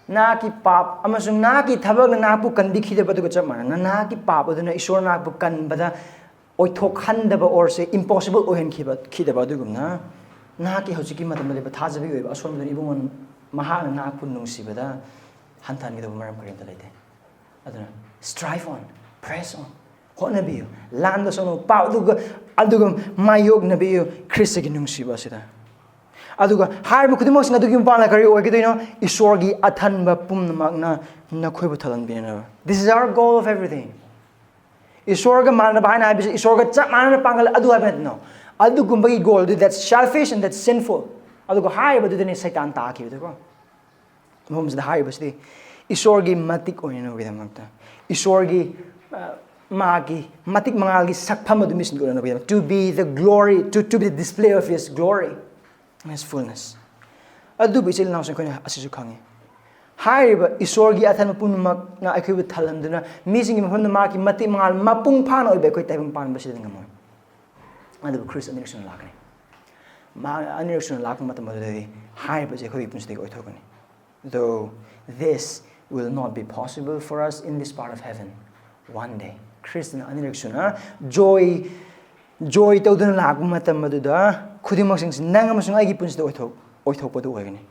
ꯅꯍꯥꯛꯀꯤ ꯄꯥꯞ ꯑꯃꯁꯨꯡ ꯅꯍꯥꯛꯀꯤ ꯊꯕꯛꯅ ꯅꯍꯥꯛꯄꯨ ꯀꯟꯕꯤꯈꯤꯗꯕ ꯑꯗꯨꯒ ꯆꯞ ꯃꯥꯟꯅꯅ, ꯅꯍꯥꯛꯀꯤ ꯄꯥꯞ ꯑꯗꯨꯅ ꯏꯁꯣꯔ ꯅꯍꯥꯛꯄꯨ ꯀꯟꯕꯗ ꯑꯣꯏꯊꯣꯛꯍꯟꯗꯕ ꯑꯣꯔꯁꯦ ꯏꯝꯄꯣꯁꯤꯕꯜ ꯑꯣꯏꯍꯟꯈꯤꯕ ꯈꯤꯗꯕ ꯑꯗꯨꯒꯨꯝꯅ, ꯅꯍꯥꯛꯀꯤ ꯍꯧꯖꯤꯛꯀꯤ ꯃꯇꯝꯗ ꯂꯩꯕ ꯊꯥꯖꯕꯒꯤ ꯑꯣꯏꯕ ꯑꯁꯣꯟꯕꯗꯨꯅ ꯏꯕꯨꯡꯉꯣ ꯃꯍꯥꯛꯅ ꯅꯍꯥꯛꯄꯨ ꯅꯨꯡꯁꯤꯕꯗ ꯍꯟꯊꯍꯟꯒꯗꯕ ꯃꯔꯝ ꯀꯔꯤꯝꯇ ꯂꯩꯇꯦ꯫ ꯑꯗꯨꯅ strive on, press on, ꯍꯣꯠꯅꯕꯤꯌꯨ, ꯂꯥꯟꯗ ꯁꯣꯛꯅꯕ ꯄꯥꯎ ꯑꯗꯨꯒ ꯑꯗꯨꯒ ꯃꯥꯌꯣꯛꯅꯕꯤꯌꯨ ꯈ꯭ꯔꯤꯁꯇꯒꯤ ꯅꯨꯡꯁꯤꯕ ꯑꯁꯤꯗ꯫ ꯑꯗꯨꯒ ꯍꯥꯏꯔꯤꯕ ꯈꯨꯗꯤꯡꯃꯛꯁꯤꯡ ꯑꯗꯨꯒꯤ ꯃꯄꯥꯟꯗ ꯀꯔꯤ ꯑꯣꯏꯒꯗꯣꯏꯅꯣ? ꯏꯁꯣꯔꯒꯤ ꯑꯊꯟꯕ ꯄꯨꯝꯅꯃꯛꯅ ꯅꯈꯣꯏꯕꯨ ꯊꯜꯍꯟꯕꯤꯅꯕ꯫ This is our goal of everything. ꯏꯁꯣꯔꯒ ꯃꯥꯟꯅꯕ ꯍꯥꯏꯅ ꯍꯥꯏꯕꯁꯤ ꯏꯁꯣꯔꯒ ꯆꯞ ꯃꯥꯟꯅꯅ ꯄꯥꯡꯒꯜ ꯑꯗꯨ ꯍꯥꯏꯕ ꯅꯠꯇꯅꯣ꯫ ꯑꯗꯨꯒꯨꯝꯕꯒꯤ ꯒꯣꯜꯗꯨ, that's selfish and that's sinful. ꯑꯗꯨꯒ ꯍꯥꯏꯔꯤꯕꯗꯨꯗꯅꯤ ꯁꯩꯇꯥꯟ ꯇꯥꯈꯤꯕꯗꯨꯀꯣ꯫ ꯃꯐꯝꯁꯤꯗ ꯍꯥꯏꯔꯤꯕꯁꯤꯗꯤ ꯏꯁꯣꯔꯒꯤ ꯃꯇꯤꯛ ꯑꯣꯏꯅꯅꯕꯒꯤꯗꯃꯛꯇ, ꯏꯁꯣꯔꯒꯤ ꯑ, ꯃꯥꯒꯤ ꯃꯇꯤꯛ ꯃꯉꯥꯜꯒꯤ ꯁꯛꯐꯝ ꯑꯗꯨ ꯃꯤꯁꯤꯡꯗ ꯎꯠꯅꯅꯕꯒꯤꯗꯃꯛ, to be the glory, to, to be the display of his glory, his fullness. ꯑꯗꯨꯕꯨ ꯏꯆꯤꯜ ꯏꯅꯥꯎꯁꯤꯡ, ꯑꯩꯈꯣꯏꯅ ꯑꯁꯤꯁꯨ ꯈꯪꯉꯤ, ꯍꯥꯏꯔꯤꯕ ꯏꯁꯣꯔꯒꯤ ꯑꯊꯟꯕ ꯄꯨꯝꯅꯃꯛꯅ ꯑꯩꯈꯣꯏꯕꯨ ꯊꯜꯍꯟꯗꯨꯅ ꯃꯤꯁꯤꯡꯒꯤ ꯃꯐꯝꯗ ꯃꯍꯥꯛꯀꯤ ꯃꯇꯤꯛ ꯃꯉꯥꯜ ꯃꯄꯨꯡ ꯐꯥꯅ ꯑꯣꯏꯕ ꯑꯩꯈꯣꯏ ꯇꯥꯏꯕꯪ ꯄꯥꯟꯕꯁꯤꯗ ꯉꯝꯃꯣꯏ꯫ ꯑꯗꯨꯕꯨ ꯈ꯭ꯔꯤꯁ ꯑꯅꯤꯔꯛ ꯁꯨꯅ ꯂꯥꯛꯀꯅꯤ꯫ ꯃꯍꯥꯛ ꯑꯅꯤꯔꯛ ꯁꯨꯅ ꯂꯥꯛꯄ ꯃꯇꯝ ꯑꯗꯨꯗꯗꯤ ꯍꯥꯏꯔꯤꯕꯁꯦ ꯑꯩꯈꯣꯏꯒꯤ ꯄꯨꯟꯁꯤꯗꯒꯤ ꯑꯣꯏꯊꯣꯛꯀꯅꯤ꯫ Though this will not be possible for us in this part of heaven, one day ꯈ꯭ꯔꯤꯁꯇꯅ ꯑꯅꯤꯔꯛ ꯁꯨꯅ ꯖꯣꯏ ꯖꯣꯏ ꯇꯧꯗꯨꯅ ꯂꯥꯛꯄ ꯃꯇꯝ ꯑꯗꯨꯗ ꯈꯨꯗꯤꯡꯃꯛꯁꯤꯡꯁꯤ ꯅꯪ ꯑꯃꯁꯨꯡ ꯑꯩꯒꯤ ꯄꯨꯟꯁꯤꯗ ꯑꯣꯏꯊꯣꯛ ꯑꯣꯏꯊꯣꯛꯄꯗꯨ ꯑꯣꯏꯒꯅꯤ꯫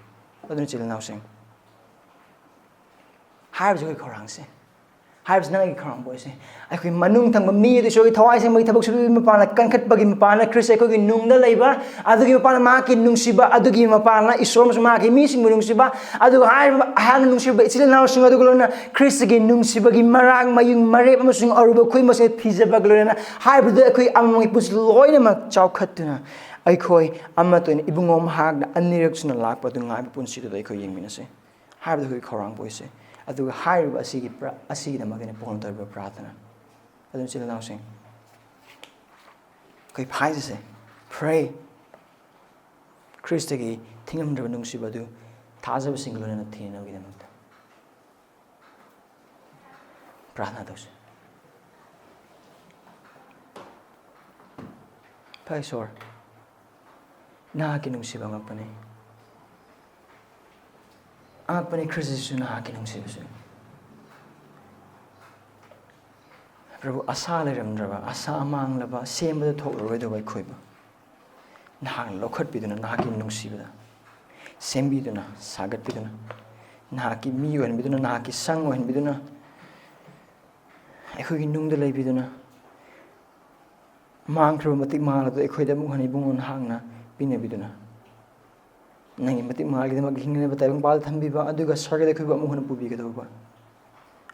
ꯑꯗꯨꯅ ꯏꯆꯤꯜ ꯏꯅꯥꯎꯁꯤꯡ, ꯍꯥꯏꯔꯤꯕꯁꯤ ꯑꯩꯈꯣꯏ ꯈꯧꯔꯥꯡꯁꯦ, ꯍꯥꯏꯔꯤꯕꯁꯤ ꯅꯪ ꯑꯩꯒꯤ ꯈꯧꯔꯥꯡꯕ ꯑꯣꯏꯁꯦ꯫ ꯑꯩꯈꯣꯏ ꯃꯅꯨꯡ ꯊꯪꯕ ꯃꯤ ꯑꯗꯨ ꯏꯁꯣꯔꯒꯤ ꯊꯋꯥꯏ ꯁꯦꯡꯕꯒꯤ ꯊꯕꯛ ꯁꯨꯕꯤꯕꯒꯤ ꯃꯄꯥꯟꯗ, ꯀꯟꯈꯠꯄꯒꯤ ꯃꯄꯥꯟꯗ, ꯈ꯭ꯔꯤꯁ ꯑꯩꯈꯣꯏꯒꯤ ꯅꯨꯡꯗ ꯂꯩꯕ ꯑꯗꯨꯒꯤ ꯃꯄꯥꯟꯗ, ꯃꯍꯥꯛꯀꯤ ꯅꯨꯡꯁꯤꯕ ꯑꯗꯨꯒꯤ ꯃꯄꯥꯟꯗ, ꯏꯁꯣꯔ ꯑꯃꯁꯨꯡ ꯃꯍꯥꯛꯀꯤ ꯃꯤꯁꯤꯡꯕꯨ ꯅꯨꯡꯁꯤꯕ, ꯑꯗꯨꯒ ꯍꯥꯏꯔꯤꯕ ꯑꯩꯍꯥꯛꯅ ꯅꯨꯡꯁꯤꯕ ꯏꯆꯤꯜ ꯏꯅꯥꯎꯁꯤꯡ ꯑꯗꯨꯒ ꯂꯣꯏꯅꯅ ꯈ꯭ꯔꯤꯁꯇꯒꯤ ꯅꯨꯡꯁꯤꯕꯒꯤ ꯃꯔꯥꯡ ꯃꯌꯨꯡ ꯃꯔꯦꯞ ꯑꯃꯁꯨꯡ ꯑꯔꯨꯕ ꯈꯨꯗꯤꯡꯃꯛꯁꯦ ꯊꯤꯖꯕꯒ ꯂꯣꯏꯅꯅ ꯍꯥꯏꯕꯗꯨ ꯑꯩꯈꯣꯏ ꯑꯃꯃꯝꯒꯤ ꯄꯨꯟꯁꯤ ꯂꯣꯏꯅꯃꯛ ꯆꯥꯎꯈꯠꯇꯨꯅ ꯑꯩꯈꯣꯏ ꯑꯃꯠꯇ ꯑꯣꯏꯅ ꯏꯕꯨꯡꯉꯣ ꯃꯍꯥꯛꯅ ꯑꯅꯤꯔꯛ ꯁꯨꯅ ꯂꯥꯛꯄ ꯑꯗꯨ ꯉꯥꯏꯕ ꯄꯨꯟꯁꯤꯗꯨꯗ ꯑꯩꯈꯣꯏ ꯌꯦꯡꯃꯤꯟꯅꯁꯤ ꯍꯥꯏꯕꯗꯨ ꯑꯩꯈꯣꯏ ꯈꯧꯔꯥꯡꯕ ꯑꯣꯏꯁꯤ꯫ ꯑꯗꯨꯒ ꯍꯥꯏꯔꯤꯕ ꯑꯁꯤꯒꯤ ꯄ꯭ꯔ-, ꯑꯁꯤꯒꯤꯗꯃꯛ ꯑꯩꯅ ꯄꯣꯜꯅ ꯇꯧꯔꯤꯕ ꯄ꯭ꯔꯥꯔꯊꯅꯥ ꯑꯗꯨ, ꯏꯆꯤꯜ ꯏꯅꯥꯎꯁꯤꯡ, ꯑꯩꯈꯣꯏ ꯐꯥꯏꯖꯁꯦ, pray꯫ ꯈ꯭ꯔꯤꯁꯇꯒꯤ ꯊꯤꯡꯉꯝꯗ꯭ꯔꯕ ꯅꯨꯡꯁꯤꯕ ꯑꯗꯨ ꯊꯥꯖꯕꯁꯤꯡꯒ ꯂꯣꯏꯅꯅ ꯊꯦꯡꯅꯅꯕꯒꯤꯗꯃꯛꯇ ꯄ꯭ꯔꯥꯔꯊꯅꯥ ꯇꯧꯁꯤ꯫ ꯐꯩ ꯏꯁꯣꯔ, ꯅꯍꯥꯛꯀꯤ ꯅꯨꯡꯁꯤꯕ ꯑꯉꯛꯄꯅꯤ꯫ ꯑꯉꯛꯄꯅꯤ ꯈ꯭ꯔꯤꯁꯇꯁꯨ ꯅꯍꯥꯛꯀꯤ ꯅꯨꯡꯁꯤꯕꯁꯨ꯫ ꯄ꯭ꯔꯚꯨ, ꯑꯁꯥ ꯂꯩꯔꯝꯗ꯭ꯔꯕ, ꯑꯁꯥ ꯃꯥꯡꯂꯕ, ꯁꯦꯝꯕꯗ ꯊꯣꯛꯂꯔꯣꯏꯗꯕ ꯑꯩꯈꯣꯏꯕꯨ ꯅꯍꯥꯛꯅ ꯂꯧꯈꯠꯄꯤꯗꯨꯅ, ꯅꯍꯥꯛꯀꯤ ꯅꯨꯡꯁꯤꯕꯗ ꯁꯦꯝꯕꯤꯗꯨꯅ, ꯁꯥꯒꯠꯄꯤꯗꯨꯅ, ꯅꯍꯥꯛꯀꯤ ꯃꯤ ꯑꯣꯏꯍꯟꯕꯤꯗꯨꯅ, ꯅꯍꯥꯛꯀꯤ ꯁꯪ ꯑꯣꯏꯍꯟꯕꯤꯗꯨꯅ, ꯑꯩꯈꯣꯏꯒꯤ ꯅꯨꯡꯗ ꯂꯩꯕꯤꯗꯨꯅ, ꯃꯥꯡꯈ꯭ꯔꯕ ꯃꯇꯤꯛ ꯃꯥꯡꯂꯕꯗꯨ ꯑꯩꯈꯣꯏꯗ ꯑꯃꯨꯛ ꯍꯟꯅ ꯏꯕꯨꯡꯉꯣ ꯅꯍꯥꯛꯅ ꯄꯤꯅꯕꯤꯗꯨꯅ, ꯅꯪꯒꯤ ꯃꯇꯤꯛ ꯃꯉꯥꯜꯒꯤꯗꯃꯛ ꯍꯤꯡꯅꯅꯕ ꯇꯥꯏꯕꯪꯄꯥꯜꯗ ꯊꯝꯕꯤꯕ, ꯑꯗꯨꯒ ꯁ꯭ꯋꯔꯒꯗ ꯑꯩꯈꯣꯏꯕꯨ ꯑꯃꯨꯛ ꯍꯟꯅ ꯄꯨꯕꯤꯒꯗꯧꯕ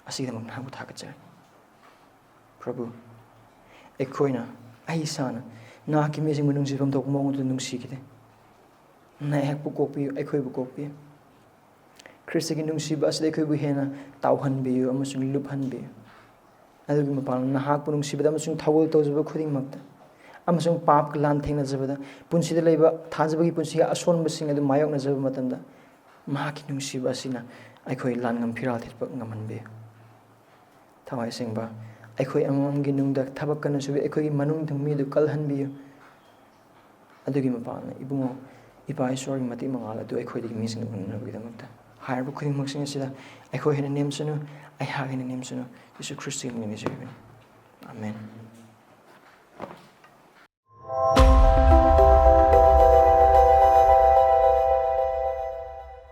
ꯑꯁꯤꯒꯤꯗꯃꯛ ꯅꯍꯥꯛꯄꯨ ꯊꯥꯒꯠꯆꯔꯤ꯫ ꯄ꯭ꯔꯚꯨ, ꯑꯩꯈꯣꯏꯅ, ꯑꯩ ꯏꯁꯥꯅ ꯅꯍꯥꯛꯀꯤ ꯃꯤꯁꯤꯡꯕꯨ ꯅꯨꯡꯁꯤꯐꯝ ꯊꯣꯛꯄ ꯃꯑꯣꯡꯗ ꯅꯨꯡꯁꯤꯈꯤꯗꯦ꯫ ꯅꯍꯥꯛꯄꯨ ꯀꯣꯛꯄꯤꯌꯨ, ꯑꯩꯈꯣꯏꯕꯨ ꯀꯣꯛꯄꯤꯌꯨ꯫ ꯈ꯭ꯔꯤꯁꯇꯒꯤ ꯅꯨꯡꯁꯤꯕ ꯑꯁꯤꯗ ꯑꯩꯈꯣꯏꯕꯨ ꯍꯦꯟꯅ ꯇꯥꯎꯍꯟꯕꯤꯌꯨ ꯑꯃꯁꯨꯡ ꯂꯨꯞꯍꯟꯕꯤꯌꯨ꯫ ꯑꯗꯨꯒꯤ ꯃꯄꯥꯟ ꯅꯍꯥꯛꯄꯨ ꯅꯨꯡꯁꯤꯕꯗ ꯑꯃꯁꯨꯡ ꯊꯧꯒꯜ ꯇꯧꯖꯕ ꯈꯨꯗꯤꯡꯃꯛꯇ ꯑꯃꯁꯨꯡ ꯄꯥꯞꯀ ꯂꯥꯟꯊꯦꯡꯅꯖꯕꯗ, ꯄꯨꯟꯁꯤꯗ ꯂꯩꯕ ꯊꯥꯖꯕꯒꯤ ꯄꯨꯟꯁꯤꯒꯤ ꯑꯁꯣꯟꯕꯁꯤꯡ ꯑꯗꯨ ꯃꯥꯌꯣꯛꯅꯖꯕ ꯃꯇꯝꯗ, ꯃꯍꯥꯛꯀꯤ ꯅꯨꯡꯁꯤꯕ ꯑꯁꯤꯅ ꯑꯩꯈꯣꯏ ꯂꯥꯟꯉꯝ ꯐꯤꯔꯥꯜ ꯊꯦꯠꯄ ꯉꯝꯍꯟꯕꯤꯌꯨ꯫ ꯊꯋꯥꯏ ꯑꯁꯦꯡꯕ, ꯑꯩꯈꯣꯏ ꯑꯃꯃꯝꯒꯤ ꯅꯨꯡꯗ ꯊꯕꯛ ꯀꯟꯅ ꯁꯨꯕꯤ, ꯑꯩꯈꯣꯏꯒꯤ ꯃꯅꯨꯡ ꯊꯝꯃꯤ ꯑꯗꯨ ꯀꯜꯍꯟꯕꯤꯌꯨ꯫ ꯑꯗꯨꯒꯤ ꯃꯄꯥꯟꯅ, ꯏꯕꯨꯡꯉꯣ, ꯏꯄꯥ ꯏꯁꯣꯔꯒꯤ ꯃꯇꯤꯛ ꯃꯉꯥꯜ ꯑꯗꯨ ꯑꯩꯈꯣꯏꯗꯒꯤ ꯃꯤꯁꯤꯡꯗ ꯎꯅꯅꯕꯒꯤꯗꯃꯛꯇ ꯍꯥꯏꯔꯤꯕ ꯈꯨꯗꯤꯡꯃꯛꯁꯤꯡ ꯑꯁꯤꯗ ꯑꯩꯈꯣꯏ ꯍꯦꯟꯅ ꯅꯦꯝꯁꯅꯨ, ꯑꯩꯍꯥꯛ ꯍꯦꯟꯅ ꯅꯦꯝꯁꯅꯨ, ꯌꯤꯁꯨ ꯈ꯭ꯔꯤꯁꯇꯒꯤ ꯃꯤꯡꯗ ꯅꯤꯖꯔꯤꯕꯅꯤ꯫ ꯑꯥꯃꯦꯟ꯫